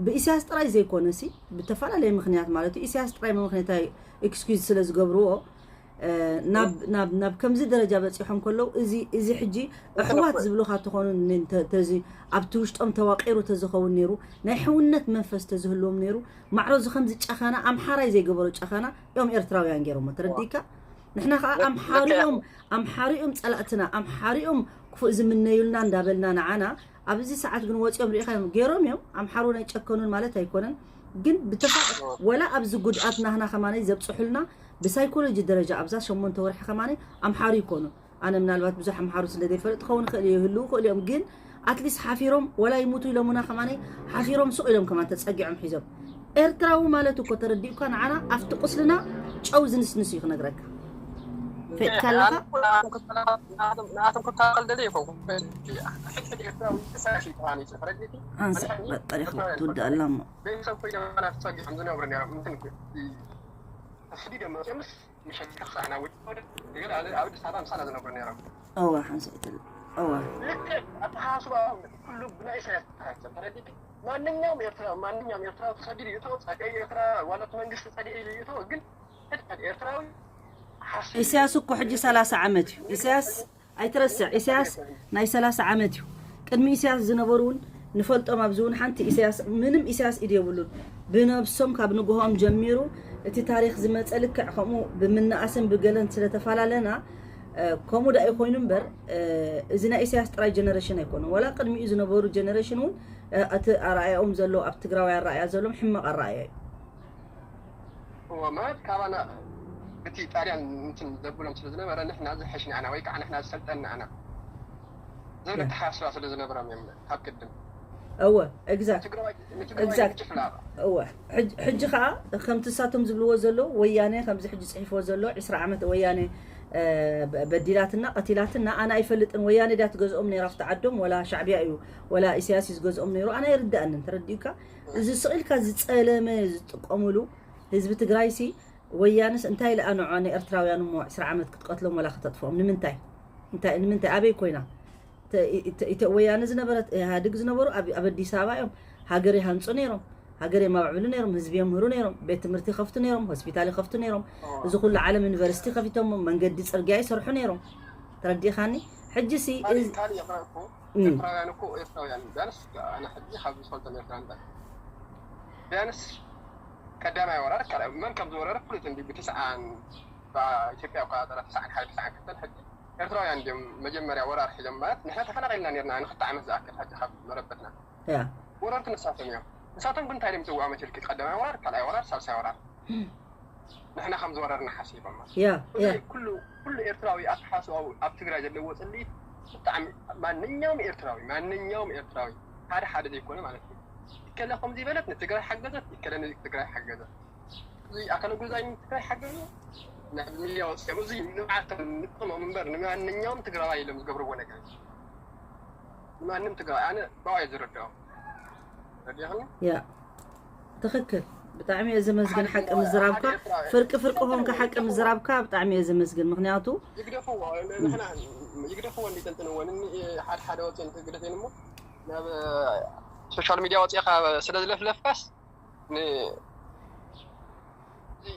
ብኢሳያስ ጥራይ ዘይኮነ ሲ ብተፈላለየ ምክንያት ማለት እዩ ኢሳያስ ጥራይ ምክንያት ኤክስኪዝ ስለ ዝገብርዎ እ፣ ናብ ናብ ናብ ከምዚ ደረጃ በፂሖም ከለዉ እዚ እዚ ሕጂ ኣሕዋት ዝብሉካ ተኾኑ ን- ተ- ተዚ ኣብቲ ውሽጦም ተዋቂሩ ተዝኸውን ነይሩ ናይ ሕውነት መንፈስ ተዝህልዎም ነይሩ ማዕሮ እዚ ከምዚ ጨኸና ኣምሓራይ ዘይገበሮ ጨኸና እዮም ኤርትራውያን ገይሮሞ ተረዲእካ ንሕና ከዓ ኣምሓሪኦም ኣምሓሪኦም ፀላእትና ኣምሓሪኦም ክፉእ ዝምነዩልና እንዳበልና ንዓና ኣብዚ ሰዓት ግን ወፂኦም ሪኢኻዮም ገይሮም እዮም ኣምሓሩ ናይ ጨከኑን ማለት ኣይኮነን ግን ብተፋ ወላ ኣብዚ ጉድኣት ናህና ከማነይ ዘብፅሑልና ብሳይኮሎጂ ደረጃ ኣብዛ ሸሞንተ ወርሒ ከማነይ ኣምሓሩ ይኮኑ ኣነ ምናልባት ብዙሕ ኣምሓሩ ስለ ዘይፈልጥ ክኸውን ይኽእል እዩ ይህልው ይኽእሉ እዮም ግን ኣትሊስት ሓፊሮም ወላ ይሙቱ ኢሎሙና ከማነይ ሓፊሮም ሱቕ ኢሎም ከማን ተፀጊዖም ሒዞም ኤርትራዊ ማለት እኮ ተረዲኡካ ንዓና ኣብቲ ቁስልና ጨው ዝንስንስ እዩ ክነግረካ ፈጥካ ኣለኻ ንኣቶም ክከላኸል ደለ ይኸውን ሕድሕድ ኤርትራዊ ሳሽ ይተዋኒ ተፈረዲቲ ኣንሳ በጠሪኹ ትውዳእ ኣላ እሞ ቤተሰብ ኮይኖም ተፀጊዖም ዝነብሩ ነሮም እንትን ተስዲዶም መፅኦምስ ምሸት ክሳዕና ውጭ ገለ ኣብ ኣዲስ ኣበባ ምሳና ዝነብሩ ነሮም እዋ ሓንሳይትል እዋ ልክዕ ኣተሓሳስባኦም ኩሉ ብናይ ኢሳያስ ተሓሰብ ተረዲት ማንኛውም ኤርትራ ማንኛውም ኤርትራዊ ተሰዲዱ ይእቶ ጸቀይ ኤርትራ ዋለት መንግስቲ ጸዲኡ ይእቶ ግን ሕድሕድ ኤርትራዊ ሓሲ ኢሳያስ እኮ ሕጂ ሰላሳ ዓመት እዩ ኢሳያስ ኣይትረስዕ ኢሳያስ ናይ ሰላሳ ዓመት እዩ ቅድሚ ኢሳያስ ዝነበሩ እውን ንፈልጦም ኣብዚ እውን ሓንቲ ኢሳያስ ምንም ኢሳያስ ኢድ የብሉን ብነብሶም ካብ ንግሆኦም ጀሚሩ እቲ ታሪክ ዝመፀ ልክዕ ከምኡ ብምንኣስን ብገለን ስለተፈላለና እ፣ ከምኡ ዳ ይኮይኑ እምበር እ፣ እዚ ናይ ኢሳያስ ጥራይ ጀነሬሽን ኣይኮኑን ዋላ ቅድሚኡ ዝነበሩ ጀነሬሽን እውን እ፣ እቲ ኣረኣያኦም ዘሎ ኣብ ትግራዋይ ኣረኣያ ዘሎም ሕማቅ ኣረኣያ እዩ እዎ ማለት ካባና እቲ ጣልያን እንትን ዘብሎም ስለ ዝነበረ ንሕና ዝሐሽና ኢና ወይ ከዓ ንሕና ዝሰልጠና ኢና ዝብል ኣተሓሳስባ ስለ ዝነበሮም እዮም ካብ ቅድም እወ exact ትግራዋይ ንትግራዋይ Exact. ምጭፍላቕ እወ ሕጅ- ሕጂ ከዓ ከምቲ ንሳቶም ዝብልዎ ዘለዉ ወያነ ከምዚ ሕጂ ፅሒፍዎ ዘሎ ዕስራ ዓመት ወያነ እ፣ በ- በዲላትና ቀቲላትና ኣነ ኣይፈልጥን ወያነ ድያ ትገዝኦም ነይራ ኣብቲ ዓዶም ወላ ሻዕብያ እዩ ወላ ኢሳያስ እዩ ዝገዝኦም ነይሩ ኣነ ኣይርዳእንን ተረዲኡካ እዚ ስቕ ኢልካ ዝፀለመ ዝጥቀምሉ ህዝቢ ትግራይ ሲ ወያንስ እንታይ ኢለ ኣንዖ ንኤርትራውያን እሞ ዕስራ ዓመት ክትቀትሎም ወላ ክተጥፍኦም ንምንታይ እንታይ ንምንታይ ኣበይ ኮይና ተ- ተ- ተ- ወያነ ዝነበረት ኢህኣድግ ዝነበሩ ኣብ ኣብ ኣዲስ ኣበባ እዮም ሃገር ይሃንፁ ነይሮም ሃገር የማዕብሉ ነይሮም፣ ህዝቢ የምህሩ ነይሮም፣ ቤት ትምህርቲ ይኸፍቱ ነይሮም፣ ሆስፒታል ይኸፍቱ ነይሮም። እዚ ኩሉ ዓለም ዩኒቨርሲቲ ከፊቶሞ፣ መንገዲ ጽርግያ ይሰርሑ ነይሮም። ተረዲእኻኒ? ሕጂ ሲ ካልእ ካልእ ይቕረ እኮ ኤርትራውያን እኮ ኤርትራውያን ቢያንስ ኣነ ሕጂ ካብ ዝፈልጦም ኤርትራውያን ቢያንስ ቀዳማይ ወራር ካልኣይ መን ከም ዝወረረ ፍሉጥ እንዲ ብትስዓን ብኢትዮጵያ ኣቆጻጽራ ትስዓን ሓደ ትስዓን ክልተን ሕጂ ኤርትራውያን እንዲዮም መጀመርያ ወራር ሒዞም ማለት ንሕና ተፈናቒልና ነርና ንክልተ ዓመት ዝኣክል ሕጂ ካብ መረበትና ያ ወረርቲ ንሳቶም እዮም። ንሳቶም ግን እንታይ እዮም ዝፅውዖም መቸልኪ ቀዳማይ ወራር ካልኣይ ወራር ሳልሳይ ወራር ንሕና ከም ዝወረርና ሓሲቦም ማለት ያ ያ ኩሉ ኩሉ ኤርትራዊ ኣተሓስባኡ ኣብ ትግራይ ዘለዎ ፅልኢት ብጣዕሚ ማንኛውም ኤርትራዊ ማንኛውም ኤርትራዊ ሓደ ሓደ ዘይኮነ ማለት እዩ። ይከለ ከምዚ ይበለት ንትግራይ ሓገዘት ይከለ ንትግራይ ሓገዘት እዚ ኣካለ ጉዛይ ንትግራይ ሓገዘ ናብ ሚዲያ ወፅኦም እዚ ንባዕልቶም ንጥቕሞም እምበር ንማንኛውም ትግራዋይ ኢሎም ዝገብርዎ ነገር እዩ። ንማንም ትግራዋይ ኣነ ብኣይ ዝረድኦም ረዲኽኒ ያ ትኽክል። ብጣዕሚ እየ ዘመስግን ሓቂ ምዝራብካ። ፍርቂ ፍርቂ ኾንካ ሓቂ ምዝራብካ ብጣዕሚ እየ ዘመስግን። ምክንያቱ ይግደፍዎ ንሕና ይግደፍዎ እንዲተንትንዎ ሓደ ሓደ ወፅኦ እንተግደፈን እሞ ናብ ሶሻል ሚዲያ ወፂእካ ስለ ዝለፍለፍካስ ን- እዚ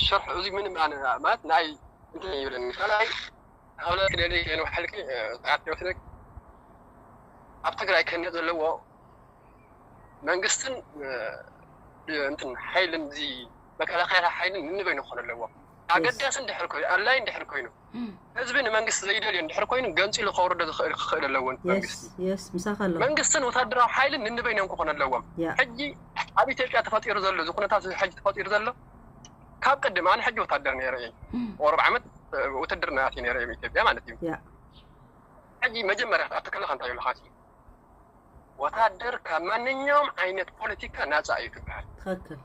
ሸርሒ እዚ ምንም ኣነ ማለት ናይ እንትን ይብለኒ ካልኣይ ኣውላ ክደሊ ከይኑ ሓልኪ ጣት ወስደግ ኣብ ትግራይ ክህነፅ ዘለዎ መንግስትን እ፣ እንትን ሓይልን እዚ መከላከያ ሓይልን ንንበይኑ ክኾኑ ኣለዎም። ኣገዳሲ እንድሕር ኮይኑ ኣድላይ እንድሕር ኮይኑ ህዝቢ ንመንግስቲ ዘይደልዮ እንድሕር ኮይኑ ገንፂሉ ከውርዶ ዝኽእል ክኽእል ኣለዎ መንግስቲ። የስ ምሳኻ ኣለኹ። መንግስትን ወታደራዊ ሓይልን ንንበይኖም ክኾኑ ኣለዎም። ያ ሕጂ ኣብ ኢትዮጵያ ተፈጢሩ ዘሎ እዚ ኩነታት እዚ ሕጂ ተፈጢሩ ዘሎ ካብ ቅድም ኣነ ሕጂ ወታደር ነይረ እየ። ኣርብዓ ዓመት እ፣ ውትድርና ኣትየ ነይረ ኣብ ኢትዮጵያ ማለት እዩ። ያ ሕጂ መጀመርያ ኣብ ተከለኻ እንታይ ይብልካ እቲ ወታደር ካብ ማንኛውም ዓይነት ፖለቲካ ናፃ እዩ ትበሃል። ትኽክል።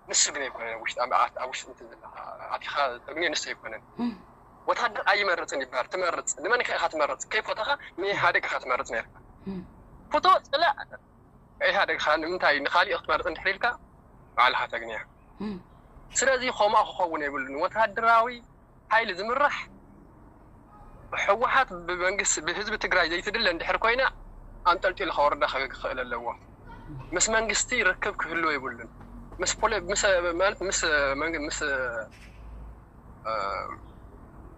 ንሱ ግን ኣይኮነን ውሽጢ ኣብ ኣብ ውሽጢ እንትን ዘለካ ኣቲኻ ተግንዮ ንሱ ኣይኮነን። ወታደር ኣይመርፅን ይበሃል። ትመርፅ ንመን ኢኻ ትመርፅ? ከይፈተኻ ንኢህኣደግ ኢኻ ትመርፅ ነርካ። ፍቶ ፅላእ ኢህኣደግ ኢኻ ንምንታይ ንኻሊእ ክትመርፅ እንድሕር ኢልካ ባዕልኻ ተግንያ። ስለዚ ከምኡ ክኸውን የብሉን። ወታደራዊ ሓይሊ ዝምራሕ ብህወሓት ብመንግስቲ ብህዝቢ ትግራይ ዘይትድለ እንድሕር ኮይና ኣንጠልጢሉ ከወርዳ ክኽእል ኣለዎ። ምስ መንግስቲ ርክብ ክህልዎ የብሉን። ምስ ፖለ- ምስ ማለት ምስ መንግ- ምስ እ፣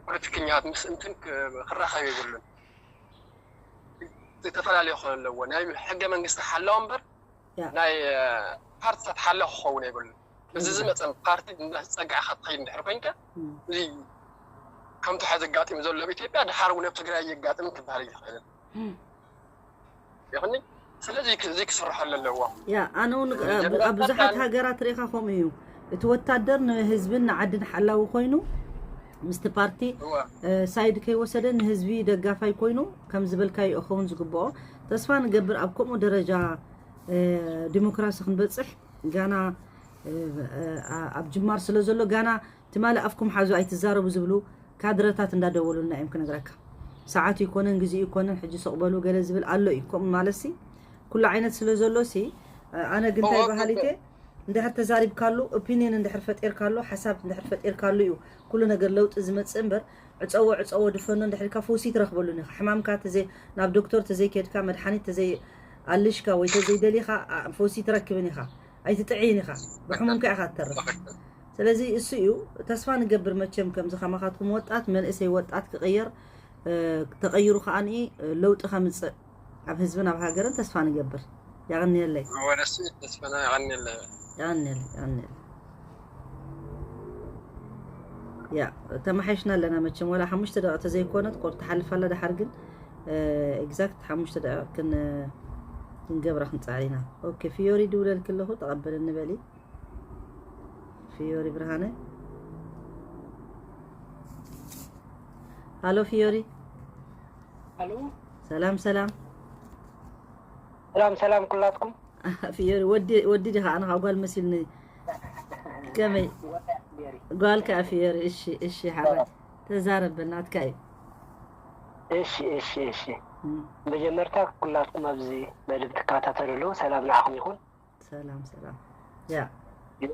ፖለቲከኛት ምስ እንትን ክ- ክራኸብ የብሉን። ዝተፈላለዩ ክኾን ኣለዎ። ናይ ሕገ መንግስቲ ሓላው እምበር ያ ናይ እ፣ ፓርትታት ሓላው ክኸውን የብሉን። እዚ ዝመፀ ፓርቲ እናፀጋዕካ ትኸይድ እንድሕር ኮይንካ እም፣ እዚ ከምቲ ሕዚ ኣጋጢሙ ዘሎ ኣብ ኢትዮጵያ ድሓር እውን ኣብ ትግራይ የጋጥም ክበሃል ይኽእል እም። ይኹን። ስለዚ ክ- እዚ ክስርሐሉ ኣለዎ። ያ ኣነ እውን እ፣ ኣብ ብዙሓት ሃገራት ርኢኻ ከምኡ እዩ። እቲ ወታደር ንህዝብን ንዓድን ሓላዊ ኮይኑ ምስቲ ፓርቲ እወ። እ፣ ሳይድ ከይወሰደ ንህዝቢ ደጋፋይ ኮይኑ ከም ዝበልካዩ ክኸውን ዝግብኦ። ተስፋ ንገብር ኣብ ከምኡ ደረጃ እ፣ ዲሞክራሲ ክንበፅሕ ጋና እ፣ እ፣ ኣብ ጅማር ስለ ዘሎ ጋና ትማሊ ኣፍኩም ሓዙ ኣይትዛረቡ ዝብሉ ካድረታት እንዳደወሉልና እዮም ክነግረካ። ሰዓት ይኮነን ግዜ ይኮነን ሕጂ ስቕ በሉ ገለ ዝብል ኣሎ እዩ። ከምኡ ማለት ሲ ኩሉ ዓይነት ስለ ዘሎ ሲ ኣነ ግን እንታይ በሃሊት እየ እንድሕር ተዛሪብካሉ ኦፒኒየን እንድሕር ፈጢርካሉ ሓሳብ እንድሕር ፈጢርካሉ እዩ ኩሉ ነገር ለውጢ ዝመፅእ እምበር ዕፀዎ ዕፀዎ ድፈኖ እንድሕር ኢልካ ፈውሲ ትረክበሉን ኢኻ። ሕማምካ ተዘይ ናብ ዶክተር ተዘይከድካ መድሓኒት ተዘይ ኣልሽካ ወይ ተዘይደሊኻ አ- ፈውሲ ትረክብን ኢኻ። ኣይትጥዕይን ኢኻ። ብሕሙምካ ኢኻ ትተርፍ። ስለዚ እሱ እዩ ተስፋ ንገብር መቸም ከምዚ ከማኻትኩም ወጣት መንእሰይ ወጣት ክቕየር እ፣ ተቐይሩ ከኣ ለውጢ ከምፅእ ኣብ ህዝብን ኣብ ሃገርን ተስፋ ንገብር። የቐንየለይ። ወደሱ ተስፋና ያቀንል የቐንየለይ የቐንየለይ። ያ ተማሓይሽና ኣለና መቸም ወላ ሓሙሽተ ደቂቕ ተዘይኮነት ቆር ትሓልፍ ኣላ። ደሓር ግን ኤግዛክት ሓሙሽተ ደቂቕ ክን ክንገብራ ክንፃዕር ኢና። ኦኬ ፊዮሪ ድውለልኪ ኣለኹ ተቐበለኒ በሊ። ፊዮሪ ብርሃነ። ሃሎ ፊዮሪ። ሃሎ ሰላም ሰላም። ሰላም ሰላም ኩላትኩም። ፊዮሪ ወዲ ወዲ ዲኻ ኣነ ካብ ጓል መሲልኒ። ከመይ ወዲ ፊዮሪ። ጓል ከኣ ፊዮሪ። እሺ እሺ ሓባ ተዛረብ ናትካ እዩ። እሺ እሺ እሺ። መጀመርታ ኩላትኩም ኣብዚ መደብ ትከታተሉ ኣለዉ ሰላም ንዓኹም ይኹን። ሰላም ሰላም። ያ እ፣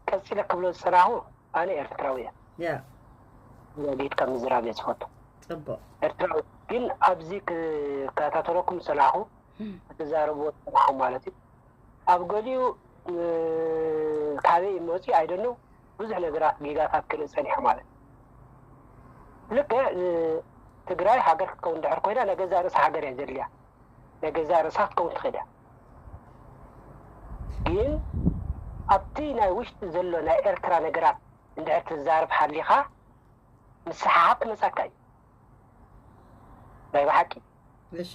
ቀፂለ ክብሎ ዝፀናኹ ኣነ ኤርትራዊ እየ። ያ ወዲት ካብ ምዝራብ እየ ዝፈቱ። ጽቡቕ። ኤርትራዊ ግን ኣብዚ ክከታተለኩም ዝፀናኹ ክትዛረብዎ ዝጸናሕኩም ማለት እዩ። ኣብ ገሊኡ ካበይ መፂ ኣይደነው ብዙሕ ነገራት ጌጋታት ክርኢ ፀኒሑ ማለት እዩ። ልክዕ ትግራይ ሃገር ክትከውን ድሕር ኮይና ናይ ገዛ ርእሳ ሃገር እያ ዘድልያ፣ ናይ ገዛ ርእሳ ክትከውን ትኽእል እያ። ግን ኣብቲ ናይ ውሽጢ ዘሎ ናይ ኤርትራ ነገራት እንድሕር ትዛረብ ሓሊኻ ምስሓሓብ ክመፀካ እዩ ናይ ብሓቂ። እሺ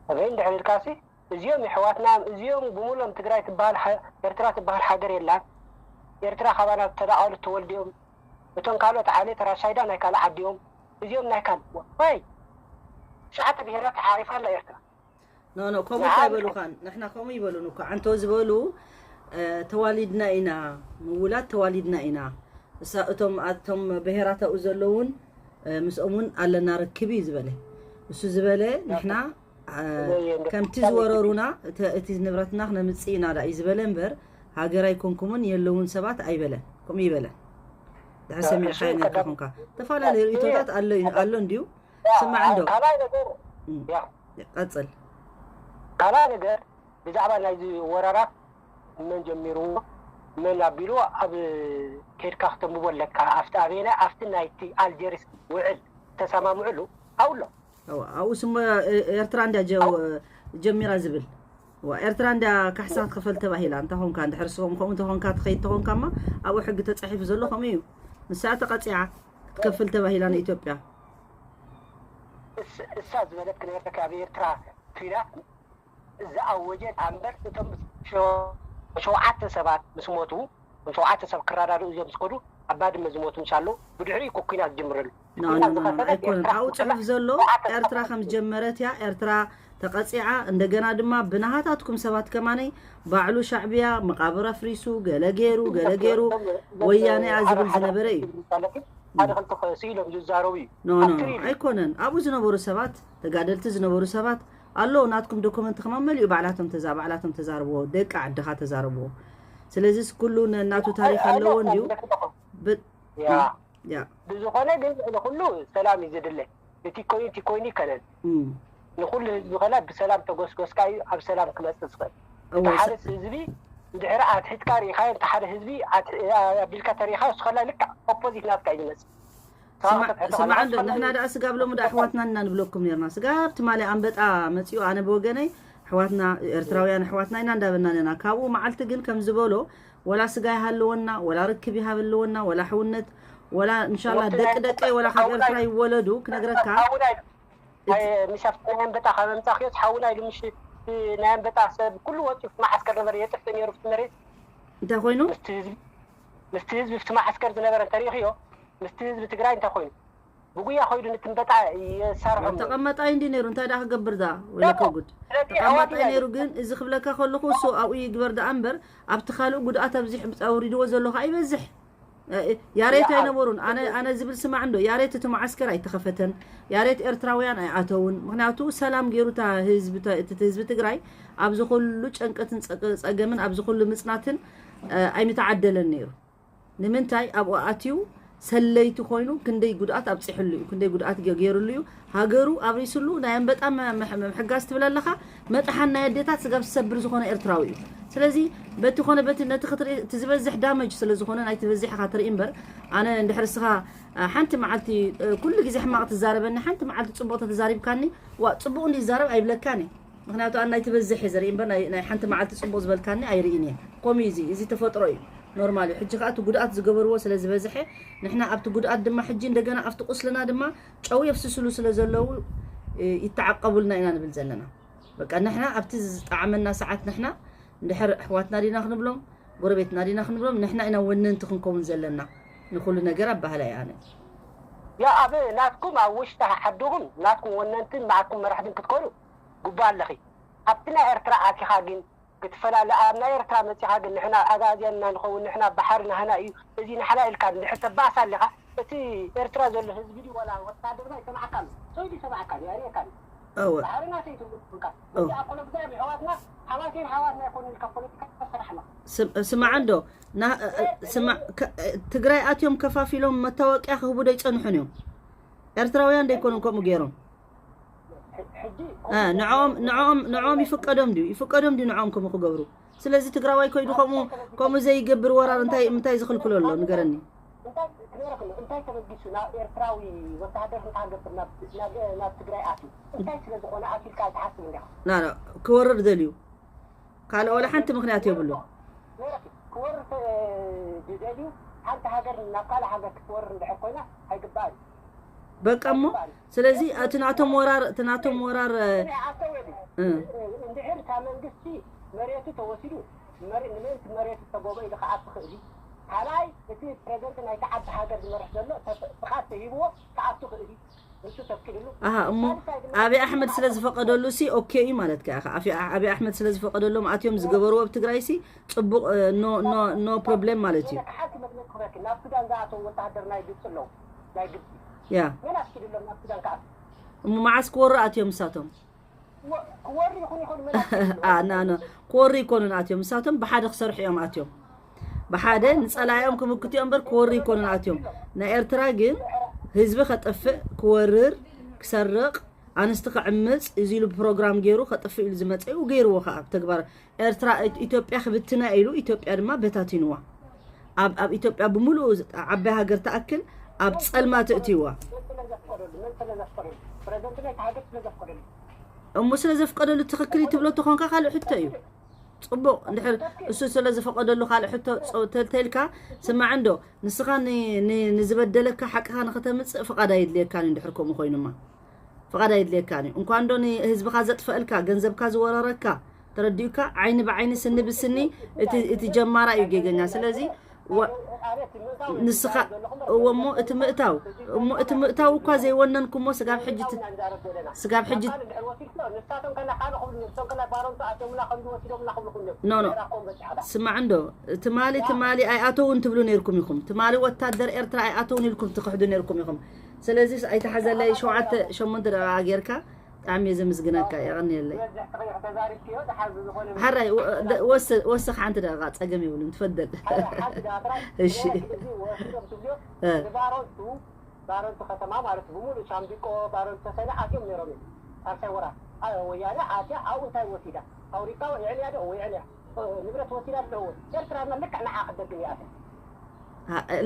ከመይ እንድሕር ኢልካሲ እዚኦም የሕዋትና እዚኦም ብምሎም ትግራይ ትበሃል ኤርትራ ትበሃል ሃገር የላን። ኤርትራ ካባና ተዳቐሉ ተወልዲኦም እቶም ካልኦት ዓሌት ራሻይዳ ናይ ካልእ ዓዲኦም እዚኦም ናይ ካል ወይ ትሽዓተ ብሄራት ዓሪፋ ኣላ ኤርትራ። ኖ ኖ ከምኡ እንታይ ይበሉኻን ንሕና ከምኡ ይበሉን እኮ ዓንቶ ዝበሉ ተዋሊድና ኢና ምውላድ ተዋሊድና ኢና። እሳ እቶም ኣቶም ብሄራት ኣብኡ ዘለውን ምስኦም እውን ኣለና ርክብ እዩ ዝበለ። እሱ ዝበለ ንሕና ከምቲ ዝወረሩና እቲ ንብረትና ክነምፅእ ኢና ዳ እዩ ዝበለ እምበር ሃገር ኣይኮንኩምን የለውን ሰባት ኣይበለን። ከምኡ ይበለን። ድሕር ሰሚዕካ ነርካ ኮንካ ዝተፈላለዩ ርእቶታት ኣሎ ኣሎ እንዲዩ። ስማዕ እንዶ ካልኣይ ነገር ቀፅል። ካልኣይ ነገር ብዛዕባ ናይዚ ወረራ መን ጀሚርዎ መን ኣቢልዎ ኣብ ከድካ ክተንብቦ ኣለካ። ኣብቲ ኣበየናይ ኣብቲ ናይቲ ኣልጀርስ ውዕል ተሰማምዕሉ ኣብሎ ኣብኡ ስሞ ኤርትራ እንዳ ጀሚራ ዝብል ኤርትራ እንዳ ካሕሳ ክትከፈል ተባሂላ እንተኾንካ እንድሕር ስቦም ከምኡ እንተኾንካ ትኸይድ ተኾንካ ማ ኣብኡ ሕጊ ተፃሒፉ ዘሎ ከምኡ እዩ። ንሳ ተቐፂዓ ክትከፍል ተባሂላ ንኢትዮጵያ። እሳ ዝበለት ክነበረካ ኣብ ኤርትራ ኲናት ዝኣወጀት ኣምበር እቶም ሸውዓተ ሰባት ምስ ሞቱ ሸውዓተ ሰብ ክረዳድኡ እዮም ዝኸዱ ኣብ ባድመ ዝሞቱ ምስ ኣለዉ ብድሕሪኡ እኮ ኲናት ዝጅምረሉ። ኣይኮነን ኣብኡ ፅሑፍ ዘሎ ኤርትራ ከም ዝጀመረት እያ ኤርትራ ተቐፂዓ እንደገና ድማ ብናሃታትኩም ሰባት ከማነይ ባዕሉ ሻዕብያ መቓብር ኣፍሪሱ ገለ ገይሩ ገለ ገይሩ ወያነ እያ ዝብል ዝነበረ እዩ። ሓደ ክልተ ስኢሎም ዝዛረቡ እዩ። ኖ ኖ ኣይኮነን ኣብኡ ዝነበሩ ሰባት ተጋደልቲ ዝነበሩ ሰባት ኣለዉ ናትኩም ዶኩመንት ከማ መሊኡ ባዕላቶም ተዛ ባዕላቶም ተዛርብዎ ደቂ ዓድኻ ተዛርብዎ። ስለዚስ ኩሉ ነናቱ ታሪክ ኣለዎ እንድዩ። ያ ብዝኾነ ግን ንኩሉ ሰላም እዩ ዝድለ። እቲ ኮይኑ እቲ ኮይኑ ይከነን ንኩሉ ህዝቢ ከላ ብሰላም ተጎስጎስካ እዩ ኣብ ሰላም ክመፅእ ዝኽእል። እቲ ሓደ ህዝቢ እንድሕር ኣትሒትካ ርኢኻዮ እቲ ሓደ ህዝቢ ኣቢልካ ተሪኢኻዮ ንሱ ከላ ልክዕ ኦፖዚት ናትካ እዩ ዝመፅእ። ስማዕ እንዶ ንሕና ደኣ ስጋብ ሎሚ ደኣ ኣሕዋትና ኢና ንብለኩም ነርና። ስጋብ ትማሊ ኣንበጣ መፂኡ ኣነ ብወገነይ ኣሕዋትና ኤርትራውያን ኣሕዋትና ኢና እንዳበልና ነና። ካብኡ መዓልቲ ግን ከም ዝበሎ ወላ ስጋ ይሃለወና ወላ ርክብ ይሃበለወና ወላ ሕውነት ወላ እንሻላ ደቂ ደቀይ ወላ ካብ ኤርትራ ይወለዱ ክነግረካ ምሻፍቲ ናይ ኣንበጣ ካብ ኣምፃኽዮ ሓውና ኢሉ ምሽ ናይ ኣንበጣ ሰብ ኩሉ ወፂኡ ማዓስከር ነበረ የጥፍእ ነይሩ ፍቲ መሬት እንታይ ኮይኑ ምስቲ ህዝቢ ፍቲ ማዓስከር ዝነበረ እንተሪእኽዮ ምስቲ ህዝቢ ትግራይ እንታይ ኮይኑ ብጉያ ኮይዱ ንትንበጣ የሳርሖ ተቐመጣይ እንዲ ነይሩ እንታይ ዳ ክገብር ዳ ወለከ ጉድ ተቐመጣይ ነይሩ ግን እዚ ክብለካ ከለኹ እሱ ኣብኡ ይግበር ዳ እምበር ኣብቲ ካልእ ጉድኣት ኣብዚ ኣውሪድዎ ዘሎ ከዓ ይበዝሕ። ያሬት ኣይነበሩን ኣነ ኣነ ዝብል ስማዕ እንዶ ያሬት እቲ መዓስከር ኣይተኸፈተን። ያሬት ኤርትራውያን ኣይኣተውን ምክንያቱ ሰላም ገይሩ ህዝቢ ትግራይ ኣብዚ ኩሉ ጨንቀትን ፀገምን ኣብዚ ኩሉ ምፅናትን ኣይምተዓደለን ነይሩ። ንምንታይ ኣብኡ ኣትዩ ሰለይቲ ኮይኑ ክንደይ ጉድኣት ኣብፂሕሉ እዩ ክንደይ ጉድኣት ገይርሉ እዩ። ሃገሩ ኣብሪስሉ ናይ ኣንበጣ ምሕጋዝ ትብል ኣለኻ። መጥሓን ናይ ኣዴታት ስጋብ ዝሰብር ዝኾነ ኤርትራዊ እዩ። ስለዚ በቲ ኮነ በቲ ነቲ ክትርኢ እቲ ዝበዝሕ ዳመጅ ስለ ዝኾነ ናይ ትበዝሕ ኢኻ ትርኢ እምበር ኣነ እንድሕር እስኻ ሓንቲ መዓልቲ ኩሉ ግዜ ሕማቕ ትዛረበኒ ሓንቲ መዓልቲ ፅቡቕ ተተዛሪብካኒ ዋ ፅቡቕ እንዲ ይዛረብ ኣይብለካን እየ። ምክንያቱ ኣነ ናይ ትበዝሕ እየ ዘርኢ እምበር ናይ ሓንቲ መዓልቲ ፅቡቕ ዝበልካኒ ኣይርእን እየ። ከምኡ እዩ እዚ እዚ ተፈጥሮ እዩ። ኖርማል እዩ ሕጂ ከዓ እቲ ጉድኣት ዝገበርዎ ስለ ዝበዝሐ ንሕና ኣብቲ ጉድኣት ድማ ሕጂ እንደገና ኣብቲ ቁስልና ድማ ጨው የፍስስሉ ስለ ዘለዉ ይተዓቀቡልና ኢና ንብል ዘለና። በቃ ንሕና ኣብቲ ዝጠዓመና ሰዓት ንሕና እንድሕር ኣሕዋትና ዲና ክንብሎም ጎረቤትና ዲና ክንብሎም ንሕና ኢና ወነንቲ ክንከውን ዘለና ንኩሉ ነገር ኣባህላ እየ ኣነ። ያ ኣብ ናትኩም ኣብ ውሽጢ ዓድኹም ናትኩም ወነንትን ንዓኩም መራሕትን ክትኮኑ ግቡእ ኣለኺ። ኣብቲ ናይ ኤርትራ ኣቲኻ ግን ክትፈላለ ኣብ ናይ ኤርትራ መጺኻ ግን ንሕና ኣጋዝያን ኢና ንኸውን ንሕና ባሕሪ ናህና እዩ እዚ ናሕና ኢልካ እንድሕር ተባእስ ኣለኻ እቲ ኤርትራ ዘሎ ህዝቢ ድዩ ዋላ ወታደር ኣይሰማዕካን ሰው ድዩ ሰማዕካን ኣርእየካን እወ ባሕሪ ናተይ ትብሉ እካ እዚ ኣቆሎ ብዛዕባ ኣሕዋትና ሓዋቴን ሓዋትና ይኮኑ ኢልካ ፖለቲካ ሰራሕና ስማዕ እንዶ ትግራይ ኣትዮም ከፋፊሎም መታወቅያ ክህቡ ዶ ይፀንሑን እዮም። ኤርትራውያን ዶ ይኮኑን ከምኡ ገይሮም ንዕኦም ንዕኦም ንዕኦም ይፍቀዶም ድዩ? ይፍቀዶም ድዩ ንዕኦም ከምኡ ክገብሩ? ስለዚ ትግራዋይ ኮይዱ ከምኡ ከምኡ ዘይገብር ወራር እንታይ እንታይ ዝኽልክሎ ኣሎ ንገረኒ። እንታይ ተበጊሱ ናብ ኤርትራዊ ወተሃደር እንተሃገብር ናብ ትግራይ ኣትዩ እንታይ ስለ ዝኾነ ኣትዩ ኢልካ ኣይትሓስብ እንዲኻ? ክወርር ደልዩ ካልእ ዋላ ሓንቲ ምኽንያት የብሉን። ክወርር ዝደልዩ ሓንቲ ሃገር ናብ ካልእ ሃገር ክትወርር እንድሕር ኮይና ኣይግባእን። በቃ እሞ ስለዚ እቲ ናቶም ወራር እቲ ናቶም ወራር እንድሕር ካብ መንግስቲ መሬቱ ተወሲዱ ንመንት መሬቱ ተጎበ ኢሉ ከኣ ትኽእል እዩ። ካልኣይ እቲ ፕሬዘንት ናይቲ ዓዲ ሃገር ዝመርሕ ዘሎ ፍቓድ ተሂብዎ ከኣ ትኽእል እዩ። ንሱ ተፍቂድሉ ኣሃ እሞ ኣብይ ኣሕመድ ስለ ዝፈቀደሉ ሲ ኦኬ እዩ ማለት ከ ኣቢ ኣሕመድ ስለ ዝፈቀደሎም ኣትዮም ዝገበርዎ ኣብ ትግራይ ሲ ፅቡቅ ኖ ፕሮብሌም ማለት እዩ። ሓንቲ መግለፂ ክበኪ ናብ ሱዳን ዝኣተው ወታሃደር ናይ ግብፂ ኣለዉ ናይ ግብፂ ያ መን ኣስኪድሎም ናብ ሱዳን ከኣ እሞ መዓስ ክወሩ ኣትዮም እሳቶም ክወሩ ይኹን ይኹን መን ና ክወሩ ይኮኑን ኣትዮም እሳቶም ብሓደ ክሰርሑ እዮም ኣትዮም ብሓደ ንፀላዮም ክምክቱ እዮም እምበር ክወሩ ይኮኑን ኣትዮም ናይ ኤርትራ ግን ህዝቢ ከጥፍእ ክወርር ክሰርቕ ኣንስቲ ክዕምፅ እዚ ኢሉ ፕሮግራም ገይሩ ከጥፍእ ኢሉ ዝመፀ እዩ ገይርዎ ከዓ ተግባር ኤርትራ ኢትዮጵያ ክብትና ኢሉ ኢትዮጵያ ድማ በታቲንዋ ኣብ ኣብ ኢትዮጵያ ብምሉኡ ዓባይ ሃገር ትኣክል ኣብ ፀልማ ትእትይዋ እሞ ስለ ዘፍቀደሉ ትኽክል እዩ ትብሎ ተኾንካ ካልእ ሕቶ እዩ ፅቡቕ እንድሕር እሱ ስለ ዝፈቐደሉ ካልእ ሕቶ ተልተልካ ስማዕ እንዶ ንስኻ ንዝበደለካ ሓቅኻ ንክተምፅእ ፍቓድ ኣይድልየካን እዩ እንድሕር ከምኡ ኮይኑማ ፍቓድ ኣይድልየካን እዩ እንኳ እንዶ ንህዝብኻ ዘጥፈእልካ ገንዘብካ ዝወረረካ ተረዲኡካ ዓይኒ ብዓይኒ ስኒ ብስኒ እቲ ጀማራ እዩ ጌገኛ ስለዚ ንስኻ እወ እሞ እቲ ምእታው እሞ እቲ ምእታው እኳ ዘይወነንኩሞ ስጋብ ሕጂ ስጋብ ሕጂ ኖ ኖ ስማዕ እንዶ ትማሊ ትማሊ ኣይኣተውን ትብሉ ነይርኩም ኢኹም ትማሊ ወታደር ኤርትራ ኣይኣተውን ኢልኩም ትክሕዱ ነይርኩም ኢኹም ስለዚ ኣይተሓዘለይ ሸውዓተ ሸሞንተ ደቂቃ ጌርካ ብጣዕሚ እየ ዘምስግነካ የቐንየለይ ሓራይ ወስኽ ሓንቲ ደቂቃ ፀገም የብሉን ትፈደል እሺ ባረንቱ ከተማ ማለት ብምሉእ ሻምቢቆ ባረንቱ ተሰነ ኣትዮም ነይሮም እዩ ሳልሳይ ወራ ወያነ ኣትያ ኣብኡ እንታይ ወሲዳ ፋብሪካ የዕልያ ዶ የዕልያ ንብረት ወሲዳ ኣለዎ ኤርትራ ልክዕ ንዓ ክደግም ይኣተ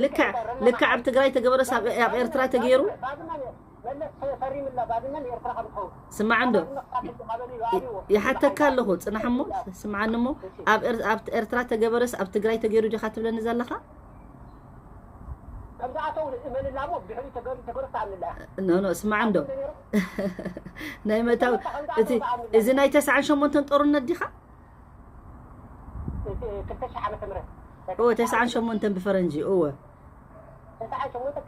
ልክዕ ልክዕ ኣብ ትግራይ ተገበረስ ኣብ ኤርትራ ተገይሩ ስማዕ እንዶ ይሓተካ ኣለኹ ፅናሕ እሞ ስምዓኒ እሞ ኣብ ኤርትራ ተገበረስ ኣብ ትግራይ ተገይሩ ዲኻ ትብለኒ ዘለኻ ኖ ኖ ስማዕ እንዶ ናይ መታው እቲ እዚ ናይ ተስዓን ሸሞንተን ጦርነት ዲኻ እወ ተስዓን ሸሞንተን ብፈረንጂ እወ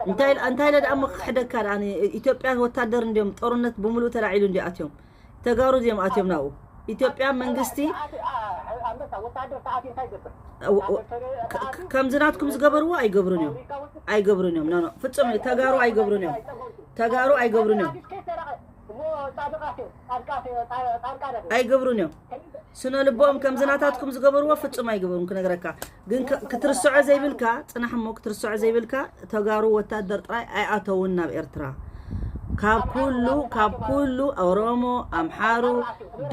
እንታይ ኢለ ደኣ እሞ ክሕደካ ደኣ ኢትዮጵያ ወታደር እንዲዮም ጦርነት ብምሉእ ተላዒሉ እንዲ ኣትዮም ተጋሩ ድዮም ኣትዮም ናብኡ ኢትዮጵያ መንግስቲ ከምዚ ናትኩም ዝገበርዎ ኣይገብሩን እዮም ኣይገብሩን እዮም ፍፁም ተጋሩ ኣይገብሩን እዮም ተጋሩ ኣይገብሩን እዮም ኣይገብሩን እዮም ስነ ልቦኦም ከምዚ ናታትኩም ዝገበርዎ ፍጹም ኣይገብሩን ክነግረካ ግን ክትርስዖ ዘይብልካ ጽናሕ እሞ ክትርስዖ ዘይብልካ ተጋሩ ወታደር ጥራይ ኣይኣተውን ናብ ኤርትራ ካብ ኩሉ ካብ ኩሉ ኦሮሞ ኣምሓሩ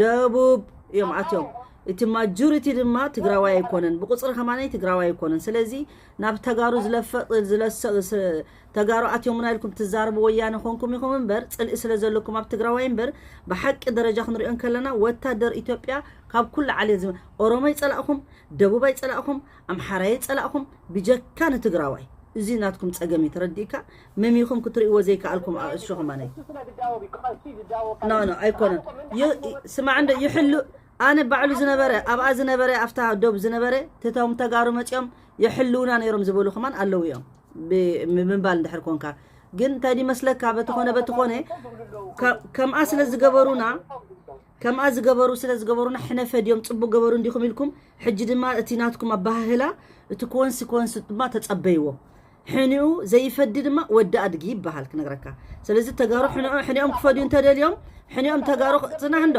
ደቡብ እዮም ኣትዮም እቲ ማጆሪቲ ድማ ትግራዋይ ኣይኮነን ብቁፅሪ ከማነይ ትግራዋይ ኣይኮነን ስለዚ ናብ ተጋሩ ዝለፈ ዝለሰ ተጋሩ ኣትዮምና ኢልኩም ትዛረቡ ወያነ ኮንኩም ኢኹም እምበር ፅልኢ ስለ ዘለኩም ኣብ ትግራዋይ እምበር ብሓቂ ደረጃ ክንሪኦ እንከለና ወታደር ኢትዮጵያ ካብ ኩሉ ዓሌት ዝመ ኦሮሞ ይፀላእኹም ደቡብ ኣይፀላእኹም ኣምሓራ ይፀላእኹም ብጀካ ንትግራዋይ እዚ ናትኩም ፀገም እዩ ተረዲእካ መሚኹም ክትርእይዎ ዘይከኣልኩም ኣእሹ ከማነይ ኖ ኖ ኣይኮነን ስማዕ እንደ ይሕሉ ኣነ ባዕሉ ዝነበረ ኣብኣ ዝነበረ ኣብታ ዶብ ዝነበረ ትቶም ተጋሩ መፂኦም የሕልውና ነይሮም ዝበሉ ከማን ኣለዉ እዮም ብምባል እንድሕር ኮንካ ግን እንታይ ይመስለካ በተኾነ በተኾነ ከምኣ ስለ ዝገበሩና ከምኣ ዝገበሩ ስለ ዝገበሩና ሕነፈ ድዮም ፅቡቅ ገበሩ እንዲኹም ኢልኩም ሕጂ ድማ እቲ ናትኩም ኣባሃህላ እቲ ኮንሲኮንስ ድማ ተፀበይዎ ሕኒኡ ዘይፈዲ ድማ ወዲ ኣድጊ ይበሃል ክነግረካ ስለዚ ተጋሩ ሕኒኦም ክፈድዩ እንተደልዮም ሕኒኦም ተጋሩ ፅናሕ እንዶ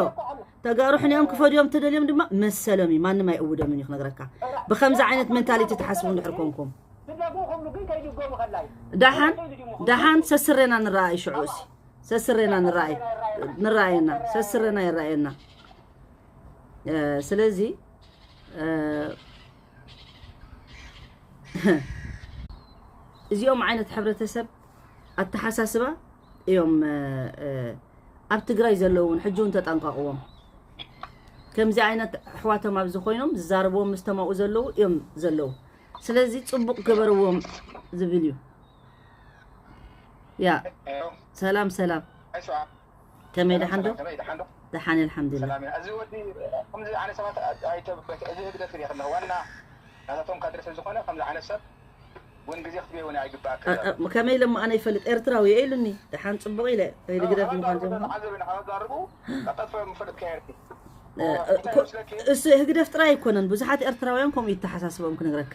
ተጋሩ ሕኒኦም ክፈድዮም እንተደልዮም ድማ መሰሎም እዩ ማንም ኣይእውዶምን እዩ ክነግረካ ብከምዚ ዓይነት ሜንታሊቲ ትሓስቡ እንድሕር ኮንኩም ደሓን ደሓን ሰስሬና ንረኣ እዩ ሽዑ እሲ ሰስሬና ንራእይ ንራእየና ሰስሬና ይራእየና። ስለዚ እዚኦም ዓይነት ሕብረተሰብ ኣተሓሳስባ እዮም ኣብ ትግራይ ዘለውን ሕጂ እውን ተጠንቀቕዎም። ከምዚ ዓይነት ኣሕዋቶም ኣብዚ ኮይኖም ዝዛረብዎም ምስ ተማኡ ዘለዉ እዮም ዘለዉ። ስለዚ ጽቡቕ ግበርዎም ዝብል እዩ። ያ ሰላም ሰላም። ከመይ ደሓን ዶ? ደሓን ኣልሓምዱሊላህ። እዚ ወዲ ከምዚ ዓይነት ሰባት ኣይተብበት። እዚ ህግደፍ ይሪኢ ከለኹ ዋና ናታቶም ካድረ ስለ ዝኾነ ከምዚ ዓይነት ሰብ እውን ግዜ ክትበይ እውን ኣይግባእክ። ከመይ ኢለ እሞ ኣነ ይፈልጥ ኤርትራዊ እየ ኢሉኒ። ደሓን ጽቡቕ ኢለ ህግደፍ ምዃን ዘምሃ። ዓዘብ ኢና ካብ ዛርቡ ቀጠፈ ምፈልጥ ከየርቲ እሱ ህግደፍ ጥራይ ኣይኮነን፣ ብዙሓት ኤርትራውያን ከምኡ ይተሓሳስቦም ክነግረካ።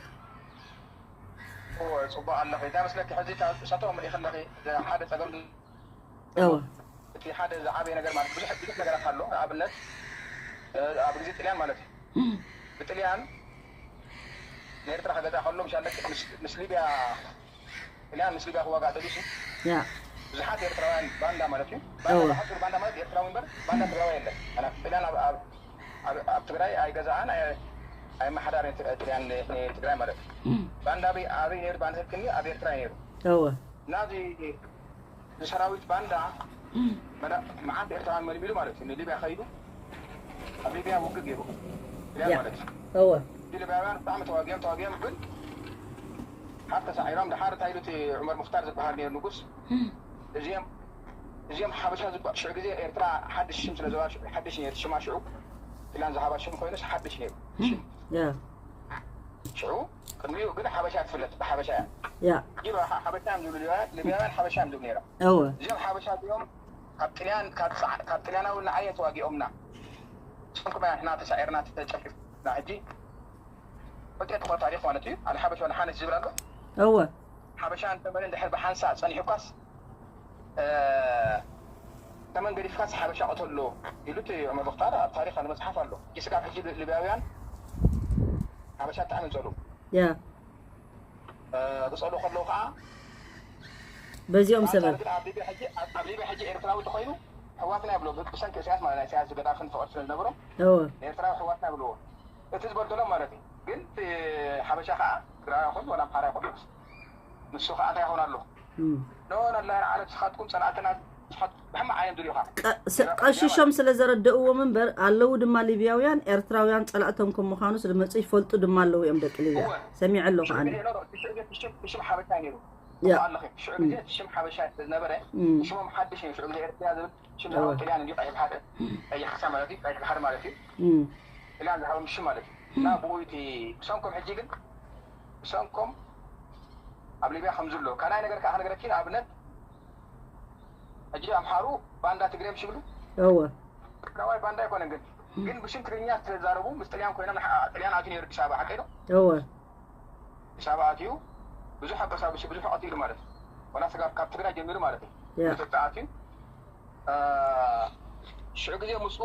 ጽቡቕ ኣለኺ። እንታይ መስለኪ፣ ሕዚ እሳቶም ርኢኺ ኣለኺ፣ ሓደ ጸገም እቲ ሓደ ዝዓበየ ነገር ማለት ብዙሕ ብዙሕ ነገራት ኣሎ። ንኣብነት ኣብ ግዜ ጥልያን ማለት እዩ። ብጥልያን ንኤርትራ ከገዛ ከሎ ምስ ሊብያ ጥልያን ምስ ሊብያ ክዋጋእ ተሊሱ ብዙሓት ኤርትራውያን ባንዳ ማለት እዩ። ባንዳ ባንዳ ማለት ኤርትራዊ እምበር ባንዳ ትግራዋይ የለን። ጥልያን ኣብ ትግራይ ኣይገዛኣን ኣይመሓዳርን ጥልያን ትግራይ ማለት እዩ። ባንዳ ኣበይ ነይሩ? ባንዳ ህልክኒ ኣብ ኤርትራ ነይሩ። ናዚ ሰራዊት ባንዳ መዓት ኤርትራውያን መልሚሉ ማለት እዩ። ንሊብያ ከይዱ ኣብ ሊብያ ውግእ ገይሩ ማለት እዩ። ሊብያውያን ብጣዕሚ ተዋጊኦም ተዋጊኦም ግን ሓር ተሳዒሮም። ድሓር እንታይ ኢሉ እቲ ዑመር ሙክታር ዝበሃል ነይሩ ንጉስ፣ እዚኦም እዚኦም ሓበሻ ዝበ ሽዑ ግዜ ኤርትራ ሓድሽ ሽም ስለ ዘባ ሓድሽ ነይሩ ሽማ ሽዑ ኢላን ዝሃባ ሽም ኮይኑስ ሓድሽ ነይሩ ሽም ሽዑ ቅድሚኡ ግን ሓበሻ ትፍለጥ ብሓበሻ እያ። ያ ዲባ ሓበሻ እዮም ዝብሉ ሊብያውያን ሓበሻ እዮም ዝብሉ ነይሮም። እወ እዚኦም ሓበሻ እዚኦም ካብ ጥልያን ካብ ጥልያናዊ ንዓየ ተዋጊኦምና። ስንኩማ ንሕና ተሳዒርና ተጨፍጭፍና ሕጂ ወጤት እኮ ታሪኽ ማለት እዩ። ኣልሓበሽ ወላ ሓነሽ ዝብል ኣሎ። እወ ሓበሻ እንተመን እንድሕር ብሓንሳ ጸኒሑ እኳስ ተመን ገዲፍካስ ሓበሻ ቀተሎ ኢሉ እቲ ዑመር ሙኽታር ኣብ ታሪኽ ኣሎ መጽሓፍ ኣሎ። ስጋብ ሕጂ ሊብያውያን ሓበሻ ብጣዕሚ ዝጸልኡ ያ ክጸልኡ ከለዉ ከዓ በዚኦም ሰበብ ኣብ ሊብያ ሕጂ ኤርትራዊ እንተኮይኑ ሕዋትና ይብሎ ብሰንኪ ኢሳያስ ማለት ናይ ኢሳያስ ገዳፍን ፍቕሪ ስለ ዝነበሮም ኤርትራዊ ሕዋትና ይብልዎ። እቲ ዝበደሎም ማለት እዩ። ግን ሓበሻ ከዓ ትግራዊ ይኹን ወላ ኣምሓራ ይኹን ንሱ ከዓ እንታይ ይኸውን ኣሎ ኖ ነላይን ዓለም ስኻትኩም ፀላእትና ብሕማቕ ዓለም ዝሪኡኻ ቀሽሾም ስለ ዘረደእዎም እምበር ኣለዉ ድማ ሊብያውያን ኤርትራውያን ፀላእቶም ከም ምዃኑ ዝመፁ ይፈልጡ ድማ ኣለዉ እዮም ደቂ ሊብያ ሰሚዐ ኣለኹ ኣነ ሽም ሓበሻ ነይሩ ኣለኺ ሽዑ ግዜ ሽም ሓበሻ ዝነበረ ሽሞም ሓድሽ እዩ ሽዑ ግዜ ኤርትራ ዝብል ሽም ዝሃቦም ጥልያን እንዲ ቀይሕ ባሕሪ ቀይሕ ሓሳ ማለት እዩ ቀይሕ ባሕሪ ማለት እዩ ጥልያን ዝሃቦም ሽም ማለት እዩ እና ብኡ እቲ ብሰንኮም ሕጂ ግን ብሰንኮም ኣብ ሊብያ ከም ዝሎ ካልኣይ ነገር ከዓ ክነግረኪ ንኣብነት ሕጂ ኣምሓሩ ባንዳ ትግሬ ምሽ ይብሉ እወ ትግራዋይ ባንዳ ኣይኮነን ግን ግን ብሽም ትግርኛ ዝተዛረቡ ምስ ጥልያን ኮይኖም ጥልያን ኣትዩ ነይሩ ኣዲስ ኣበባ ሓቀይ ዶ እወ ኣዲስ ኣበባ ኣትዩ ብዙሕ ኣበሳብሱ ብዙሕ ቀቲሉ ማለት እዩ ወላ ስጋብ ካብ ትግራይ ጀሚሩ ማለት እዩ ኢትዮጵያ ኣትዩ ሽዑ ግዜ ምስኡ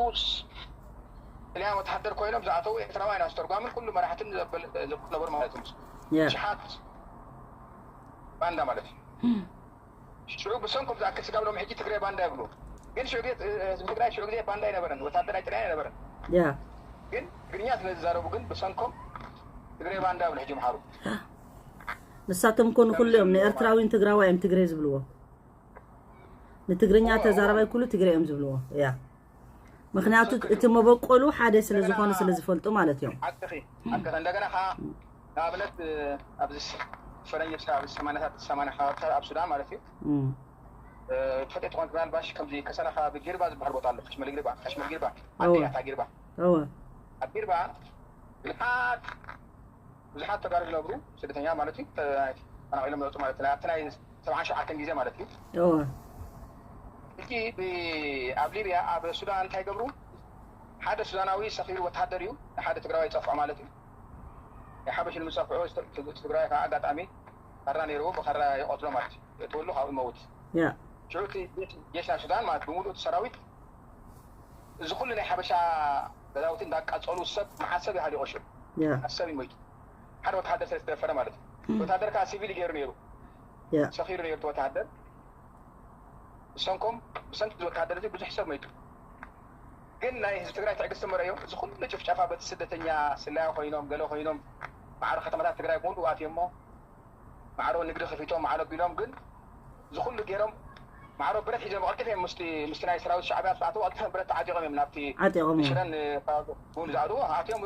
ጥልያን ወተሃደር ኮይኖም ዝኣተዉ ኤርትራውያን ኣስተርጓምን ኩሉ መራሕትን ነበሩ ማለት እዩ ሽሓት ባንዳ ማለት እዩ ሽዑ ብሰንኮም ዝኣክል ስጋብ ሎም ሕጂ ትግራይ ባንዳ ይብሉ ግን ሽዑ ግዜ ህዝቢ ትግራይ ሽዑ ግዜ ባንዳ ኣይነበረን ወታደር ኣይጥልያን ኣይነበረን ግን ትግርኛ ስለ ዝዛረቡ ግን ብሰንኮም ትግራይ ባንዳ ይብሉ ሕጂ ምሓሩ ንሳቶም ኮኑ ኩሉ እዮም ንኤርትራዊን ትግራዋይ እዮም ትግሬ ዝብልዎ ንትግርኛ ተዛራባይ ኩሉ ትግሬ እዮም ዝብልዎ ያ ምክንያቱ እቲ መበቆሉ ሓደ ስለ ዝኾኑ ስለ ዝፈልጡ ማለት እዮም ሓቅኺ ሓቅኺ እንደገና ከዓ ንኣብነት ኣብዚ ፈረንጅ እስካ ኣብዚ ሰማንያታት ሰማንያ ከባብታት ኣብ ሱዳን ማለት እዩ ትፈልጥ ትኾን ምናልባሽ ከምዚ ከሰላ ከባቢ ጊርባ ዝበሃል ቦታ ኣሎ ከሽመል ጊርባ ከሽመል ጊርባ ኣያ ጊርባ ኣብ ጊርባ ብዙሓት ብዙሓት ተጋሩ ዝነብሩ ስደተኛ ማለት እዩ ተፈናቒሎም መፁ ማለት ናይ ኣብቲ ናይ ሰብዓን ሸውዓተን ግዜ ማለት እዩ ሕጂ ኣብ ሊብያ ኣብ ሱዳን እንታይ ገብሩ ሓደ ሱዳናዊ ሰኺሩ ወተሃደር እዩ ንሓደ ትግራዋይ ይፀፍዖ ማለት እዩ ናይ ሓበሽ ንምፀፍዖ ትግራዋይ ከዓ ኣጋጣሚ ካራ ነይርዎ ብካራ ይቐትሎ ማለት እዩ የእትወሉ ካብኡ ይመውት ሽዑ እቲ ጀሽ ናይ ሱዳን ማለት ብምሉእ እቲ ሰራዊት እዚ ኩሉ ናይ ሓበሻ ገዛውቲ እንዳቃፀሉ ሰብ መዓት ሰብ ይሃሊቆ ሽዑ መዓት ሰብ ይሞይቱ ሓደ ወተሃደር ስለ ዝተደፈረ ማለት እዩ ወተሃደር ከዓ ሲቪል ገይሩ ነይሩ ሰኺሩ ነይሩ እቲ ወተሃደር ብሰንኮም ብሰንኪ ወታደር እዚ ብዙሕ ሰብ መይቱ። ግን ናይ ህዝቢ ትግራይ ትዕግስቲ መረዮ። እዚ ኩሉ ጭፍጨፋ በቲ ስደተኛ ስለያ ኮይኖም ገለ ኮይኖም ማዕረ ከተማታት ትግራይ ሙሉእ ኣትዮሞ ማዕረ ንግዲ ከፊቶም ማዕረ ቢሎም ግን እዚ ኩሉ ገይሮም ማዕረ ብረት ሒዞም ቀልጢፎም ምስቲ ምስቲ ናይ ሰራዊት ሻዕብያ ዝተኣተው ቀልጢፎም ብረት ተዓጢቖም እዮም ናብቲ ዓጢቖም እዮም። ሽረን ቡን ዝኣትዎ ኣትዮም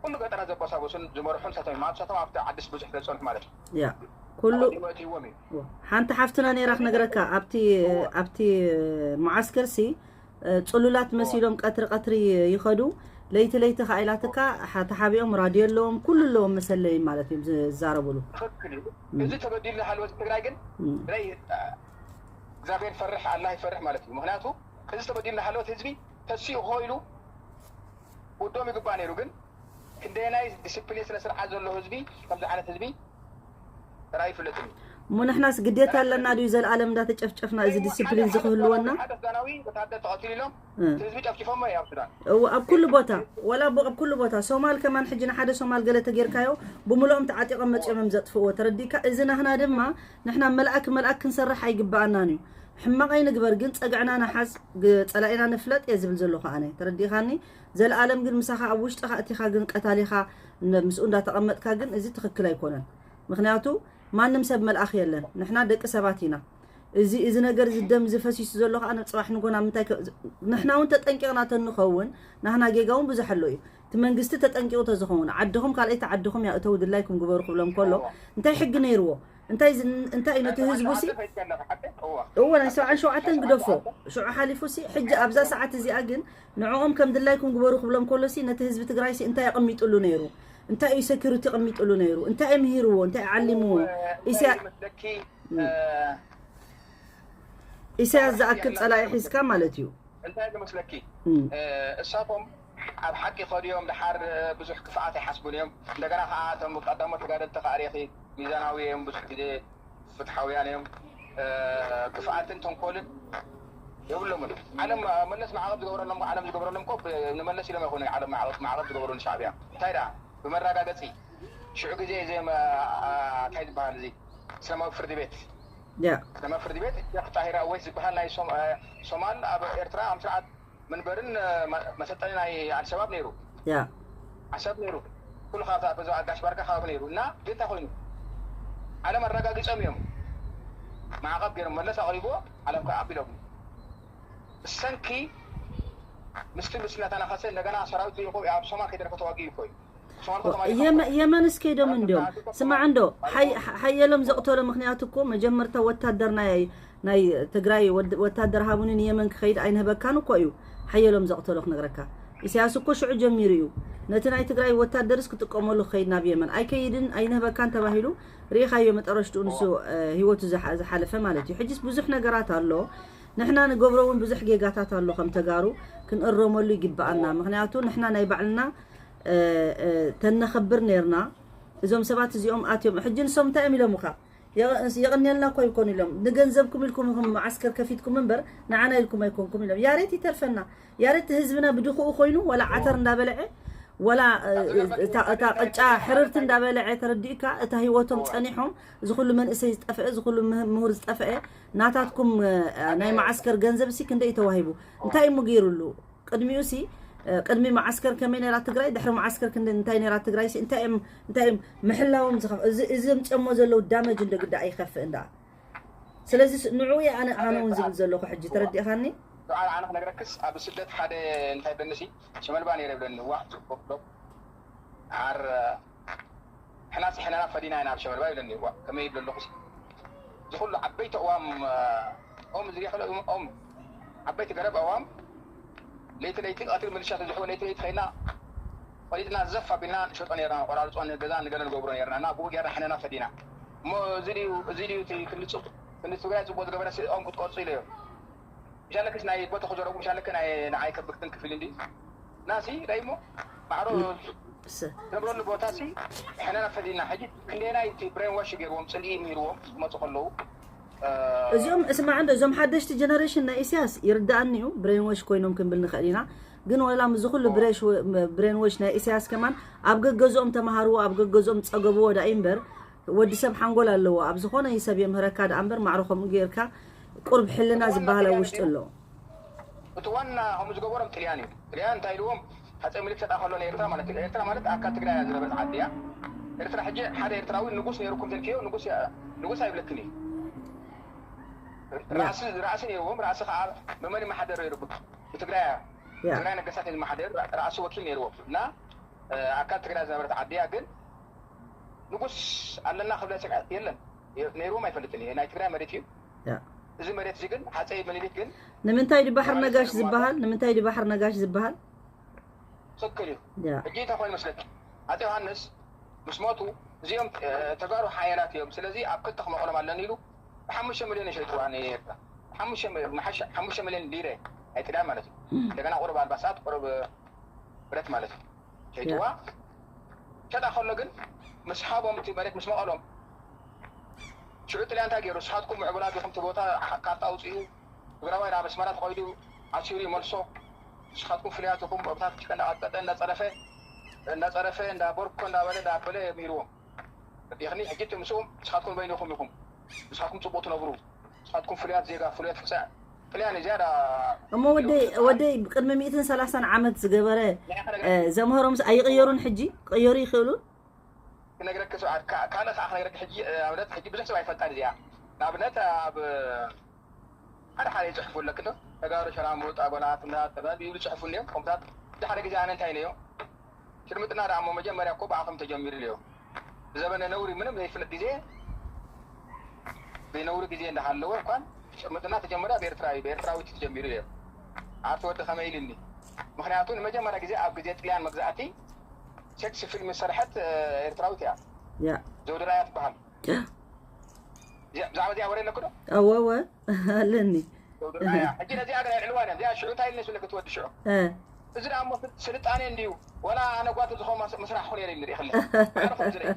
ኩሉ ገጠራት ዘባሳበሱን ዝመርሑን ሳቶም እዮም። ኣብሳቶም ኣብቲ ዓዲስ ብዙሕ ስለዝፀንሑ ማለት እዩ። ያ ኩሉ ኣቐዲሙ ኣእትይዎም እዩ። ሓንቲ ሓፍትና ነይራ ክነግረካ ኣብቲ ኣብቲ መዓስከርሲ ጽሉላት መሲሎም ቀትሪ ቀትሪ ይኸዱ። ለይቲ ለይቲ ከዓ ኢላትካ ሓ- ተሓቢኦም ራድዮ ኣለዎም ኩሉ ኣለዎም መሰለይ ማለት እዮም ዝዛረብሉ። ትኽክል እዩ። እዚ ተበዲሉ ንሃለወ ትግራይ ግን ናይ እግዚኣብሔር ፈርሕ ኣላህ ይፈርሕ ማለት እዩ። ምክንያቱ እዚ ተበዲሉ ንሃለወት ህዝቢ ተሲኡ ኮይኑ ውዶም ይግባእ ነይሩ። ግን ክንደየናይ ዲስፕሊን ስነ ስርዓት ዘሎ ህዝቢ ከምዚ ዓይነት ህዝቢ ተራእዩ ይፍለጥን እዩ። እሞ ንሕናስ ግዴታ ኣለና ድዩ ዘልኣለም እንዳተጨፍጨፍና እዚ ዲስፕሊን ዝክህልወና? ሓደ ሱዳናዊ ወታደር ተቐቲሉ ኢሎም እቲ ህዝቢ ጨፍጭፎሞ እዩ ኣብ ሱዳን። እው፣ ኣብ ኩሉ ቦታ ወላ ብ- ኣብ ኩሉ ቦታ ሶማል ከማን ሕጂ ንሓደ ሶማል ገለ ተጌርካዮ ብምልኦም ተዓጢቆም መፂኦም እዮም ዘጥፍዎ። ተረዲእካ? እዚ ናህና ድማ ንሕና መልኣክ መልኣክ ክንሰርሕ ኣይግበኣናን እዩ። ሕማቕ ኣይንግበር ግን ፀግዕና ንሓዝ ግ- ፀላኢና ንፍለጥ እየ ዝብል ዘለኹ ኣነ። ተረዲእካኒ? ዘለኣለም ግን ምሳኻ ኣብ ውሽጥኻ እቲኻ ግን ቀታሊኻ ን- ምስኡ እንዳተቐመጥካ ግን እዚ ትኽክል ኣይኮነን። ምክንያቱ ማንም ሰብ መልኣኽ የለን። ንሕና ደቂ ሰባት ኢና። እዚ እዚ ነገር እዚ ደም ዝፈሲሱ ዘሎ ከዓ ንፅባሕ ንጎና ምንታይ ከ- ንሕና እውን ተጠንቂቕና ተንኸውን ናህና ጌጋ እውን ብዙሕ ኣሎ እዩ። እቲ መንግስቲ ተጠንቂቑ ተዝኸውን ዓድኹም ካልኣይቲ ዓድኹም እያ እተው ድላይኩም ግበሩ ክብሎም ከሎ እንታይ ሕጊ ነይርዎ? እንታይ ዝ- እንታይ እዩ ነቲ ህዝቡ ሲ እዎ ናይ ሰብዓን ሸውዓተን ግደፎ ሽዑ ሓሊፉ ሲ ሕጂ ኣብዛ ሰዓት እዚኣ ግን ንዕኦም ከም ድላይኩም ግበሩ ክብሎም ከሎ ሲ ነቲ ህዝቢ ትግራይ ሲ እንታይ ኣቐሚጡሉ ነይሩ? እንታይ እዩ ሴኩሪቲ ኣቐሚጡሉ ነይሩ? እንታይ እዩ ምሂርዎ? እንታይ እዩ ዓሊምዎ? ኢስያ- መስለኪ ኢሳያስ ዝኣክል ጸላኢ ሒዝካ ማለት እዩ። እንታይ ዝመስለኪ? እሳቶም ኣብ ሓቂ ከድዮም ድሓር ብዙሕ ክፍኣት ኣይሓስቡን እዮም። እንደገና ከዓ እቶም ቀዳሞት ተጋደልቲ ከዓ ርኢኺ ሚዛናዊ እዮም፣ ብዙሕ ግዜ ፍትሓውያን እዮም። ክፍኣትን ተንኮልን የብሎምን። ዓለም መለስ ማዕቐብ ዝገብረሎም ዓለም ዝገብረሎም እኮ ንመለስ ኢሎም ኣይኮኑ ዓለም ማዕቐብ ዝገብሩ ንሻዕብያ። እንታይ ደኣ ብመረጋገፂ ሽዑ ግዜ እዚ እንታይ ዝበሃል እዚ እስላማዊ ፍርዲ ቤት ያ እስላማዊ ፍርዲ ቤት ሼክ ጣሂር ኣወይስ ዝበሃል ናይ ሶማል ኣብ ኤርትራ ከም ስርዓት መንበርን መሰልጠኒ ናይ ኣልሸባብ ነይሩ። ያ ዓሰብ ነይሩ። ኩሉ ካብ በዛ ኣጋሽ ባርካ ከባቢ ነይሩ እና ግን እንታይ ኮይኑ ዓለም ኣረጋጊጾም እዮም። ማዕቐብ ገይሮም መለስ ኣቕሪብዎ ዓለም ከዓ ኣቢሎም ብሰንኪ ምስቲ ምስ እናተናኸሰ እንደገና ሰራዊት ልኢኹ ኣብ ሶማል ከይደረፈ ተዋጊኡ እኮ እዩ። ሶማል ከተማ ልኢኹ የመ- የመንስ ከይዶም እንዲዮም ስማዕ እንዶ ሓይ- ሓየሎም ዘቕተሎ ምክንያት እኮ መጀመርታ ወታደር ናይ ናይ ትግራይ ወድ- ወታደር ሃቡኒ ንየመን ክኸይድ ኣይንህበካን እኮ እዩ ሓየሎም ዘቕተሎ ክነግረካ። ኢሳያስ እኮ ሽዑ ጀሚሩ እዩ ነቲ ናይ ትግራይ ወታደርስ ክጥቀመሉ ክኸይድ ናብ የመን ኣይከይድን ኣይንህበካን ተባሂሉ። ርኢኻዮ መጠረሽትኡ ንሱ እ፣ ህይወቱ ዝሓ- ዝሓለፈ ማለት እዩ። ሕጅስ ብዙሕ ነገራት ኣሎ ንሕና ንገብሮ እውን ብዙሕ ጌጋታት ኣሎ ከም ተጋሩ ክንእረመሉ ይግበኣና። ምክንያቱ ንሕና ናይ ባዕልና እ፣ እ፣ ተነኸብር ነርና እዞም ሰባት እዚኦም ኣትዮም ሕጂ ንሶም እንታይ እዮም ኢሎምካ? የቐ- የቐንየልና እኮ ይኮኑ ኢሎም ንገንዘብኩም ኢልኩም ኢኹም መዓስከር ከፊትኩም እምበር ንዓና ኢልኩም ኣይኮንኩም ኢሎም። ያሬት ይተርፈና። ያሬት ህዝብና ብድኹኡ ኮይኑ ወላ ዓተር እንዳበልዐ ወላ እ፣ እታ እታ ቅጫ ሕርርቲ እንዳበልዐ ተረዲእካ እታ ህይወቶም ጸኒሖም እዚ ኩሉ መንእሰይ ዝጠፍአ እዚ ኩሉ ምህ- ምሁር ዝጠፍአ ናታትኩም እ፣ ናይ መዓስከር ገንዘብ ሲ ክንደይ ተዋሂቡ እንታይ እሞ ገይሩሉ ቅድሚኡ ሲ እ፣ ቅድሚ መዓስከር ከመይ ነራ ትግራይ ድሕሪ መዓስከር ክንዲ እንታይ ነራ ትግራይ ሲ እንታይ እዮም እንታይ እዮም ምሕላዎም ዝኸፍ እዚ እዚ ምጨሞ ዘለዉ ዳመጅ እንደ ግዳ ኣይኸፍእ እንዳ ስለዚ ስ- ንዑ እየ ኣነ ኣነ እውን ዝብል ዘለኹ ሕጂ ተረዲእኻኒ በዓል ኣነ ክነግረክስ ኣብ ስደት ሓደ እንታይ በንሲ ሸመልባ ነይረ ብለኒ ዋ ጽቡቅ ዶ ዓር ሕናስ ሕነና ፈዲና ኢና ኣብ ሸመልባ ይብለኒ ዋ ከመይ ይብለ ኣለኹ እዚ ኩሉ ዓበይቲ ኣዋም ኦም ዝሪእክሎ ኦም ዓበይቲ ገረብ ኣዋም ለይቲ ለይቲ ቀትሪ ምልሻ ተዝሕወ ለይቲ ለይቲ ከይና ቆሊጥና ዘፍ ኣቢልና ንሸጦ ነርና ቆራርፆ ንገዛ ንገለ ንገብሮ ነርና እና ብኡ ገርና ሕነና ፈዲና እሞ እዚ ድዩ እዚ ድዩ እቲ ክንዲ ትግራይ ፅቡቅ ዝገበረ ኦም ክትቆርፁ ኢለዮም ምሻለክስ ናይ ቦታኹ ዘረቡ ምሻለክ ናይ ንዓይ ከብክትን ክፍል እንዲ ናሲ ዳይሞ ማዕሮ ስ- ነብረሉ ቦታ ሲ ሕነና ፈዲና ሕጂ ክንደናይ እቲ ብሬን ዋሽ ገይርዎም ፅልኢ ሚርዎም ዝመፁ ከለዉ እ፣ እዚኦም እስማዕ እንዶ እዞም ሓደሽቲ ጀነሬሽን ናይ ኢሳያስ ይርዳኣኒ እዩ ብሬን ዋሽ ኮይኖም ክንብል ንኽእል ኢና ግን ወላ ምዚ ኩሉ ብሬሽ- ብሬን ዋሽ ናይ ኢሳያስ ከማን ኣብ ገገዝኦም ተምሃርዎ ኣብ ገገዝኦም ፀገብዎ ዳኢ እምበር ወዲ ሰብ ሓንጎል ኣለዎ ኣብ ዝኾነ ሰብ የምህረካ ደኣ እምበር ማዕረ ከምኡ ጌርካ ቁርብ ሕልና ዝበሃል ኣብ ውሽጢ ኣሎ። እቲ ዋና ከምኡ ዝገበሮም ጥልያን እዩ። ጥልያን እንታይ ኢልዎም? ሃፀይ ምኒልክ ሰጣ ከሎ ንኤርትራ ማለት እዩ። ኤርትራ ማለት ኣካል ትግራይ እያ ዝነበረት ዓዲ እያ። ኤርትራ ሕጂ ሓደ ኤርትራዊ ንጉስ ነይሩኩም ተልክዮ ንጉስ እያ- ንጉስ ኣይብለክን እዩ። ራእሲ ራእሲ ነይርዎም። ራእሲ ከዓ ብመን ይመሓደር ነይሩ? ብትግራይ እያ። ያ። ትግራይ ነገስታት እዩ ዝመሓደር። ራእሲ ወኪል ነይርዎም እና ኣካል ትግራይ ዝነበረት ዓዲ እያ። ግን ንጉስ ኣለና ክብለ የለን። ነይርዎም ኣይፈልጥን እዩ። ናይ ትግራይ መሬት እዩ። ያ። እዚ መሬት እዚ ግን ሃፀይ ምኒልክ ግን ንምንታይ ድባሕር ነጋሽ ዝበሃል? ንምንታይ ድባሕር ነጋሽ ዝበሃል? ትክክል እዩ። ያ። ሕጂ እንታይ ኮይኑ መስለኪ? ኣፄ ዮሃንስ ምስ ሞቱ እዚኦም እ፣ ተጋሩ ሓያላት እዮም፣ ስለዚ ኣብ ክልተ ክመቕሎም ኣለኒ ኢሉ ብሓሙሽተ ሚልዮን የሸይጥዋ ንኤርትራ። ሓሙሽተ ሚልዮን፣ ንሓሸ- ሓሙሽተ ሚልዮን ሊረ ናይ ጥልያን ማለት እዩ። እንደገና ቁሩብ ኣልባሳት፣ ቁሩብ ብረት ማለት እዩ ሸይጥዋ። ሸጣ ከሎ ግን ምስ ሃቦም እቲ መሬት ምስ መቐሎም ሽዑ ጥልያን እንታይ ገይሩ? ንስኻትኩም ምዕቡላት ኢኹም፣ እቲ ቦታ ካርታ ኣውፅኡ፣ ትግራዋይ ናብ ኣስመራ ተኸይዱ ኣሲሩ ይመልሶ። ንስኻትኩም ፍሉያት ኢኹም። ቦምብታት ጭቃ እንዳቐጥቀጠ እንዳፀረፈ እንዳፀረፈ እንዳቦርኮ እንዳበለ እንዳበለ ሚርዎም። ርዲእኽኒ? ሕጂ እቲ ምስኡ ንስኻትኩም በይንኹም ኢኹም። ንስኻትኩም ፅቡቕ ትነብሩ። ንስኻትኩም ፍሉያት ዜጋ፣ ፍሉያት ፍፃ ጥልያን እዚኣ ዳ እሞ ወደይ ወደይ ቅድሚ ሚእትን ሰላሳን ዓመት ዝገበረ እ፣ ዘምህሮምስ ኣይቕየሩን? ሕጂ ክቕየሩ ይኽእሉ? ክነግረክ ሰው ኣካ- ካልእ ከዓ ክነግረክ። ሕጂ እ፣ ኣብነት ሕጂ ብዙሕ ሰብ ኣይፈልጣን እዚኣ። ንኣብነት ኣብ ሓደ ሓደ ይፅሕፉ ኣለክ ዶ ተጋሩ ሸራሙጥ ኣጎላት እንዳተባሉ ይብሉ ይፅሕፉ እንዲዮም። ከምታት ሓደ ሓደ ግዜ ኣነ እንታይ ነዮ ሽርምጥና ደኣ እሞ መጀመርያ እኮ ብኣኹም ተጀሚሩ ነዮ። ብዘበነ ነውሪ ምንም ዘይፍለጥ ግዜ ብነውሪ ግዜ እንዳሃለወ እኳን ሽርምጥና ተጀመረ ኣብ ኤርትራ እዩ። ብኤርትራዊት ተጀሚሩ ነዮ። ኣርቲ ወዲ ከመይ ኢልኒ? ምክንያቱ ንመጀመርያ ግዜ ኣብ ግዜ ጥልያን መግዛእቲ ሴክስ ፊልም ዝሰርሐት እ፣ ኤርትራዊት እያ። ያ። ዘውዲ ራያ ትበሃል። እዚኣ- ብዛዕባ እዚኣ ወረ ኣለኩ ዶ? እወ እወ ኣለኒ። ዘውዲ ራያ። ሕጂ ነዚኣ ግን ኣይልዕልዋን እያ። እዚኣ ሽዑ እንታይ ኢልኒ ስለ ክትወዲ ሽዑ። እ፣ እዚ ደኣ እሞ ስል- ስልጣኔ እንድዩ። ወላ ኣነ ጓቱ ዝኾን ማስ- ምስራሕ ኹን የለ ንርኢ ክለ። ዓርኹም ዝርኢ።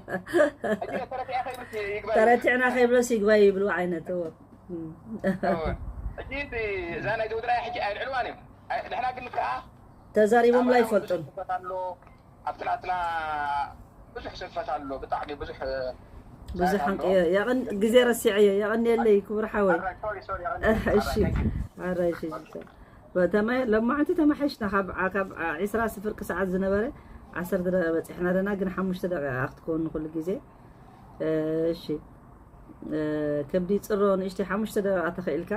ሕጂ ተረቲዐ ከይብልክ ይግባእ። ተረቲዕና ከይብለስ ይግባይ ይብሉ ዓይነት እወ። እም። እወ። ሕጂ እቲ- እዛ ናይ ዘውዲ ራያ ሕጂ ኣይልዕልዋን እዮም። ኣይ- ንሕና ግን ከዓ ተዛሪቦም ኣባና ኣይፈልጡን። ብዙሕ ስንፈት ኣሎ። ኣብቲ ናትና ብዙሕ ስንፈት ኣሎ። ብጣዕሚ ብዙሕ ብዙሕ ስንፈት ኣሎ። ሓንቀዮ የቐን ግዜ ረሲዐዮ። የቐንየለይ ክቡር ሓወይ። ኣራይ፣ ሶሪ፣ ሶሪ፣ የቐንየለይ። እሺ ኣራይ፣ እሺ፣ እሺ። በተማይ ለማዓንቲ ተማሒሽና ካብ ካብ ዒስራ ስፍርቂ ሰዓት ዝነበረ ዓሰርተ ደቂቃ በፂሕና ኣለና፣ ግን ሓሙሽተ ደቂቃ ክትከውን ንኩሉ ግዜ። እሺ፣ ከብዲ ፅሮ ንእሽተይ ሓሙሽተ ደቂቃ ተኽኢልካ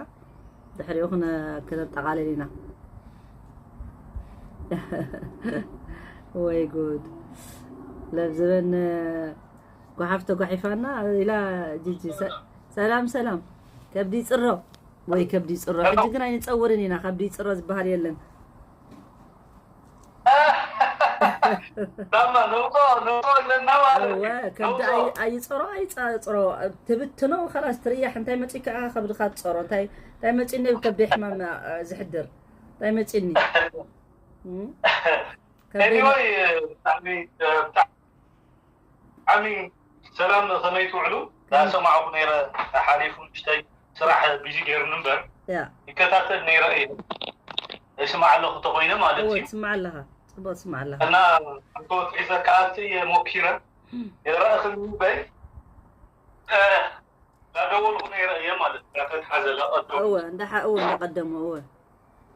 ድሕሪኡ ክነ- ክነጠቓልል ኢና። ወይ ጉድ። ለብዝበን ጓሓፍ ተጓሒፋና ኢላ ጂጂ። ሰ- ሰላም ሰላም። ከብዲ ፅሮ ወይ ከብዲ ፅሮ። ሕጂ ግን ኣይንፀውርን ኢና። ከብዲ ፅሮ ዝበሃል የለን። ታማ ነውጦ ነውጦ ኣለና ማለት እወ እዩ። ከብዲ ነውጦ። ኣይ- ኣይፅሮ ኣይፀፅሮ ትብትኖ። ከላስ ትርያሕ እንታይ መፂካ ከብድካ ትፀሮ። እንታይ እንታይ መፂኒ ብከብዲ ሕማም እ፣ ዝሕድር እንታይ መፂኒ? እም? ከብዲ ኤኒወይ ብጣዕሚ ብጣዕሚ ሰላም፣ ከመይ ትውዕሉ? ዳሰማዕኹ ነይረ። ሓሊፉ ንሽተይ ስራሕ ቢዚ ገይሩኒ እምበር ያ ይከታተል ነይረ እየ። ይስማዕ ኣለኹ ተኾይነ ማለት እወ እዩ። ትስማዕ ኣለኻ። ፅቡቅ ትስማዕ ኣለኻ። እና ኣንተ ወጥዒ ዘካኣልቲ እየ ሞኪረ የረእኽኒ በይ ዳደወልኩ ነይረ እየ ማለት እዩ። ተትሓዘ ለቐደሙ እወ እንዳሓ እወ እንዳቀደሙ እወ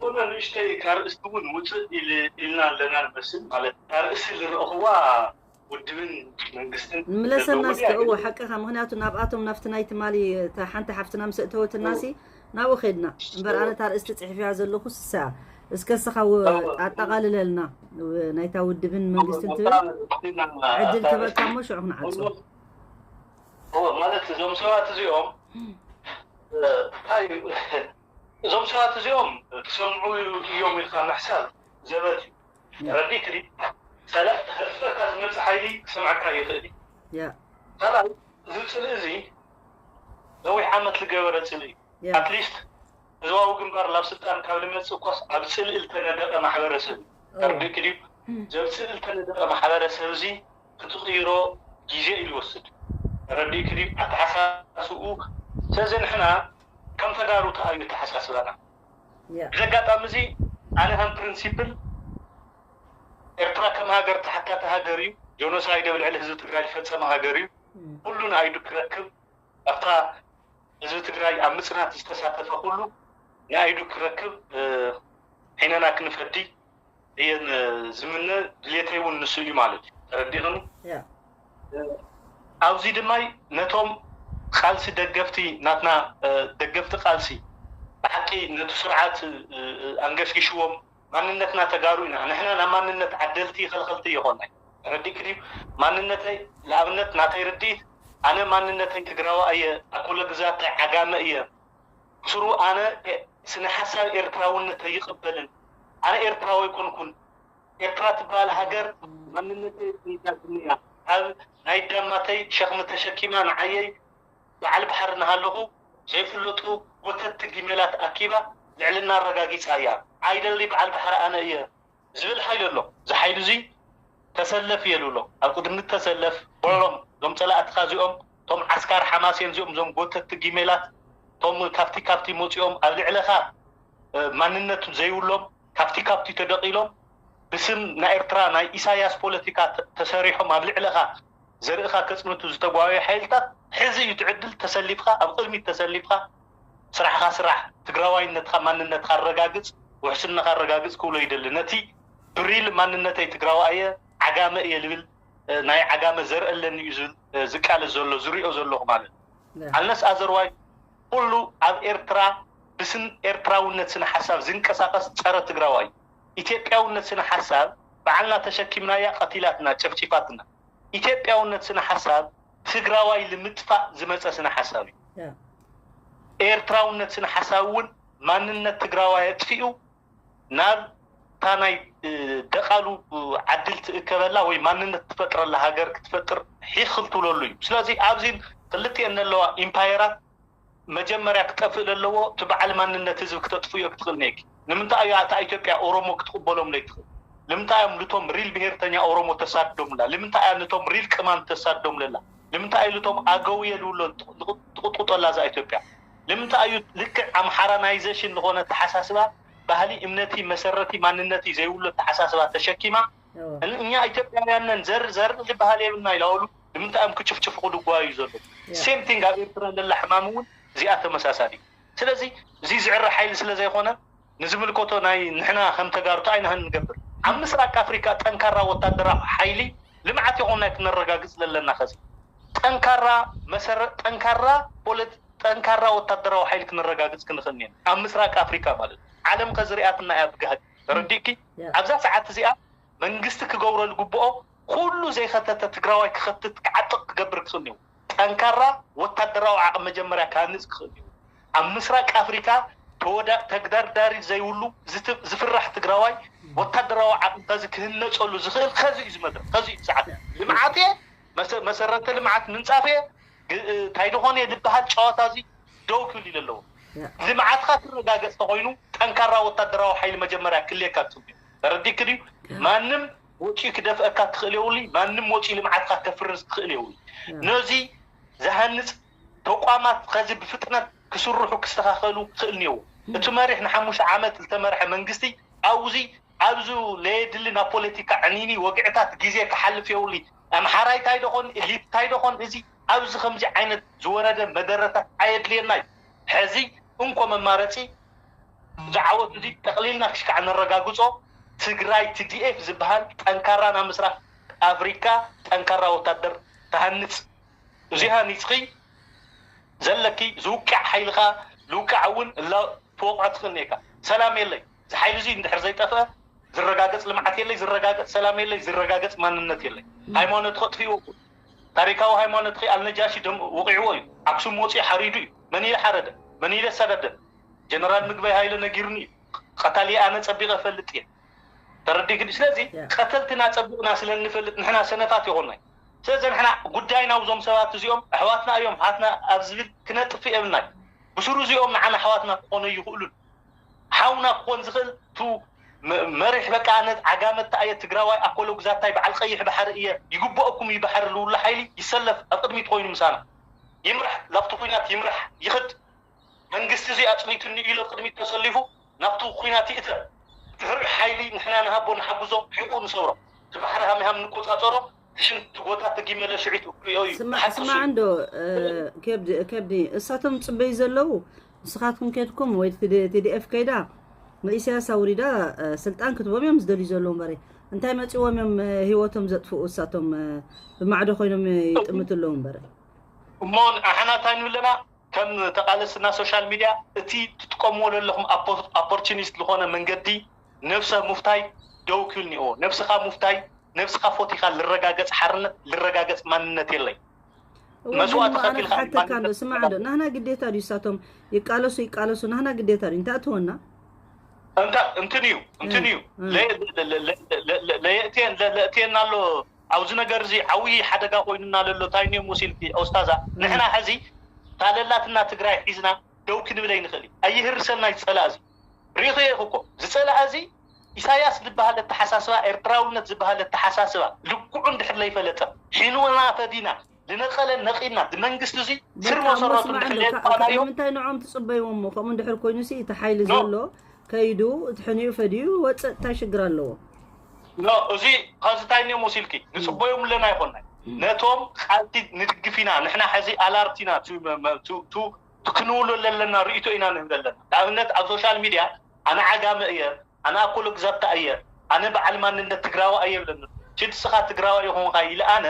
ዝኾነ ንእሽተይ ካርእስቲ እውን ውፅእ ኢል- ኢልና ኣለና ንመስል ማለት እዩ። ካርእስቲ ዝረእኽዋ ውድብን መንግስትን ንምለሰና ዘለዎም እስከ እያ። እወ ሓቅኻ። ምክንያቱ ናብኣቶም ናብቲ ናይ ትማሊ እታ ሓንቲ ሓፍትና ምስ እተወትና ሲ ናብኡ ከድና እምበር ኣነ እታ ርእስቲ ፅሒፍያ ዘለኹ ስሳ እስከ ስኻ ው- ኣጠቓልለልና ው- ናይታ ውድብን መንግስትን ትብል ዕድል ክበካ እሞ ሽዑ ክንዓፆ። እወ፣ ማለት እዞም ሰባት እዚኦም እንታይ እዞም ሰባት እዚኦም ክሰምዑ እዮም ኢልካ ምሕሳብ ዘበት እዩ። ረዲት ዲ ሰላም ህዝበካ ዝመፅእ ሓይሊ ክሰምዐካ ይኽእል እዩ። ያ ካልኣይ እዚ ፅልኢ እዚ ነዊሕ ዓመት ዝገበረ ፅልኢ እዩ። ያ ኣትሊስት ህዝባዊ ግንባር ናብ ስልጣን ካብ ዝመፅእ እኮስ ኣብ ፅልኢ ዝተነደቀ ማሕበረሰብ እዩ። ኦ። ተረዲእኪ ድዩ? ዘብ ፅልኢ ዝተነደቀ ማሕበረሰብ እዚ ክትቕይሮ ግዜ እዩ ዝወስድ። ተረዲእኪ ድዩ? ኣተሓሳስብኡ ስለዚ ንሕና ከም ተጋሩ ተኣዩ ኣተሓሳስባና። ያ እዚ ኣጋጣሚ እዚ ኣነ ከም ፕሪንሲፕል ኤርትራ ከም ሃገር ተሓታቲ ሃገር እዩ። ጆኖሳይድ ኣብ ልዕሊ ህዝቢ ትግራይ ዝፈፀመ ሃገር እዩ። ኩሉ ንኣይዱ ክረክብ ኣብታ ህዝቢ ትግራይ ኣብ ምፅናት ዝተሳተፈ ኩሉ ንኣይዱ ክረክብ ዒነና ክንፈዲ እየን ዝምነ። ድሌተይ እውን ንሱ እዩ ማለት እዩ። ተረዲእኒ? ኣብዚ ድማ ነቶም ቃልሲ ደገፍቲ ናትና ደገፍቲ ቃልሲ ብሓቂ ነቲ ስርዓት ኣንገሽጊሽዎም ማንነትና ተጋሩ ኢና ንሕና ናብ ማንነት ዓደልቲ ከልኸልቲ ይኾናይ። ረዲክ ድዩ? ማንነተይ ንኣብነት ናተይ ርድኢት ኣነ ማንነተይ ትግራዋ እየ። ኣኮለ ግዛተይ ዓጋመ እየ። ስሩ ኣነ ስነ ሓሳብ ኤርትራውነት ኣይቕበልን። ኣነ ኤርትራዊ ኣይኮንኩን። ኤርትራ ትበሃል ሃገር ማንነተይ ይዛትኒ እያ። ኣብ ናይ ዳማተይ ሸኽሚ ተሸኪማ ንዓየይ በዓል ባሕሪ እናሃለኹ ዘይፍለጡ ጎተቲ ጊመላት ኣኪባ ልዕልና ኣረጋጊጻ እያ። ኣይደሊ በዓል ባሕሪ ኣነ እየ ዝብል ሓይሊ ኣሎ። እዚ ሓይሊ እዚ ተሰለፍ እየ ዝብሎ። ኣብ ቅድሚ ተሰለፍ በሎም። እዞም ጸላእትኻ እዚኦም፣ እቶም ዓስካር ሓማሴን እዚኦም፣ እዞም ጎተቲ ጊመላት፣ እቶም ካብቲ ካብቲ መጺኦም ኣብ ልዕለኻ ማንነት ዘይብሎም ካብቲ ካብቲ ተደቂሎም ብስም ናይ ኤርትራ ናይ ኢሳያስ ፖለቲካ ተሰሪሖም ኣብ ልዕለኻ ዘርእኻ ከጽንቱ ዝተጓየዩ ሓይልታት ሕዚ እዩ ትዕድል። ተሰሊፍካ ኣብ ቅድሚት ተሰሊፍካ ስራሕኻ ስራሕ፣ ትግራዋይነትካ ማንነትካ ኣረጋግጽ፣ ውሕስነኻ ኣረጋግጽ ክብሎ ይደሊ። ነቲ ብሪል ማንነተይ ትግራዋ እየ ዓጋመ እየ ልብል ናይ ዓጋመ ዘርእለኒ እዩ ዝብል ዝቃለስ ዘሎ ዝሪኦ ዘለኹ ማለት ኣልነስ ኣዘርዋይ ኩሉ ኣብ ኤርትራ ብስም ኤርትራውነት ስነ ሓሳብ ዝንቀሳቐስ ጸረ ትግራዋይ ኢትዮጵያውነት ስነ ሓሳብ በዓልና ተሸኪምናያ ቀቲላትና ጨፍጪፋትና። ኢትዮጵያውነት ስነ ሓሳብ ትግራዋይ ልምጥፋእ ዝመጸ ስነ ሓሳብ እዩ። ኤርትራውነት ስነ ሓሳብ እውን ማንነት ትግራዋይ ኣጥፊኡ ናብ እታ ናይ ደቓሉ ዓድል ትእከበላ ወይ ማንነት ትፈጥረላ ሃገር ክትፈጥር ሒኽ ክትብለሉ እዩ። ስለዚ ኣብዚን ክልቲኤን ዘለዋ ኢምፓየራት መጀመርያ ክጠፍእ ዘለዎ እቲ በዓል ማንነት ህዝቢ ክተጥፍዮ ክትኽእል ነይኪ። ንምንታይ እያ እታ ኢትዮጵያ ኦሮሞ ክትቕበሎም ዘይትኽእል? ልምንታይ እዮም ልቶም ሪል ብሄርተኛ ኦሮሞ ተሳድዶምላ? ልምንታይ እያ ነቶም ሪል ቅማን ተሳድዶም ለላ? ልምንታይ እዩ ልቶም ኣገውየ ልብሎ ትቕጥቁጦላ እዛ ኢትዮጵያ? ልምንታይ እዩ ልክዕ ኣምሓራናይዜሽን ዝኾነ ተሓሳስባ ባህሊ እምነቲ መሰረቲ ማንነቲ ዘይብሎ ተሓሳስባ ተሸኪማ እኛ ኢትዮጵያውያን ነን ዘር ዘር ዝበሃል የብልና ኢላወሉ ንምንታይ እዮም ክጭፍጭፉ ክድጓዩ ዘሎ? ሴም ቲንግ ኣብ ኤርትራ ለላ ሕማም እውን እዚኣ ተመሳሳሊ። ስለዚ እዚ ዝዕረ ሓይሊ ስለ ዘይኮነ ንዝምልከቶ ናይ ንሕና ከም ተጋሩ እንታይ ኢና ንገብር? ኣብ ምስራቅ ኣፍሪካ ጠንካራ ወታደራዊ ሓይሊ ልምዓት ይኾን ናይ ክነረጋግጽ ዘለና ከዚ ጠንካራ መሰረ ጠንካራ ፖለቲ ጠንካራ ወታደራዊ ሓይሊ ክነረጋግጽ ክንኽእል እኒና ኣብ ምስራቅ ኣፍሪካ ማለት እዩ። ዓለም ከዚ ሪኣትና እያ ብጋህዲ ተረዲእኪ። ኣብዛ ሰዓት እዚኣ መንግስቲ ክገብሮ ዝግብኦ ኩሉ ዘይኸተተ ትግራዋይ ክኸትት ክዓጥቕ ክገብር ክኽእል እኒዎ። ጠንካራ ወታደራዊ ዓቕሚ መጀመርያ ክሃንጽ ክኽእል እዩ። ኣብ ምስራቅ ኣፍሪካ ተወዳ ተግዳርዳሪ ዘይብሉ ዝፍራሕ ትግራዋይ ወታደራዊ ዓቕሚ ከዚ ክህነፀሉ ዝኽእል ከዚ እዩ ዝመድረክ ከዚ እዩ ሰዓት ልምዓት እየ መሰረተ ልምዓት ምንፃፍ እየ እንታይ ዝኾነ ዝበሃል ጨዋታ እዚ ደው ክብል ኢለ ኣለዎ። ልምዓትካ ክረጋገፅ ተኮይኑ ጠንካራ ወታደራዊ ሓይሊ መጀመርያ ክልየካ ትብል ተረዲክ ድዩ? ማንም ወፂኡ ክደፍአካ ትኽእል የብሉ። ማንም ወፂኡ ልምዓትካ ከፍርስ ትኽእል የብሉ። ነዚ ዝሃንፅ ተቋማት ከዚ ብፍጥነት ክስርሑ ክስተኻኸሉ ክኽእል እኒዎ። እቲ መሪሕ ንሓሙሽተ ዓመት ዝተመርሐ መንግስቲ ኣብዚ ኣብዚ ለየድሊ ናብ ፖለቲካ ዕኒኒ ወግዕታት ግዜ ክሓልፍ የብሉ። ኣምሓራይ ታይ ደኾን ሊት ታይ ደኾን እዚ ኣብዚ ከምዚ ዓይነት ዝወረደ መደረታት ኣየድልየናይ። ሕዚ እንኮ መማረፂ ዝዓወት እዚ ጠቕሊልና ክሽካዕ ነረጋግፆ ትግራይ ቲዲኤፍ ዝበሃል ጠንካራ ናብ ምስራቅ ኣፍሪካ ጠንካራ ወታደር ተሃንፅ። እዚ ሃኒፅኺ ዘለኪ ዝውቃዕ ሓይልኻ ልውቃዕ እውን እላ ትወቕዖ ትኽእል እኒካ። ሰላም የለይ። እዚ ሓይሊ እዚ እንድሕር ዘይጠፍአ ዝረጋገፅ ልምዓት የለይ፣ ዝረጋገፅ ሰላም የለይ፣ ዝረጋገፅ ማንነት የለይ። ሃይማኖትኺ ኣጥፊእዎ እኮ። ታሪካዊ ሃይማኖትኺ ኣልነጃሺ ደም ወቂዕዎ እዩ። ኣክሱም ወፂኡ ሓሪዱ እዩ። መን ኢለ ሓረደ? መን ኢለ ኣሰዳደ? ጀነራል ምግበይ ሃይለ ነጊሩኒ እዩ። ቀታሊ ኣነ ፀቢቐ እፈልጥ እየ። ተረዲእክኒ? ስለዚ ቀተልትና ፀቢቕና ስለ እንፈልጥ ንሕና ሰነፋት ይኾናይ። ስለዚ ንሕና ጉዳይና ውዞም ሰባት እዚኦም ኣሕዋትና እዮም ሓትና ኣብ ዝብል ክነጥፍ የብልናይ። ብስሩ እዚኦም ንዓና ኣሕዋትና ክኾኑ ይኽእሉን ሓውና ክኾን ዝኽእል ቱ መሪሕ በቃ ኣነ ዓጋመ እየ ትግራዋይ ኣኮሎ ግዛታይ በዓል ቀይሕ ባሕሪ እየ ይግበአኩም እዩ ባሕሪ ልውሉ ሓይሊ ይሰለፍ ኣብ ቅድሚት ኮይኑ ምሳና ይምራሕ ላብቲ ኩናት ይምራሕ ይኽድ መንግስቲ እዚ ኣፅኒቱኒ ኢሉ ኣብ ቅድሚት ተሰሊፉ ናብቲ ኩናት ይእተ ድሕሪ ሓይሊ ንሕና ንሃቦ ንሓግዞ ሕቁ ንሰብሮ እቲ ባሕሪ ሃሚሃም ንቆፃፀሮ ሽንቲ ጎታ ተጊመለ ሽዒቱ ክሪኦ እዩ ስማዕ ሓቅሱ ስማዕ እዩ እንዶ እ፣ ከብዲ ከብዲ እሳቶም ጽበዩ ዘለዉ ንስኻትኩም ከድኩም ወይ ቲ ዲ ኤፍ ከይዳ ንኢሳያስ ኣውሪዳ እ፣ ስልጣን ክትቦም እዮም ዝደልዩ ዘለዉ እምበረ እንታይ መጺዎም እዮም እ፣ ህይወቶም ዘጥፍኡ እሳቶም እ፣ ብማዕዶ ኮይኖም ይጥምቱ ኣለዉ እምበረ እሞ ኣሕና እንታይ ንብል ኣለና ከም ተቃለስና ሶሻል ሚድያ እቲ ትጥቀምዎ ዘለኹም ኣፖርቹኒስት ዝኾነ መንገዲ ነብሰ ሙፍታይ ደው ክብል እኒኦ ነብስኻ ሙፍታይ ነብስኻ ፎቲኻ ልረጋገፅ ሓርነት ልረጋገፅ ማንነት የለይ እወ መስዋእቲ ግን ኣነ ከፊልካ ክሓተካ እንዶ ስማዕ እንዶ ናህና ግዴታ ድዩ እሳቶም ይቃለሱ ይቃለሱ ናህና ግዴታ ድዩ እንታይ እትወና እንታ እንትን እዩ እንትን እዩ ለየእትየን ለእትየና ኣሎ ኣብዚ ነገር እዚ ዓብዪ ሓደጋ ኮይኑና ለሎ እንታይ እዮም ወሲልኪ ኦስታዛ ንሕና ሕዚ ታለላትና ትግራይ ሒዝና ደው ክንብል ኣይንኽእል እዩ ኣይህርሰልና ዝፀላእ እዚ ሪኢኹ እኮ ዝፀላእ እዚ ኢሳያስ ዝበሃል ኣተሓሳስባ ኤርትራውነት ዝበሃል ኣተሓሳስባ ልክዑ እንድሕር ለይፈለጠ ሒንወና ፈዲና ዝነቐለ ነቒልና እዚ መንግስቲ እዚ ስር መሰረቱ እንድሕር ለየጥፋናዮ ንምንታይ ንዖም ትፅበይዎ እሞ ከምኡ እንድሕር ኮይኑ ሲ እቲ ሓይሊ ዘሎ ከይዱ እቲ ሕኒኡ ፈዲዩ ወፅእ እንታይ ሽግር ኣለዎ ኖ እዚ ኸዚ እንታይ እዮም ወሲልኪ ንፅበዮም ኣለና ይኮና ነቶም ቃልቲ ንድግፍ ኢና ንሕና ሕዚ ኣላርት ኢና ክንውሎ ዘለና ርእቶ ኢና ንህብ ዘለና ንኣብነት ኣብ ሶሻል ሚድያ ኣነ ዓጋመ እየ ኣነ ኣኮሎ ግዛታ እየ ኣነ በዓል ማንነት ትግራዋ እየ ብለኒ ሽድስኻ ትግራዋ ይኾንካ ኢለ ኣነ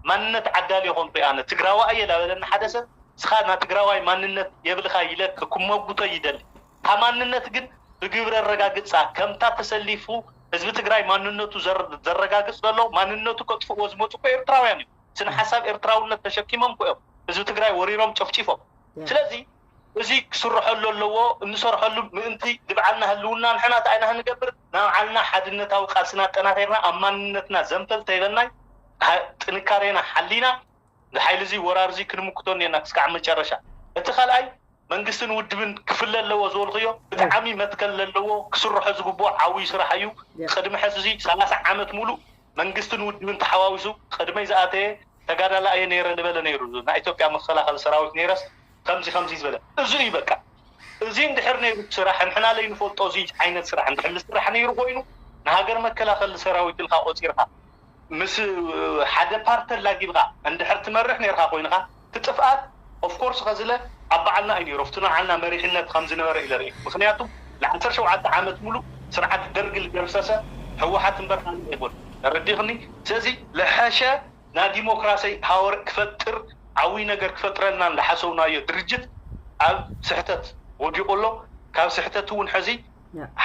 ማንነት ዓዳል ይኾንኩ ኣነ ትግራዋ እየ ላበለኒ ሓደ ሰብ ስኻ ና ትግራዋይ ማንነት የብልኻ ኢለ ክመጉቶ ይደሊ እታ ማንነት ግን ብግብሪ ኣረጋግፃ ከምታ ተሰሊፉ ህዝቢ ትግራይ ማንነቱ ዘረጋግፅ ዘሎ ማንነቱ ከጥፍእዎ ዝመፁ እኮ ኤርትራውያን እዩ ስነ ሓሳብ ኤርትራውነት ተሸኪሞም እኮ እዮም ህዝቢ ትግራይ ወሪሮም ጨፍጪፎም ስለዚ እዚ ክስርሐሉ ኣለዎ እንሰርሐሉ ምእንቲ ንብዓልና ህልውና ንሕና እንታይ ኢና ክንገብር ንባዕልና ሓድነታዊ ቃልስና ኣጠናኺርና ኣብ ማንነትና ዘንፈል ተይበልናይ ጥንካሬና ሓሊና ንሓይሊ እዚ ወራር እዚ ክንምክቶ እኒአና ክስካዕ መጨረሻ እቲ ካልኣይ መንግስትን ውድብን ክፍለ ኣለዎ ዝበልክዮ ብጣዕሚ መትከል ለለዎ ክስርሖ ዝግብኦ ዓብዩ ስራሕ እዩ ቅድሚ ሕዚ እዚ ሰላሳ ዓመት ሙሉእ መንግስትን ውድብን ተሓዋዊሱ ቅድመይ ዝኣተየ ተጋዳላ እየ ነይረ ዝበለ ነይሩ ናይ ኢትዮጵያ መከላኸሊ ሰራዊት ነይረስ ከምዚ ከምዚ ዝበለ እዚ እዩ በቃ እዚ እንድሕር ነይሩ ስራሕ ንሕና ለይንፈልጦ እዚ ዓይነት ስራሕ እንድሕር ዝስራሕ ነይሩ ኮይኑ ንሃገር መከላኸሊ ሰራዊት ኢልካ ቆፂርካ ምስ ሓደ ፓርተ ላጊብካ እንድሕር ትመርሕ ነርካ ኮይንካ እቲ ጥፍኣት ኦፍኮርስ ከዝለ ኣብ በዓልና እዩ ነይሩ ኣብቲ ንዓልና መሪሕነት ከም ዝነበረ ኢለ ርኢ ምክንያቱ ን17 ዓመት ሙሉእ ስርዓት ደርግ ዝገርሰሰ ህወሓት እምበር ካልእ ኣይኮን ተረዲኽኒ ስለዚ ለሐሸ ናይ ዲሞክራሲ ሃወር ክፈጥር ዓብይ ነገር ክፈጥረልና ዝሓሰብናዮ ድርጅት ኣብ ስሕተት ወዲቑ ኣሎ ካብ ስሕተት እውን ሕዚ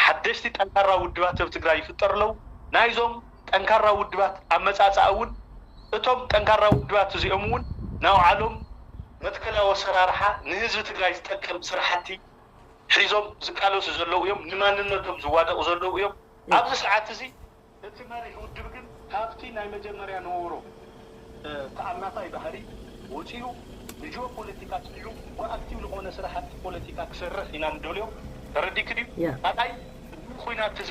ሓደሽቲ ጠንካራ ውድባት ኣብ ትግራይ ይፍጠር ኣለዉ ናይዞም ጠንካራ ውድባት ኣመፃፅኣ እውን እቶም ጠንካራ ውድባት እዚኦም እውን ናውዓሎም መትከላዊ ኣሰራርሓ ንህዝቢ ትግራይ ዝጠቅም ስራሕቲ ሒዞም ዝቃለሱ ዘለዉ እዮም ንማንነቶም ዝዋደቑ ዘለዉ እዮም ኣብዚ ሰዓት እዚ እቲ መሪሕ ውድብ ግን ካብቲ ናይ መጀመርያ ነበሮ ተኣናፋይ ባህሪ ወፂኡ ንጂኦ ፖለቲካ ፅዒሩ ብኣክቲቭ ዝኾነ ስራሕቲ ፖለቲካ ክሰርሕ ኢና ንደልዮ ተረዲክ ድዩ ካልኣይ ኩናት እዚ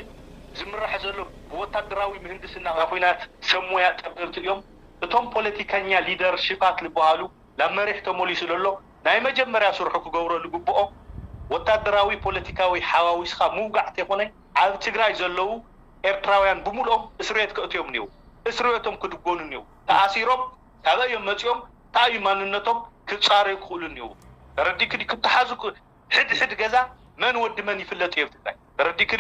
ዝምራሕ ዘሎ ብወታደራዊ ምህንድስና ኩናት ሰብ ሞያ ጠበብቲ እዮም እቶም ፖለቲከኛ ሊደር ሽፓት ዝበሃሉ ናብ መሪሕ ተመሊሱ ዘሎ ናይ መጀመርያ ስርሑ ክገብሮ ዝግብኦ ወታደራዊ ፖለቲካዊ ሓዋዊስካ ምውጋዕ ተይኮነ ኣብ ትግራይ ዘለዉ ኤርትራውያን ብምልኦም እስርቤት ከእትዮም እኒው እስርቤቶም ክድጎኑ እኒው ተኣሲሮም ካበይ እዮም መፂኦም እንታይ እዩ ማንነቶም ክፃረዩ ክኽእሉ እኒው ተረዲክ ክትሓዙ ሕድ ሕድ ገዛ መን ወዲ መን ይፍለጥ እዩ ኣብ ትግራይ ተረዲክ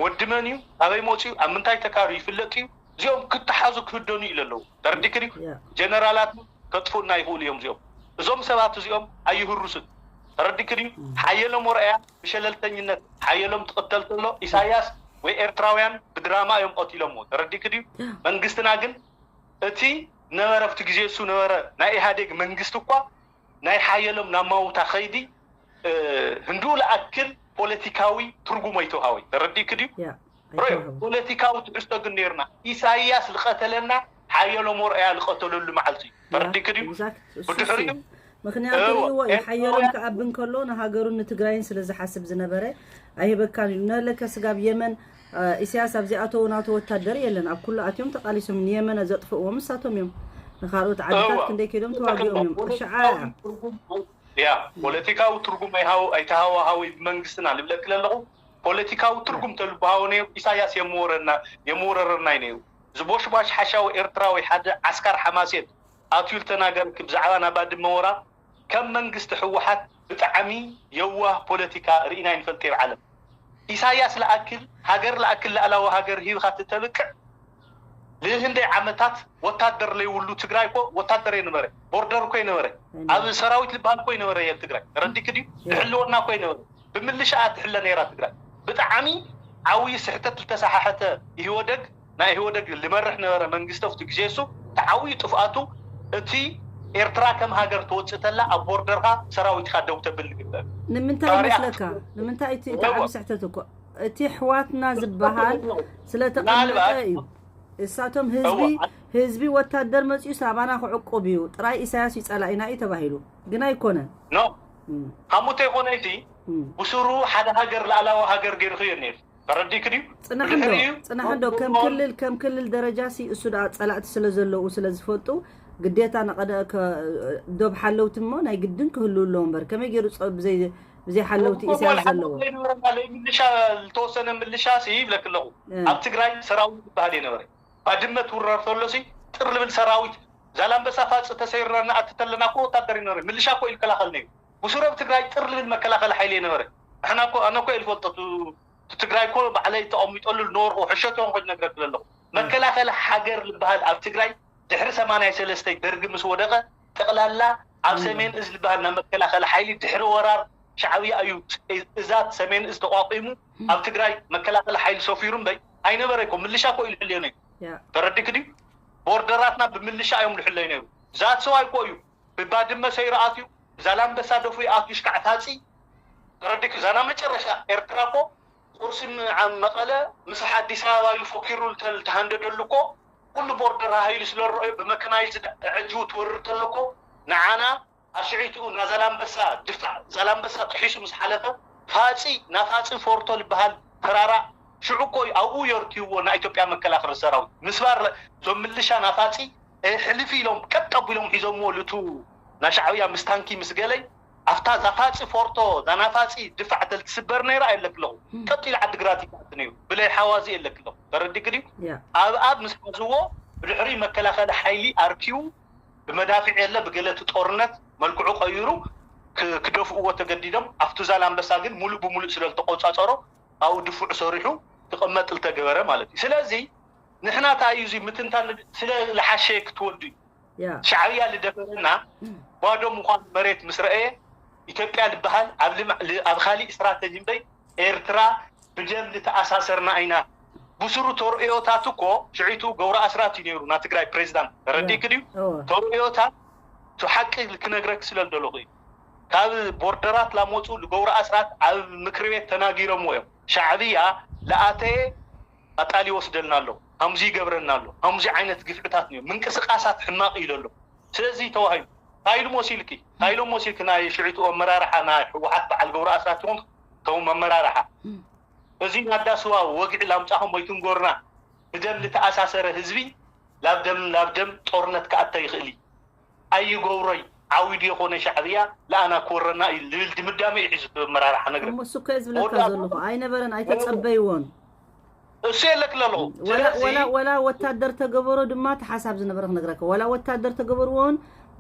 ወዲ መን እዩ ኣበይ መፅኡ ኣብ ምንታይ ተካሩ ይፍለጥ እዩ እዚኦም ክተሓዙ ክህደኑ ኢለ ኣለዉ ተረዲክ ጀነራላት ከጥፉና ይኽእሉ እዮም እዚኦም እዞም ሰባት እዚኦም ኣይህሩስን ተረዲክ ሓየሎም ወረያ ብሸለልተኝነት ሓየሎም ትቕተል ተሎ ኢሳያስ ወይ ኤርትራውያን ብድራማ እዮም ቀቲሎምዎ ተረዲክ መንግስትና ግን እቲ ነበረ ኣብቲ ግዜ እሱ ነበረ ናይ ኢህዴግ መንግስቲ እኳ ናይ ሓየሎም ናብ ማውታ ኸይዲ ህንድኡ ለኣክል ፖለቲካዊ ትርጉም ኣይተውሃወይ ተረዲክ ድዩ ፖለቲካዊ ትሕዝቶ ግን ነርና ኢሳያስ ዝቐተለና ሓየሎም ወርኣያ ዝቐተለሉ መዓልቲ እዩ ተረዲክ ድዩ ብድሕሪኡ ምክንያቱ እዎ እዩ ሓየሎም ክኣቢ እንከሎ ንሃገሩን ንትግራይን ስለ ዝሓስብ ዝነበረ ኣይህበካን ኢሉ ነለከ ስጋብ የመን ኢሳያስ ኣብ ዚኣተዉ ናቱ ወታደር የለን ኣብ ኩሉ ኣትዮም ተቃሊሶም ንየመን ዘጥፍእዎም ንሳቶም እዮም ንካልኦት ዓድታት ክንደይ ከይዶም ተዋጊኦም እዮም ቅርሻዓ ያ ፖለቲካዊ ትርጉም ኣይተሃዋሃዊ ብመንግስትና ልብለክል ኣለኹ ፖለቲካዊ ትርጉም ተልብሃወ ነይሩ ኢሳያስ የምወረና የምወረረና እዩ ነይሩ ዝቦሽባሽ ሓሻዊ ኤርትራዊ ሓደ ዓስካር ሓማሴን ኣትዩ ልተናገር ብዛዕባ ናብ ባድመ ወራ ከም መንግስቲ ህወሓት ብጣዕሚ የዋህ ፖለቲካ ርኢና ይንፈልጥ ኣብ ዓለም። ኢሳያስ ለኣክል ሃገር ለኣክል ላዕላዊ ሃገር ሂብካ ትተብቅዕ ልህንደይ ዓመታት ወታደር ለይብሉ ትግራይ እኮ ወታደር የነበረ ቦርደር እኮ የነበረ ኣብ ሰራዊት ልበሃል እኮ ይነበረ የል ትግራይ ረዲክ ድዩ ትሕልወና እኮ ይነበረ ብምልሻ ትሕለ ነይራ ትግራይ ብጣዕሚ ዓብዪ ስሕተት ልተሰሓሐተ ኢህወደግ ናይ ኢህወደግ ልመርሕ ነበረ መንግስቲ ኣብቲ ግዜ እሱ ተዓብዩ ጥፍኣቱ እቲ ኤርትራ ከም ሃገር ትወፅእ ተላ ኣብ ቦርደርካ ሰራዊትካ ደው ተብል ግበር ንምንታይ ባርያ ይመስለካ? ንምንታይ እቲ እቲ ዓብ ስሕተት እኮ እቲ ኣሕዋትና ዝበሃል ስለ ተቐመጠ ምናልባት እዩ። እሳቶም ህዝቢ እዋ፣ ህዝቢ ወታደር መፅዩ ሳባና ክዕቁብ እዩ ጥራይ ኢሳያስ እዩ ፀላኢና እዩ ተባሂሉ ግን ኣይኮነን። ኖ እም፣ ሃሙተ ይኮነ እቲ እም። ብስሩ ሓደ ሃገር ላዕላዊ ሃገር ገይርክዮ ነይሩ ተረዲክ ድዩ? ጽናሕ እንዶ ብድሕሪኡ ጽናሕ እንዶ ከም ክልል ከም ክልል ደረጃ ሲ እሱ ደኣ ጸላእቲ ስለ ዘለዉ ስለ ዝፈልጡ ግዴታ ንቐደ ከ- ዶብ ሓለውቲ እሞ ናይ ግድን ክህልው ኣለዎ እምበር ከመይ ገይሩ ጸ- ብዘይ ብዘይ ሓለውቲ እኮ ኢሳያስ ማለት ዘለዎ ሓለውቲ ነበረና፣ ለይ ምልሻ ዝተወሰነ ምልሻ ሲ ይብለክ ኣለኹ እ። ኣብ ትግራይ ሰራዊት ዝበሃል የነበረ ባድመ ትውረር ተሎ ሲ ጥር ልብል ሰራዊት ዛላምበሳ ፋፅ ተሰይርና ንኣቲ ተለና እኮ ወታደር ይነበረ ምልሻ እኮ ይከላኸል ነዩ ብሱረብ ትግራይ ጥር ልብል መከላኸሊ ሓይሊ የነበረ ንሕና እኮ ኣነ እኮ እየ ዝፈልጦ እቲ ትግራይ እኮ ባዕለይ ተቐሚጠሉ ዝነበርኩ ሕሸት እዮም ኮ ነግረክ ዘለኹ መከላኸሊ ሓገር ዝበሃል ኣብ ትግራይ ድሕሪ ሰማንያ ሰለስተ ደርጊ ምስ ወደቐ ጠቕላላ ኣብ ሰሜን እዝ ዝበሃል ናይ መከላኸሊ ሓይሊ ድሕሪ ወራር ሻዕብያ እዩ እዛት ሰሜን እዝ ተቋቂሙ ኣብ ትግራይ መከላኸሊ ሓይሊ ሰፊሩ እምበይ ኣይነበረ እኮ ምልሻ እኮ እዩ ዝሕልዮ ነይሩ ተረዲክ ድዩ ቦርደራትና ብምልሻ እዮም ዝሕለዩ ነይሩ ዛት ሰው ኣይኮ እዩ ብባድመ ሰይሩ ኣትዩ ዛላምበሳ ደፉ ኣትዩ ሽካዕ ፋፂ ተረዲክ ዛና መጨረሻ ኤርትራ እኮ ቁርሲ መቐለ ምስ ኣዲስ ኣበባ ኢሉ ፈኪሩ ዝተሃንደደሉ እኮ ኩሉ ቦርደር ሃይሉ ስለረአዩ ብመካናይዝድ ዕጅቡ ትወርር ተሎ እኮ ንዓና ኣሽዒትኡ ናዛላምበሳ ድፋዕ ዛላምበሳ ጥሒሱ ምስ ሓለፈ ፋፂ ናፋፂ ፎርቶ ዝበሃል ተራራ ሽዑ እኮ ኣብኡ የርትይዎ ናይ ኢትዮጵያ መከላኸሊ ሰራዊት ምስባር እዞም ምልሻ ናፋፂ ሕልፍ ኢሎም ቀጥ ኣቢሎም ሒዞምዎ ልቱ ናሻዕብያ ምስ ታንኪ ምስ ገለይ ኣብታ ዛፋፂ ፎርቶ ዛናፋፂ ድፋዕ ተልትስበር ነይራ የለክለኹ ቀጢሉ ዓድግራት ይካእት ነይሩ ብለይ ሓዋዚ የለክለኹ ተረዲክ ድዩ ኣብ ኣብ ምስ ሓዝዎ ብድሕሪ መከላኸሊ ሓይሊ ኣርኪቡ ብመዳፊዕ የለ ብገለ እቲ ጦርነት መልክዑ ቀይሩ ክደፍእዎ ተገዲዶም ኣብቲ ዛላምበሳ ግን ሙሉእ ብሙሉእ ስለ ዝተቆፃፀሮ ኣብኡ ድፉዕ ሰሪሑ ክቕመጥ ዝተገበረ ማለት እዩ ስለዚ ንሕና እንታይ እዩ እዚ ምትንታን ስለ ዝሓሸ ክትወዱ እዩ ያ ሻዕብያ ዝደፈረና ባዶ ምዃኑ መሬት ምስ ረአየ ኢትዮጵያ ዝበሃል ኣብ ልምዕ- ል- ኣብ ካሊእ ስትራተጂ እምበይ ኤርትራ ብደም ዝተኣሳሰርና ኢና ብስሩ ተርእዮታት እኮ ሽዒቱ ገብረ ኣስራት እዩ ነይሩ ና ትግራይ ፕሬዚዳንት ረዲክ ድዩ እወ ተርእዮታት እቲ ሓቂ ክነግረክ ስለ ዝደለኹ እዩ ካብ ቦርደራት ላመፁ ገብረ ኣስራት ኣብ ምክሪ ቤት ተናጊሮምዎ እዮም ሻዕብያ ለኣተየ ኣጣል ይወስደልና ኣሎ፣ ከምዚ ይገብረና ኣሎ፣ ከምዚ ዓይነት ግፍዕታት እኒኦ፣ ምንቅስቃሳት ሕማቕ ኢሉ ኣሎ። ስለዚ ተባሂሉ እንታይ ኢሉ መሲልኪ እንታይ ኢሎም መሲልኪ ናይ ሽዕቱ ኣመራርሓ ናይ ህወሓት በዓል ገብሩ ኣስራት ይኹን እቶም ኣመራርሓ እዚ ናዳ ስዋ ወግዒ ላምፃኹም ወይ ትንጎርና ብደም ዝተኣሳሰረ ህዝቢ ላብ ደም ላብ ደም ጦርነት ክኣተ ይኽእል እዩ። ኣይገብሮይ ዓዊዱ የኾነ ሻዕብያ ለኣና ክወረና እዩ ልብል ድምዳመ እዩ ሒዙ እቲ ኣመራርሓ ነግረ እሞ እሱ እኮ እየ ዝብለካ መወዳእታ ዘለኹ ኣይነበረን ኣይተጸበይዎን እሱ የለክ ለለኹ ወላ ስለዚ ወላ ወላ ወታደር ተገበሮ ድማ እቲ ሓሳብ ዝነበረ ክነግረካ ወላ ወታደር ተገበርዎን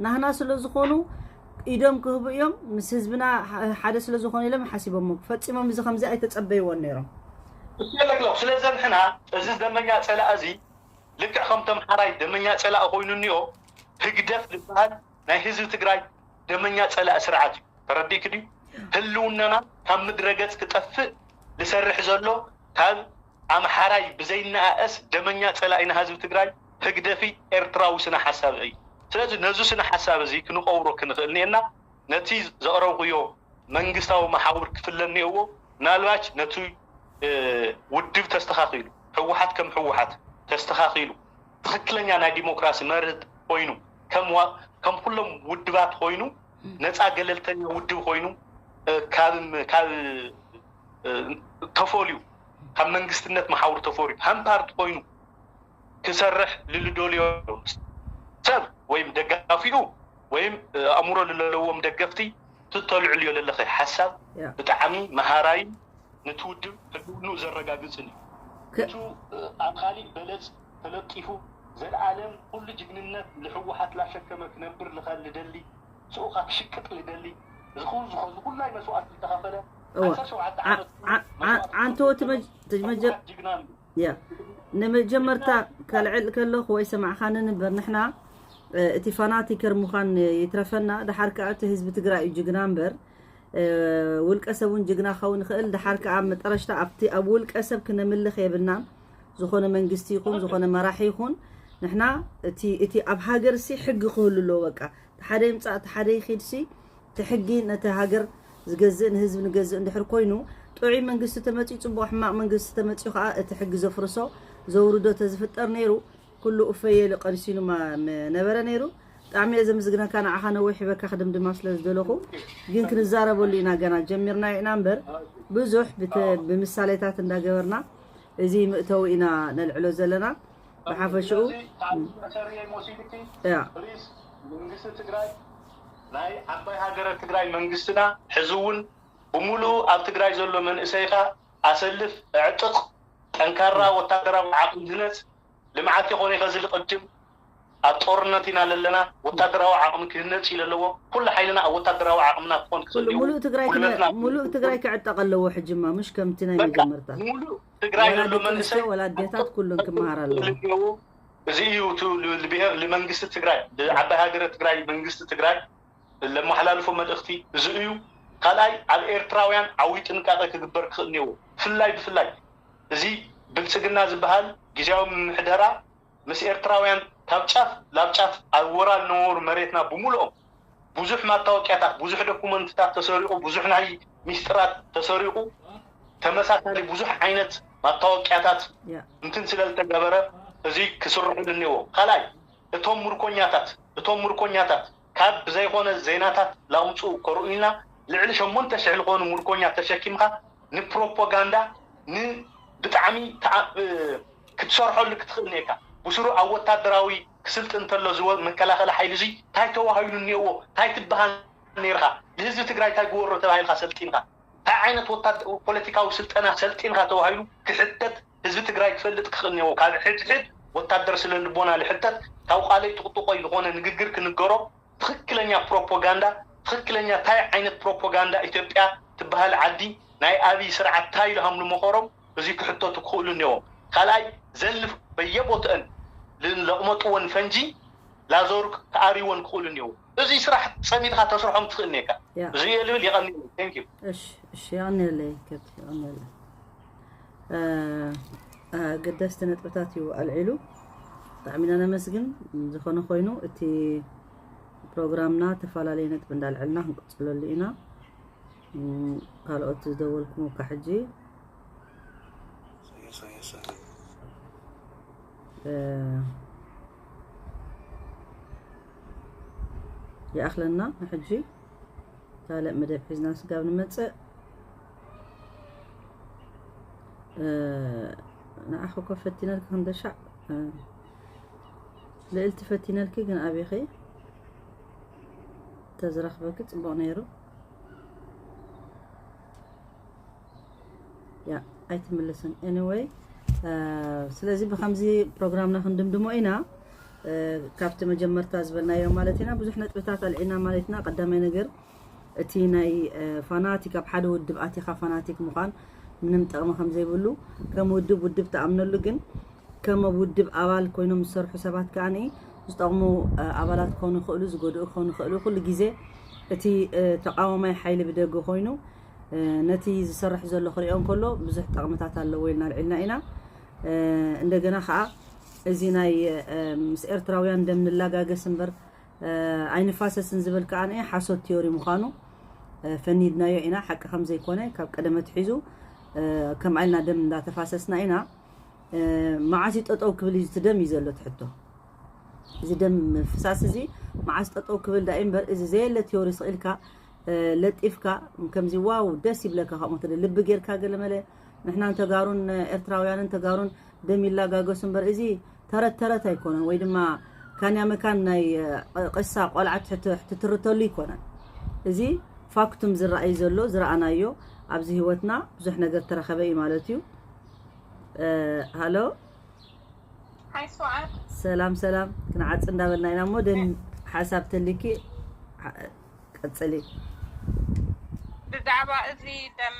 ናህና ስለ ዝኾኑ ኢዶም ክህቡ እዮም ምስ ህዝብና ሐ- ሓደ ስለ ዝኾኑ ኢሎም ሓሲቦሞ ፈጺሞም እዚ ከምዚ ኣይተጸበይዎን ነይሮም እሱ የለክ ለኹ ስለዚ ንሕና እዚ ደመኛ ጸላእ እዚ ልክዕ ከም ተምሓራይ ደመኛ ፀላእ ኮይኑ እኒኦ ህግደፍ ዝበሃል ናይ ህዝቢ ትግራይ ደመኛ ፀላእ ስርዓት እዩ። ተረዲእክ ድዩ? ህልውናና ካብ ምድረ ገፅ ክጠፍእ ዝሰርሕ ዘሎ ካብ ኣምሓራይ ብዘይነኣእስ ደመኛ ፀላኢ ንህዝቢ ትግራይ ህግደፊ ኤርትራዊ ስነ ሓሳብ እዩ። ስለዚ ነዚ ስነ ሓሳብ እዚ ክንቀብሮ ክንኽእል እኒአና። ነቲ ዘቕረብኩዮ መንግስታዊ መሓውር ክፍለ እኒኦዎ። ምናልባች ነቲ ውድብ ተስተኻኺሉ፣ ህወሓት ከም ህወሓት ተስተኻኺሉ፣ ትኽክለኛ ናይ ዲሞክራሲ መርህ ኮይኑ፣ ከም ኩሎም ውድባት ኮይኑ፣ ነፃ ገለልተኛ ውድብ ኮይኑ፣ ካብ ተፈልዩ፣ ካብ መንግስትነት መሓውር ተፈልዩ፣ ሃምፓርት ኮይኑ፣ ክሰርሕ ልልደልዮ ሰብ ወይም ደጋፊኡ ወይም ኣእምሮ ልለለዎም ደገፍቲ ትተልዕልዮ ለለኸ ሓሳብ ብጣዕሚ መሃራይን ነቲ ውድብ ህልውንኡ ዘረጋግፅን እዩ። እቱ ኣብ ካሊእ በለፅ ተለጢፉ፣ ዘልኣለም ኩሉ ጅግንነት ንሕወሓት ላሸከመ ክነብር ልኸ ልደሊ፣ ስኡኻ ክሽቅጥ ልደሊ፣ እዚ ኩሉ ዝኾ-፣ እዚ ኩላይ መስዋእቲ ዝተኸፈለ እወ። ዓሰርተ ሸውዓተ ዓ- ዓመት ዓ- ዓንቶ እቲ መጅ- እቲ መጀ- ጅግና ያ ንመጀመርታ ከልዕል ከለኹ ወይ ሰማዕኻንን እምበር ንሕና እ፣ እቲ ፋናቲከር ምዃን ይትረፈና። ደሓር ከዓ እቲ ህዝቢ ትግራይ እዩ ጅግና እምበር እ፣ ውልቀ ሰብ እውን ጅግና ክኸውን ይኽእል። ደሓር ከዓ ኣብ መጠረሽታ ኣብቲ ኣብ ውልቀ ሰብ ክነምልኽ የብልናን። ዝኾነ መንግስቲ ይኹን ዝኾነ መራሒ ይኹን ንሕና እቲ እቲ ኣብ ሃገር ሲ ሕጊ ክህሉ ኣለዎ። በቃ እቲ ሓደ ይምፃእ እቲ ሓደ ይኺድ ሲ እቲ ሕጊ ነቲ ሃገር ዝገዝእ ንህዝቢ ንገዝእ እንድሕር ኮይኑ ጥዑይ መንግስቲ ተመፅኡ ፅቡቕ፣ ሕማቕ መንግስቲ ተመፅኡ ከዓ እቲ ሕጊ ዘፍርሶ ዘውርዶ ተዝፍጠር ነይሩ ኩሉ እፈየሉ ቀንሲሉ ማ- ም- ነበረ ነይሩ። ብጣዕሚ እየ ዘምዝግነካ ንዓኻ ነዊሕ ሂበካ ክድምድማ ስለ ዝደለኹ ግን ክንዛረበሉ ኢና ገና ጀሚርናዮ ኢና እምበር ብዙሕ ብተ- ብምሳሌታት እንዳገበርና እዚ ምእተዊ ኢና ነልዕሎ ዘለና ብሓፈሽኡ መሰሪየይ መሲልኪ ያ ፕሊዝ መንግስቲ ትግራይ ናይ ዓባይ ሃገረ ትግራይ መንግስትና ሕዚ እውን ብምሉእ ኣብ ትግራይ ዘሎ መንእሰይካ ኣሰልፍ፣ ኣዕጥቕ፣ ጠንካራ ወታደራዊ ዓቕሚ ህነፅ፣ ልምዓት ይኾነ ከዚ ልቕድም ኣብ ጦርነት ኢና ለለና፣ ወታደራዊ ዓቕሚ ክህነፅ እዩ ለለዎ። ኩሉ ሓይልና ኣብ ወታደራዊ ዓቕምና ክኾን ክኽእል እዩ። ሙሉእ ትግራይ ክነ- ጉልበትና ሙሉእ ትግራይ ክዕጠቕ ኣለዎ ሕጂማ ምሽ ከምቲ ናይ በቃ መጀመርታ ሙሉእ ወላ ትግራይ ዘሎ ደቂ ኣንስትዮ መንእሰይ ወላ ኣዴታት ኩሎም ክመሃር ኣለዎ ኣለዎ። እዚ እዩ እቲ ል- ልብሄር ልመንግስቲ ትግራይ ልዓባይ ሃገረ ትግራይ መንግስቲ ትግራይ ለመሓላልፎ መልእኽቲ እዚ እዩ። ካልኣይ ኣብ ኤርትራውያን ዓብይ ጥንቃቄ ክግበር ክኽእል እኒዎ። ብፍላይ ብፍላይ እዚ ብልፅግና ዝበሃል ግዜያዊ ምምሕደራ ምስ ኤርትራውያን ካብ ጫፍ ላብ ጫፍ ኣብ ወራር ነበሩ መሬትና ብምሉኦም ብዙሕ ማታወቅያታት ብዙሕ ዶኩመንትታት ተሰሪቑ ብዙሕ ናይ ሚስጥራት ተሰሪቑ ተመሳሳሊ ብዙሕ ዓይነት ማታወቅያታት ያ እንትን ስለ ዝተገበረ እዚ ክስርሑሉ እኒዎ። ካልኣይ እቶም ምርኮኛታት እቶም ምርኮኛታት ካብ ብዘይኮነ ዜናታት ላውፅኡ ከርእዩና ልዕሊ ሸሞንተ ሽሕ ዝኾኑ ምርኮኛ ተሸኪምካ ንፕሮፓጋንዳ ንብጣዕሚ ተኣ- እ፣ ክትሰርሐሉ ክትኽእል ኔካ ብስሩ ኣብ ወታደራዊ ክስልጥ እንተሎ ዝወ መከላኸሊ ሓይሊ እዙይ እንታይ ተዋሂሉ እኒኦዎ እንታይ ትበሃል ነይርካ ንህዝቢ ትግራይ እንታይ ግበሮ ተባሂልካ ሰልጢንካ እንታይ ዓይነት ወታደ- ፖለቲካዊ ስልጠና ሰልጢንካ ተባሂሉ ክሕተት ህዝቢ ትግራይ ክፈልጥ ክኽእል እኒኦዎ ካብ ሕድሕድ ወታደር ስለ ልቦና ልሕተት ካብ ቃለይ ጥቕጥቆይ ዝኾነ ንግግር ክንገሮ ትኽክለኛ ፕሮፓጋንዳ ትኽክለኛ ታይ ዓይነት ፕሮፓጋንዳ ኢትዮጵያ ትበሃል ዓዲ ናይ ኣብይ ስርዓት ታይ ኢሉ ሃም ልመኸሮም እዚ ክሕተቱ ክኽእሉ እኒዎም ካልኣይ ዘልፍ በየቦትአን ለቕመጥወን ፈንጂ ላዞር ክኣርይወን ክኽእሉ እኒዎም እዚ ስራሕ ፀሚድካ ተስርሖም ትኽእል ኔካ ያ እዚ እየ ልብል የቐኒ thank you እሺ እሺ የቐንየለይ ከብቲ የቐንየለይ ኣገደስቲ ነጥብታት እዩ ኣልዒሉ ብጣዕሚ ኢና ነመስግን ዝኾነ ኮይኑ እቲ ፕሮግራምና ተፈላለየ ነጥቢ እንዳልዐልና ክንቅፅለሉ ኢና ካልኦት ዝደወልኩም ካብ ሕጂ ይኣኽለና ንሕጂ ካልእ መደብ ሒዝና ስጋብ ንመፅእ ንዓኺ እኮ ፈቲነልኪ ክንደሻዕ ልእልቲ ፈቲነልኪ ግን ኣበኺ ተዝረኽበኪ ፅቡቕ ነይሩ ያ ኣይትምልስን anyway ስለዚ ብከምዚ ፕሮግራምና ክንድምድሞ ኢና ካብቲ መጀመርታ ዝበልናዮ ማለት ኢና ብዙሕ ነጥብታት ኣልዒና ማለት ኢና ቀዳማይ ነገር እቲ ናይ ፋናቲክ ኣብ ሓደ ውድብ ኣቲኻ ፋናቲክ ምዃን ምንም ጥቕሚ ከም ዘይብሉ ከም ውድብ ውድብ ተኣምነሉ ግን ከም ኣብ ውድብ ኣባል ኮይኖም ዝሰርሑ ሰባት ከኣ ዝጠቕሙ ኣባላት ክኾኑ ይኽእሉ ዝጎድኡ ክኾኑ ይኽእሉ ኩሉ ግዜ እቲ ተቃዋማይ ሓይሊ ብደገ ኮይኑ ነቲ ዝሰርሕ ዘሎ ክሪኦ እንከሎ ብዙሕ ጠቕምታት ኣለዎ ኢልና ኣልዒልና ኢና እንደገና ከዓ እዚ ናይ ምስ ኤርትራውያን ደም ንላጋገስ እምበር ኣይንፋሰስን ዝብል ከዓ ሓሶት ቲዮሪ ምዃኑ ፈኒድናዮ ኢና ሓቂ ከም ዘይኮነ ካብ ቀደመ ኣትሒዙ ከምኣ ኢልና ደም እንዳተፋሰስና ኢና መዓስ እዩ ጠጠው ክብል እዩ እቲ ደም እዩ ዘሎ እቲ ሕቶ እዚ ደም ምፍሳስ እዚ መዓስ ጠጠው ክብል ዳ እምበር እዚ ዘየለ ቲዮሪ ስቕ ኢልካ ለጢፍካ ከምዚ ዋው ደስ ይብለካ ከምኡ ትብል ልቢ ጌርካ ገለመለ ንሕናን ተጋሩን ኤርትራውያንን ተጋሩን ደም ይላጋገሱ እምበር እዚ ተረት ተረት ኣይኮነን ወይ ድማ ካንያ መካን ናይ ቅሳ ቆልዓ ትትርተሉ ይኮነን እዚ ፋክቱም ዝረኣይ ዘሎ ዝረኣናዮ ኣብዚ ህይወትና ብዙሕ ነገር ተረኸበ እዩ ማለት እዩ ሃሎ ሃይ ሰዓት ሰላም ሰላም፣ ክንዓጽ እንዳበልና ኢና እሞ ደን ሓሳብ ተልኪ ዓ- ቀጽሊ። ብዛዕባ እዚ ደም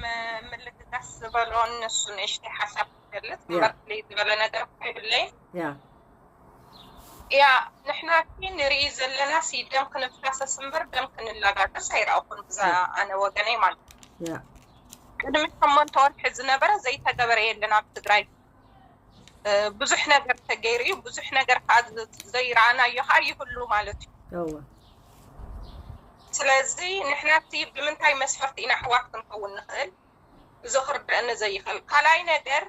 ምልግጋስ ዝበሎ ንሱ ንእሽተይ ሓሳብ ክገልጽ ያ። እምበር ፍልይ ዝበለ ነገር የብለይን። ያ ያ ንሕና እቲ ንርኢ ዘለና ሲ ደም ክንፋሰስ እምበር ደም ክንላጋገስ ኣይረኣኹን ብዛ ኣነ ወገነይ ማለት እዩ። ያ ቅድሚ ሸሞንተ ወርሒ ዝነበረ ዘይተገበረ የለን ኣብ ትግራይ። እ፣ ብዙሕ ነገር ተገይሩ እዩ። ብዙሕ ነገር ከዓ ዝ- ዘይረኣናዮ ከዓ ይህሉ ማለት እዩ። እወ ስለዚ ንሕና እቲ ብምንታይ መስፈርቲ ኢና ኣሕዋት ክንከውን ንኽእል? እዚ ክርደአኒ ዘይኽእል። ካልኣይ ነገር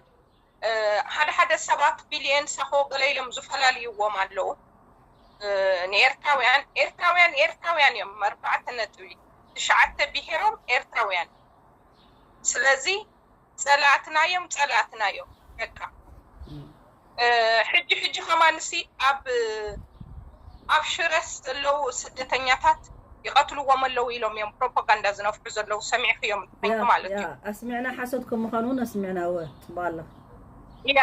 እ፣ ሓደ ሓደ ሰባት ቢልየን ሳሆ ገለ ኢሎም ዝፈላልይዎም ኣለዉ። እ፣ ንኤርትራውያን ኤርትራውያን ኤርትራውያን እዮም። ኣርባዕተ ነጥቢ ትሽዓተ ብሄሮም ኤርትራውያን። ስለዚ ጸላእትና እዮም፣ ጸላእትና እዮም። በቃ እ፣ ሕጂ ሕጂ ከማንሲ ኣብ ኣብ ሽረስ ዘለዉ ስደተኛታት ይቐትልዎም ኣለዉ ኢሎም እዮም ፕሮፓጋንዳ ዝነፍሑ ዘለዉ። ሰሚዕክዮም እንተኮይንኩ ማለት እዩ። ኣስሚዕና ሓሶት ከም ምዃኑ እውን ኣስሚዕና። እወ ጽቡቅ ኣሎ። ያ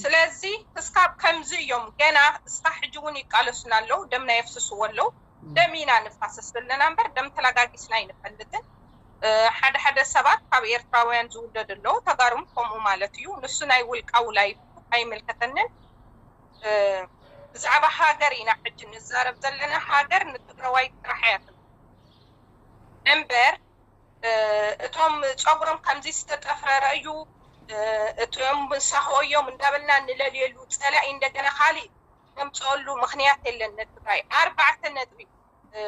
ስለዚ እስካብ ከምዚ እዮም ገና እስካ ሕጂ እውን ይቃለሱና ኣለዉ፣ ደምና የፍስስዎ ኣለዉ። ደም ኢና ንፋሰስ ዘለና እምበር ደም ተላጋጊስና ኣይንፈልጥን። እ፣ ሓደ ሓደ ሰባት ካብ ኤርትራውያን ዝውለዱ ኣለዉ፣ ተጋሩም ከምኡ ማለት እዩ። ንሱ ናይ ውልቃዊ ላይፍ ኣይምልከተንን። እ፣ ብዛዕባ ሃገር ኢና ሕጂ ንዛረብ ዘለና። ሃገር ንትግራዋይ ጥራሕ እያ ትብል እምበር እ፣ እቶም ጸጉሮም ከምዚ ዝተጠፍረረ እዩ፣ እ፣ እቶም ሳሆ እዮም እንዳበልና ንለልየሉ ጸላኢ እንደገና ካሊእ ነምፀሉ ምክንያት የለን። ንትግራይ ኣርባዕተ ነጥቢ እ፣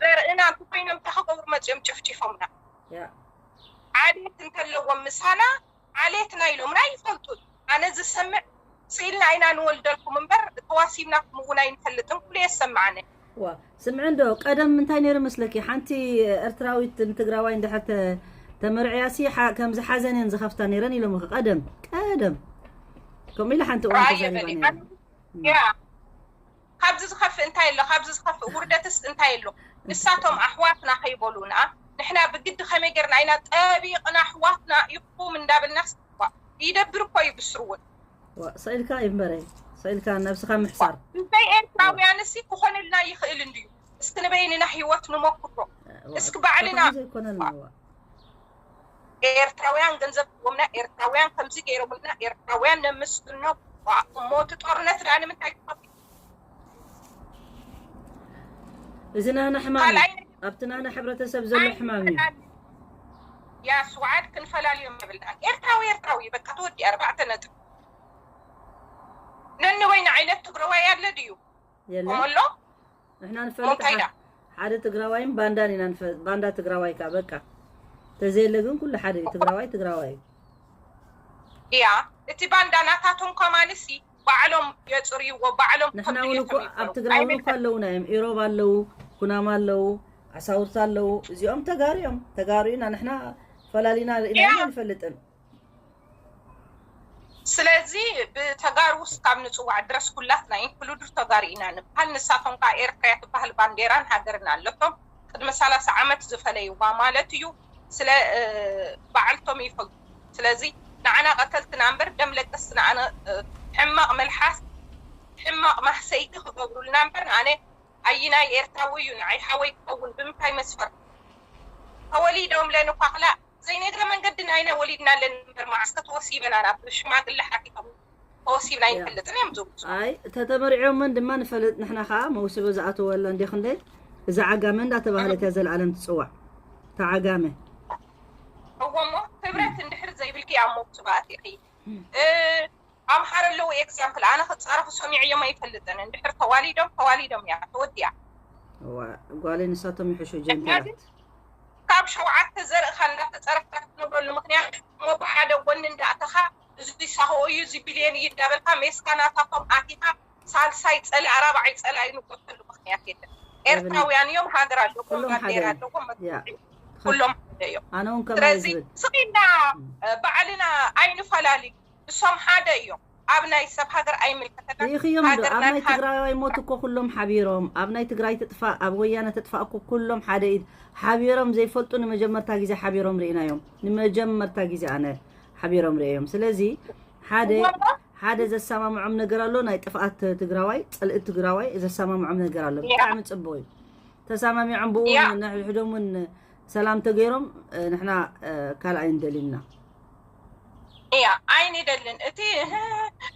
ዘርእና እንተኮይኖም እንታይ ክገብሩ መፅኦም ጨፍጭፎምና። ያ ዓሌት እንተለዎም ምሳና ዓሌትና ኢሎምና ይፈልጡን። ኣነ ዝሰምዕ ስኢልና ኢና ንወልደልኩም እምበር ተዋሲብናኩም እውን ኣይንፈልጥን። ኩሉ የሰማዕነ። ዋ ስምዒ እንዶ ቀደም እንታይ ነይሩ መስለኪ? ሓንቲ ኤርትራዊት ንትግራዋይ እንድሕር ተ- ተመርዕያ ሲ ሓ- ከምዚ ሓዘን እየን ዝኸፍታ ነይረን ኢሎም ቀደም ቀደም ከምኡ ኢለ ሓንቲ እዋን ራእየ ተዛሪባ በሊ ነይራ። ያ ካብዚ ዝኸፍእ እንታይ ኣሎ? ካብዚ ዝኸፍእ ውርደትስ እንታይ ኣሎ? ንሳቶም ኣሕዋትና ከይበሉና ንሕና ብግዲ ከመይ ጌርና ኢና ጠቢቕና ኣሕዋትና ኢኹም እንዳበልና ስዋ ይደብር እኮ እዩ ብስሩ እውን ዋ፣ ስኢልካ ይንበረይ ስኢልካ ነብስኻ ምሕሳር ብዘይ ኤርትራውያን ሲ ክኾንልና ይኽእል እንድዩ። እስኪ ንበይንና ህይወት ንመክሮ። ዋ፣ እስኪ ባዕልና ከማን ዘይኮነልና ዋ። ኤርትራውያን ገንዘብ ሂቦምና፣ ኤርትራውያን ከምዚ ገይሮምልና፣ ኤርትራውያን ነመስግኖ። ዋ፣ እሞ እቲ ጦርነት ደኣ ንምንታይ ክኸፍት? እዚ ናህና ሕማም እዩ። ካልኣይ ኣብቲ ናህና ሕብረተሰብ ዘሎ ሕማም እዩ። ያ ስውዓት ክንፈላልዮም የብልና። ኤርትራዊ ኤርትራዊ በቃ ተወዲ ኣርባዕተ ነጥብ። ነንበይና ዓይነት ትግራዋይ ኣለ ድዩ? የለን ኮመሎ ንሕና ንፈልጥ ሞንታይዳ ሓደ- ሓደ ትግራዋይን ባንዳን ኢና ንፈ- ባንዳ ትግራዋይ ከ በቃ ተዘየለ ግን ኩሉ ሓደ እዩ። ትግራዋይ ትግራዋይ እዩ። ያ እቲ ባንዳ ናታቶም ከማንሲ ባዕሎም የፅርይዎ ባዕሎም ንሕና እውን ተምድልየቶም እኮ ኣብ ይፈሩ። ትግራይ እውን እኮ ኣይመልከት- ኣለውና እዮም። ኢሮብ ኣለዉ፣ ኩናማ ኣለዉ፣ ዓሳውርታ ኣለዉ። እዚኦም ተጋሩ እዮም። ተጋሩ ኢና ንሕና ፈላሊና ርኢና ያ። ኢና ንፈልጥን። ስለዚ ብተጋሩ እስካብ ንፅዋዕ ድረስ ኩላትና ኢንክሉድር ተጋሩ ኢና ንበሃል። ንሳቶም ከዓ ኤርትራ ትበሃል ባንዴራን ሃገርን ኣለቶም። ቅድሚ ሰላሳ ዓመት ዝፈለይዋ ማለት እዩ። ስለ እ፣ ባዕልቶም ይፈልጡ። ስለዚ ንዓና ቀተልትና እምበር ደም ለቀስትና ኣነ እ፣ ሕማቕ መልሓስ ሕማቕ ማህሰይቲ ክገብሩልና እምበር ኣነ ኣይናይ ኤርትራዊ እዩ ንዓይ ሓወይ ክኸውን ብምንታይ መስፈር ተወሊዶም ለንኳኽላ ዘይነግረ መንገዲ ናይና ወሊድና ለን እምበር መዓስ ከተወሲበና ናብ ሽማግለ ሓቲቶም ተወሲብና ያ። ይፈልጥን እዮም ዝብሉ ኣይ ተተመሪዖምን ድማ ንፈልጥ ንሕና ከዓ መውስቦ ዝኣተወላ እንዲ ክንደይ እዛ ዓጋመ እንዳተባህለት እያ ዘለዓለም ትፅዋዕ። እታ ዓጋመ እወሞ ክብረት እንድሕር ዘይብልኪ ኣብ መውስቦ ኣቲኺ እ፣ ኣምሓር ኣለዉ ኤግዛምፕል ኣነ ክፃረፉ ሰሚዐዮም ኣይፈልጥን እንድሕር ተዋሊዶም ተዋሊዶም እያ ተወዲያ እዋ፣ ጓለይ ንሳቶም ይሕሹ ጀንተላት። ካብ ሸውዓተ ዘርእኻ እንዳተፀረፍካ ትነብረሉ ምክንያት እሞ ብሓደ ጎኒ እንዳእተኻ እዚ ሳሆ እዩ እዚ ቢልየን እዩ እንዳበልካ ሜስካ ናታቶም ኣቲኻ ሳልሳይ ፀላኢ ራብዓይ ፀላኢ ንቆተሉ ምክንያት የለን። ኤርትራውያን እዮም፣ ሃገር ኣለዎም፣ ኩሎም ሓደ ባንዴራ እዮም። ኣለዎም፣ ያ። ኩሎም ሓደ እዮም። ኣነ እውን ከማይ ስለዚ ዝብል ስቕ ኢልና ባዕልና ኣይንፈላሊ። እሶም ሓደ እዮም። ኣብ ናይ ሰብ ሃገር ኣይምልከተና። ርኢኽዮም ዶ? ኣብ ሃገርና ናይ ትግራዋይ ሞት እኮ ኩሎም ሓቢሮም፣ ኣብ ናይ ትግራይ ትጥፋእ፣ ኣብ ወያነ ትጥፋእ እኮ ኩሎም ሓደ ኢድ ሓቢሮም ዘይፈልጡ ንመጀመርታ ግዜ ሓቢሮም ርኢናዮም። ንመጀመርታ ግዜ ኣነ ሓቢሮም ርእዮም። ስለዚ ሓደ ሓደ ዘሰማምዖም ነገር ኣሎ፣ ናይ ጥፍኣት ትግራዋይ፣ ፅልኢ ትግራዋይ ዘሰማምዖም ነገር ኣሎ። ብጣዕሚ ፅቡቅ እዩ። ተሰማሚዖም ብኡ ንሕድሕዶም እውን ሰላም ተገይሮም፣ ንሕና ካልኣይ ንደሊ ኢና። እያ ኣይንደልን። እቲ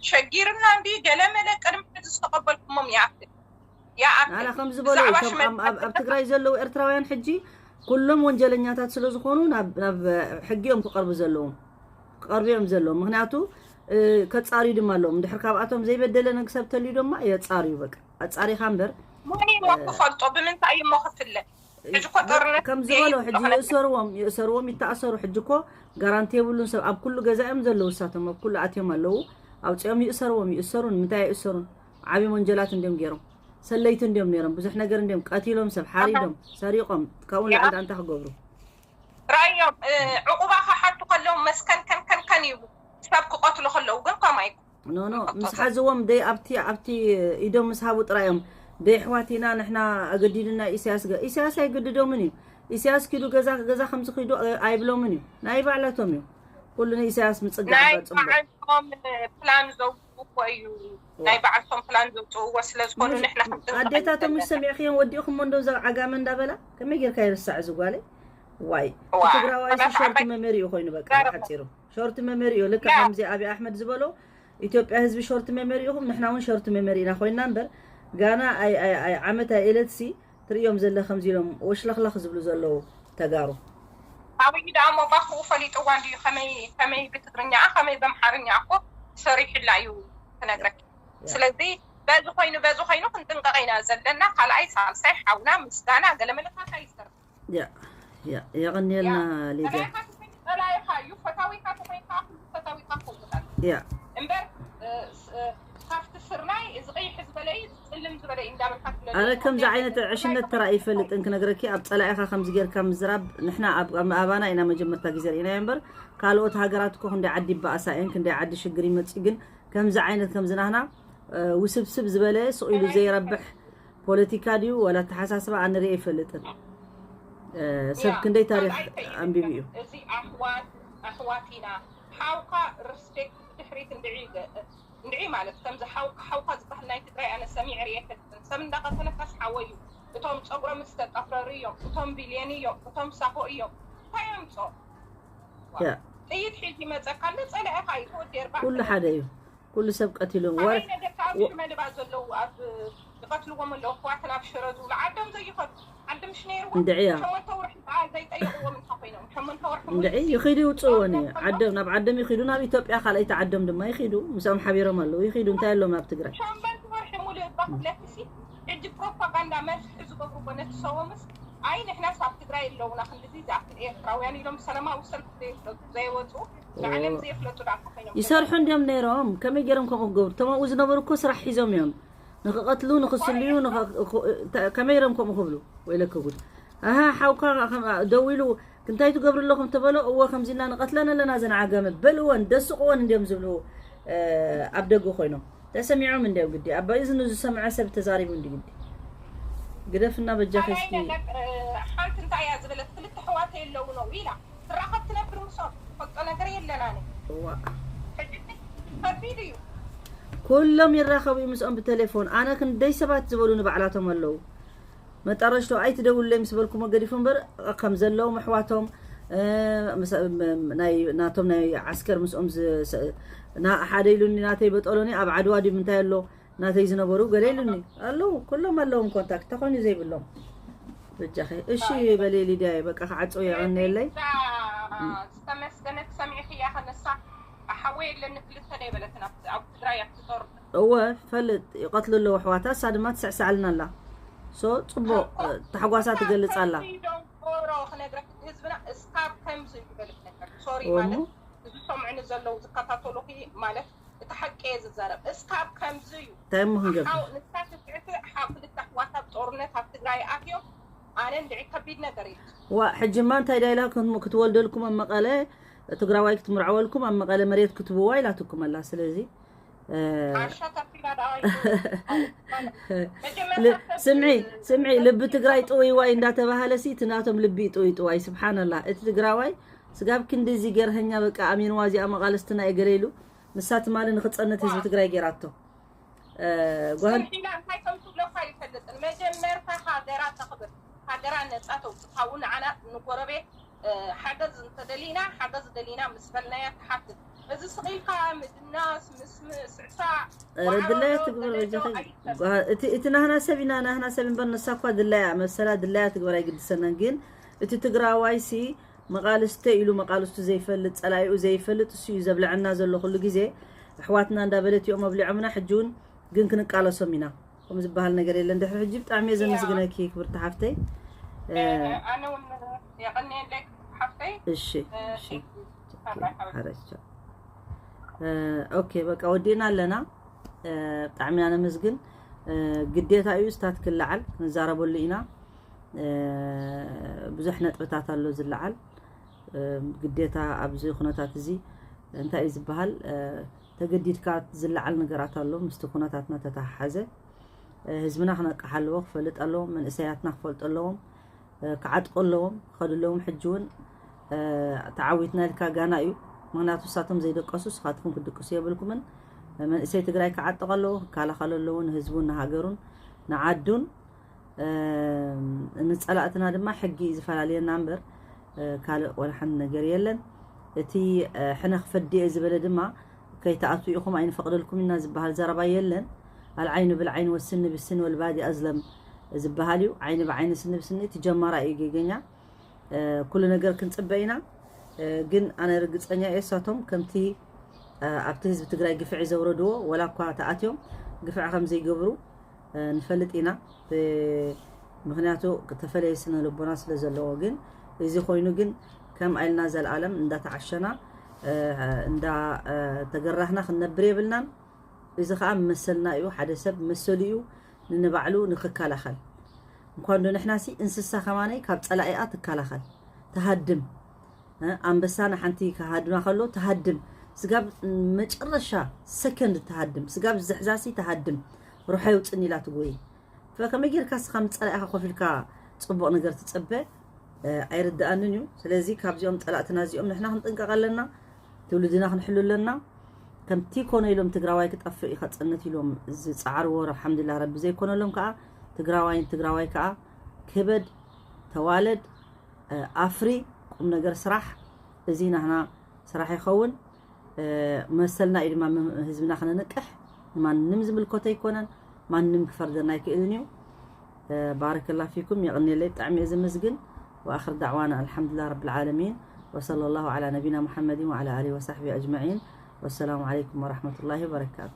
ሸጊርና እንዲ ገለመለ ቅድሚ ሕዚ ዝተቀበልኩሞም ይኣክል ይኣክል። ኣላ ከም ዝበሎ ኣብ ትግራይ ዘለዉ ኤርትራውያን ሕጂ ኩሎም ወንጀለኛታት ስለ ዝኾኑ ናብ ሕጊ እዮም ክቐርቡ ዘለዎም፣ ክቐርቡ እዮም ዘለዎም። ምክንያቱ ከፃርዩ ድማ ኣለዎም። እንድሕር ካብኣቶም ዘይበደለ ነግ ሰብ ተልዩ ድማ የፃርዩ። በቃ ኣፃሪኻ እምበር መን እሞ ክፈልጦ? ብምንታይ እሞ ክፍለ? ሕጂ እኮ ጦርነት ከም ዝበሎ ሕጂ ይእሰርዎም ይእሰርዎም ይተኣሰሩ። ሕጂ እኮ ጋራንቲ የብሉን ሰብ። ኣብ ኩሉ ገዛ እዮም ዘለዉ እሳቶም፣ ኣብ ኩሉ ኣትዮም ኣለዉ። ኣውፅኦም ይእሰርዎም ይእሰሩን ምንታይ ኣይእሰሩን? ዓብዮም ወንጀላት እንዲዮም ገይሮም። ሰለይቲ እንዲዮም ነይሮም። ብዙሕ ነገር እንዲዮም ቀቲሎም፣ ሰብ ሓሪዶም፣ ሰሪቖም፣ ካብኡ ንላዕሊ እንታይ ክገብሩ? ራእዮም ዕቁባ ክሓቱ ከለዉ መስከን ከንከንከን ይብሉ። ሰብ ክቐትሉ ከለዉ ግን ከምኡ ኣይኮ ኖ ኖ ምስ ሓዝዎም ደይ ኣብቲ ኣብቲ ኢዶም ምስ ሃቡ ጥራይ እዮም ደይ ኣሕዋት ኢና ንሕና ኣገዲዱና ኢሳያስ ገ ኢሳያስ ኣይግድዶምን እዩ። ኢሳያስ ኪዱ ገዛ ገዛ ከምዚ ኪዱ ኣይብሎምን እዩ። ናይ ባዕላቶም እዩ። ኩሉ ንኢሳያስ ምጽጋዕ ናይ ባዕልቶም ፕላን ዘውፅኡ እኮ እዩ። ናይ ባዕልቶም ፕላን ዘውፅእዎ ስለ ዝኾኑ ንሕና ኣዴታቶም ሰሚዕክዮም ወዲእኹሞ እንዶ ዘ ዓጋመ እንዳበላ ከመይ ጌርካ ይርሳዕ እዚ ጓለይ? ዋይ ትግራዋይ ሾርት መመሪ እዩ ኮይኑ በቃ ሓፂሩ ሾርት መመሪ እዩ። ልካ ከምዚ ኣብይ ኣሕመድ ዝበሎ ኢትዮጵያ ህዝቢ ሾርት መመሪ ኢኹም፣ ንሕና እውን ሾርት መመሪ ኢና ኮይና እምበር ጋና ኣይ ኣይ ኣይ ዓመት ኣይ እለት ሲ ትርእዮም ዘለ ከምዚ ኢሎም ወሽለኽለኽ ዝብሉ ዘለዉ ተጋሩ። ኣብይ ደኣ ሞባኽኡ ፈሊጥዋ እንድዩ ከመይ ከመይ ብትግርኛ ከመይ በምሓርኛ እኮ ሰሪሕላ እዩ ትነግረክ። ስለዚ በዚ ኮይኑ በዚ ኮይኑ ክንጥንቀቕ ኢና ዘለና። ካልኣይ ሳልሳይ ሓውና ምስጋና ገለመለታት ኣይሰርሕ የቐንየልና ሊድያ። ጸላኢኻ እዩ ፈታዊካ ተኮይንካ ኩሉ ፈታዊካ ክኸውን ያ እምበር ካብቲ ስርናይ እዚ ቀይሕ ዝበለ እዩ፣ እዚ ጽልም ዝበለ እዩ እንዳበልካ ትብለኒ። ኣነ ከምዚ ዓይነት ዕሽነት ተራእዩ ይፈልጥን ክነግረኪ፣ ኣብ ጸላኢኻ ከምዚ ጌርካ ምዝራብ፣ ንሕና ኣብ ኣብ ኣባና ኢና መጀመርታ ግዜ ርኢናዮ እምበር ካልኦት ሃገራት እኮ ክንደይ ዓዲ ይበኣሳ እየን፣ ክንደይ ዓዲ ሽግር ይመጽእ፣ ግን ከምዚ ዓይነት ከምዚ ናህና ውስብስብ ዝበለ ስቕ ኢሉ ዘይረብሕ ፖለቲካ ድዩ ዋላ ኣተሓሳስባ ኣነ ርእየ ኣይፈልጥን። ሰብ ክንደይ ታሪኽ ኣንቢቡ እዩ። እዚ ኣሕዋት ኣሕዋት ኢና ሓውካ ሪስፔክት ብድሕሪት እንድዒ እንድዒ ማለት ከምዚ ሓውካ ሓውካ ዝበሃል ናይ ትግራይ ኣነ ሰሚዐ ርእየ ኣይፈልጥን። ሰብ እንዳቀተለካስ ሓወይ እዩ። እቶም ፀጉሮም ዝተጠፍረሩ እዮም። እቶም ቢልየን እዮም። እቶም ሳሆ እዮም። እንታይ ኣምፅኦ? ጥይት ሒዙ ይመፀካ ኣሎ ፀላኢኻ እዩ። ተወዲ ኣርባዕተ ኩሉ ሓደ እዩ። ኩሉ ሰብ ቀቲሎም ወረ ነገር ካብ ሽመልባ ዘለዉ ኣብ ይቐትልዎም ኣለዉ ኣሕዋትና ኣብ ሽረ ዝብሉ ዓዶም ዘይኸዱ ዓዲ ምሽ ነይርዎም እንድዕያ ሸሞንተ ወርሒ በዓል ዘይጠየቕዎም እንተ ኮይኖም ሸሞንተ ወርሒ ሙሉእ እንድዒ ይኺዱ ይውፅእወን እዩ ዓዶም ናብ ዓዶም ይኺዱ ናብ ኢትዮጵያ ካልኣይቲ ዓዶም ድማ ይኺዱ ምስኦም ሓቢሮም ኣለዉ ይኺዱ እንታይ ኣለዎም ኣብ ትግራይ ሸሞንተ ወርሒ ሙሉእ እባ ክብለኪ ሲ ሕጂ ፕሮፓጋንዳ መስሒ ዝገብርዎ ነቲ ሰቦምስ ኣይ ንሕናስ ኣብ ትግራይ ኣለውና ክንድዚ ዝኣክል ኤርትራውያን ኢሎም ሰላማዊ ሰልፊ ዘይወፁ ንዓለም ዘየፍለጡ ዳ ኮይኖም ይሰርሑ እንዲዮም ነይሮም ከመይ ገይሮም ከምኡ ክገብሩ እቶም ኣብኡ ዝነበሩ እኮ ስራሕ ሒዞም እዮም ንክቐትሉ ንክስልዩ ከመይ ገይሮም ከምኡ ክብሉ ወይለከ ጉድ ኣሃ ሓውካ ደው ኢሉ እንታይ ትገብሩ ኣለኹም ተበሎ እወ ከምዚና ንቐትለን ኣለና ዘን ዓጋመ በልወን ደስቕወን እንዲዮም ዝብሉ ኣብ ደገ ኮይኖም ተሰሚዖም እንዲዮም ግዲ ኣብ እዝኑ ዝሰምዐ ሰብ ተዛሪቡ እንዲ ግዲ ግደፍና በጃኺ እስኪ ሓንቲ እንታይ እያ ዝበለት ክልተ ኣሕዋተይ ኣለዉ ነው ኢላ ትራኸብ ትነብር ምስኦም ትፈልጦ ነገር የለን ኣነ እዋ ሕጂ ከቢድ እዩ ኩሎም ይራኸቡ እዩ ምስኦም ብቴሌፎን ኣነ ክንደይ ሰባት ዝበሉ ንባዕላቶም ኣለዉ መጣረሽቶ ኣይትደውልለይ ምስ በልኩሞ ገዲፉ እምበር ከም ዘለዎም ኣሕዋቶም ናቶም ናይ ዓስከር ምስኦም ሓደ ኢሉኒ ናተይ በጠሎኒ ኣብ ዓድዋ ድዩ ምንታይ ኣሎ ናተይ ዝነበሩ ገለ ኢሉኒ ኣለዉ ኩሎም ኣለዎም ኮንታክት ተኾይኑ ዘይብሎም በጃኺ እሺ በሊ ሊድያ በቃ ክዓፅው የቐንየለይ ዝተመስገነት ሰሚዕኽያ ከነሳ ሓወይ የለኒ ክልተ ደይበለትን ኣብ ትግራይ ኣብቲ ጦርነት እወ ፈልጥ ይቐትሉ ኣለዉ ኣሕዋታ እሳ ድማ ትስዕስዓልና ኣላ ሶ ፅቡቅ ታሕጓሳ ትገልፅ ኣላ ሮ ክነግረክ ህዝብና እስካብ ከምዚ ይበልክ ነገር ሶሪ ማለት እዚ ሰምዕኒ ዘለዉ ዝከታተሉኺ ማለት እቲ ሓቂ እየ ዝዛረብ እስካብ ከምዚ እዩ እንታይ እሞ ክንገብር ንሳ ትስዕስዕ ሓው ክልተ ኣሕዋታ ብጦርነት ኣብ ትግራይ ኣትዮም ኣነ እንድዒ ከቢድ ነገር እዩ ዋ ሕጂማ እንታይ ዳይላ ክትወልደልኩም ኣብ መቐለ ትግራዋይ ክትምርዓወልኩም ኣብ መቐለ መሬት ክትብዋ ኢላትኩም ኣላ ስለዚ ስምዒ ስምዒ ልቢ ትግራይ ጥውይዋይ እንዳተባሃለ ሲ እቲ ናቶም ልቢ ጥውይ ጥዋይ ስብሓንላ እቲ ትግራዋይ ስጋብ ክንድዚ ገርሀኛ በቃ ኣሚንዋ እዚኣ መቓልስትና እየ ገለ ኢሉ ንሳ ትማሊ ንኽጸንት ህዝቢ ትግራይ ገይራቶ። እ፣ ጓል ጽንሒላ እንታይ ከም ትብለካ ይፈልጥን። መጀመርታ ሃገራ ተኽብር፣ ሃገራ ነጻ ተውፅእ። ካብኡ ንዓና ንጎረቤት እ፣ ሓገዝ እንተደሊና ሓገዝ ደሊና ምስ በልናያ ትሓትት። እዚ ስቕ ኢልካ ምድናስ፣ ምስምስ፣ ዕሳዕ፣ ኧረ ድላያ ትግበር በጃኺ። ጓ-፣ እቲ እቲ ናህና ሰብ ኢና፣ ናህና ሰብ እምበር፣ ንሳ እኳ ድላያ መሰላ ድላያ ትግበር ኣይግድሰናን። ግን እቲ ትግራዋይሲ መቓልስተ ኢሉ መቓልስቱ ዘይፈልጥ፣ ጸላኢኡ ዘይፈልጥ እሱ እዩ ዘብለዐና ዘሎ ኩሉ ግዜ። ኣሕዋትና እንዳበለት እዮም ኣብሊዖምና። ሕጂ እውን ግን ክንቃለሶም ኢና። ከም ዝበሃል ነገር የለን። ድሕሪ ሕጂ ብጣዕሚ እየ ዘመስግነኪ ክብርቲ ሓፍተይ። እ፣ ኣነ እውን የቐንየለይ ሓፍተይ። እሺ እሺ። ሓረቻ። እ፣ ኦኬ በቃ ወዲእና ኣለና። እ፣ ብጣዕሚ ኢና ነመስግን። እ፣ ግዴታ እዩ ስታት ክለዓል ክንዛረበሉ ኢና። እ፣ ብዙሕ ነጥብታት ኣሎ ዝለዓል። እ፣ ግዴታ ኣብዚ ኩነታት እዚ እንታይ እዩ ዝበሃል፣ እ፣ ተገዲድካ ዝለዓል ነገራት ኣሎ ምስቲ ኩነታትና ተተሓሓዘ። እ፣ ህዝብና ክነቅሕ ኣለዎ፣ ክፈልጥ ኣለዎም፣ መንእሰያትና ክፈልጡ ኣለዎም፣ እ፣ ክዓጥቁ ኣለዎም፣ ክኸዱ ኣለዎም። ሕጂ እውን እ፣ ተዓዊትና ኢልካ ጋና እዩ። ምክንያቱ ንሳቶም ዘይደቀሱ ንስኻትኩም ክትድቅሱ የብልኩምን። መንእሰይ ትግራይ ክዓጥቕ ኣለዎ፣ ክከላኸል ኣለዎ ንህዝቡን ንሃገሩን ንዓዱን። እ፣ ንፀላእትና ድማ ሕጊ እዩ ዝፈላልየና እምበር፣ እ፣ ካልእ ወላ ሓንቲ ነገር የለን። እቲ፣ እ፣ ሕነ ክፈዲ እየ ዝበለ ድማ ከይትኣትዉ ኢኹም ኣይንፈቕደልኩም ኢና ዝበሃል ዘረባ የለን። ኣልዓይኑ ብልዓይን ወስኒ ብስኒ ወልባዲ ኣዝለም ዝበሃል እዩ። ዓይኒ ብዓይኒ ስኒ ብስኒ እቲ ጀማራ እዩ ጌገኛ። እ፣ ኩሉ ነገር ክንፅበ ኢና። እ፣ ግን ኣነ ርግፀኛ እየ እሳቶም ከምቲ፣ እ፣ ኣብቲ ህዝቢ ትግራይ ግፍዒ ዘውረድዎ ወላ እኳ ተኣትዮም ግፍዒ ከም ዘይገብሩ፣ እ፣ ንፈልጥ ኢና። ብ-፣ ምክንያቱ ተፈለየ ስነ ልቦና ስለ ዘለዎ። ግን እዚ ኮይኑ ግን ከም ኣይልና ዘልኣለም እንዳተዓሸና፣ እ፣ እንዳ፣ እ፣ ተገራህና ክንነብር የብልናን። እዚ ከዓ መሰልና እዩ። ሓደ ሰብ መሰሉ እዩ ንንባዕሉ ንክከላኸል። እንኳን ዶ ንሕናሲ እንስሳ ከማነይ ካብ ፀላኢኣ ትከላኸል፣ ትሃድም። እ፣ ኣንበሳ ንሓንቲ ክሃድማ ከሎ ትሃድም። ስጋብ መጨረሻ ሰከንድ ትሃድም። ስጋብ ዝሕዛሲ ትሃድም። ሩሓ ይውፅን ኢላ ትጎይ። ከመይ ጌርካ ስኻ ምስ ፀላኢኻ ኮፍ ኢልካ ፅቡቕ ነገር ትፅበ? እ፣ ኣይርድኣንን እዩ። ስለዚ ካብዚኦም ፀላእትና እዚኦም ንሕና ክንጥንቀቕ ኣለና። ትውልድና ክንሕሉ ኣለና። ከምቲ ኮነ ኢሎም ትግራዋይ ክጠፍእ እዩ ከፀንት ኢሎም ዝፀዓርዎ ኣልሓምዱሊላህ ረቢ ዘይኮነሎም ከዓ ትግራዋይን ትግራዋይ ከዓ ክበድ፣ ተዋለድ፣ እ፣ ኣፍሪ፣ ቁም ነገር ስራሕ። እዚ ናህና ስራሕ ይኸውን። እ፣ መሰልና እዩ ድማ ም-፣ ህዝብና ክነንቅሕ። ንማንም ዝምልከቶ ኣይኮነን። ማንም ክፈርደና ኣይክእልን እዩ። እ፣ ባረከላ ፊኩም፣ የቕንየለይ፣ ብጣዕሚ እየ ዘመስግን። ወኣኽር ዳዕዋና ኣልሓምዱሊላህ ረብል ዓለሚን ወሰለ ላሁ ዓላ ነቢና ሙሐመድን ወዓላ ኣሊሂ ወሳሕቢ ኣጅመዒን። ወሰላሙ ዓለይኩም ወረሕመቱላሂ ወበረካቱ።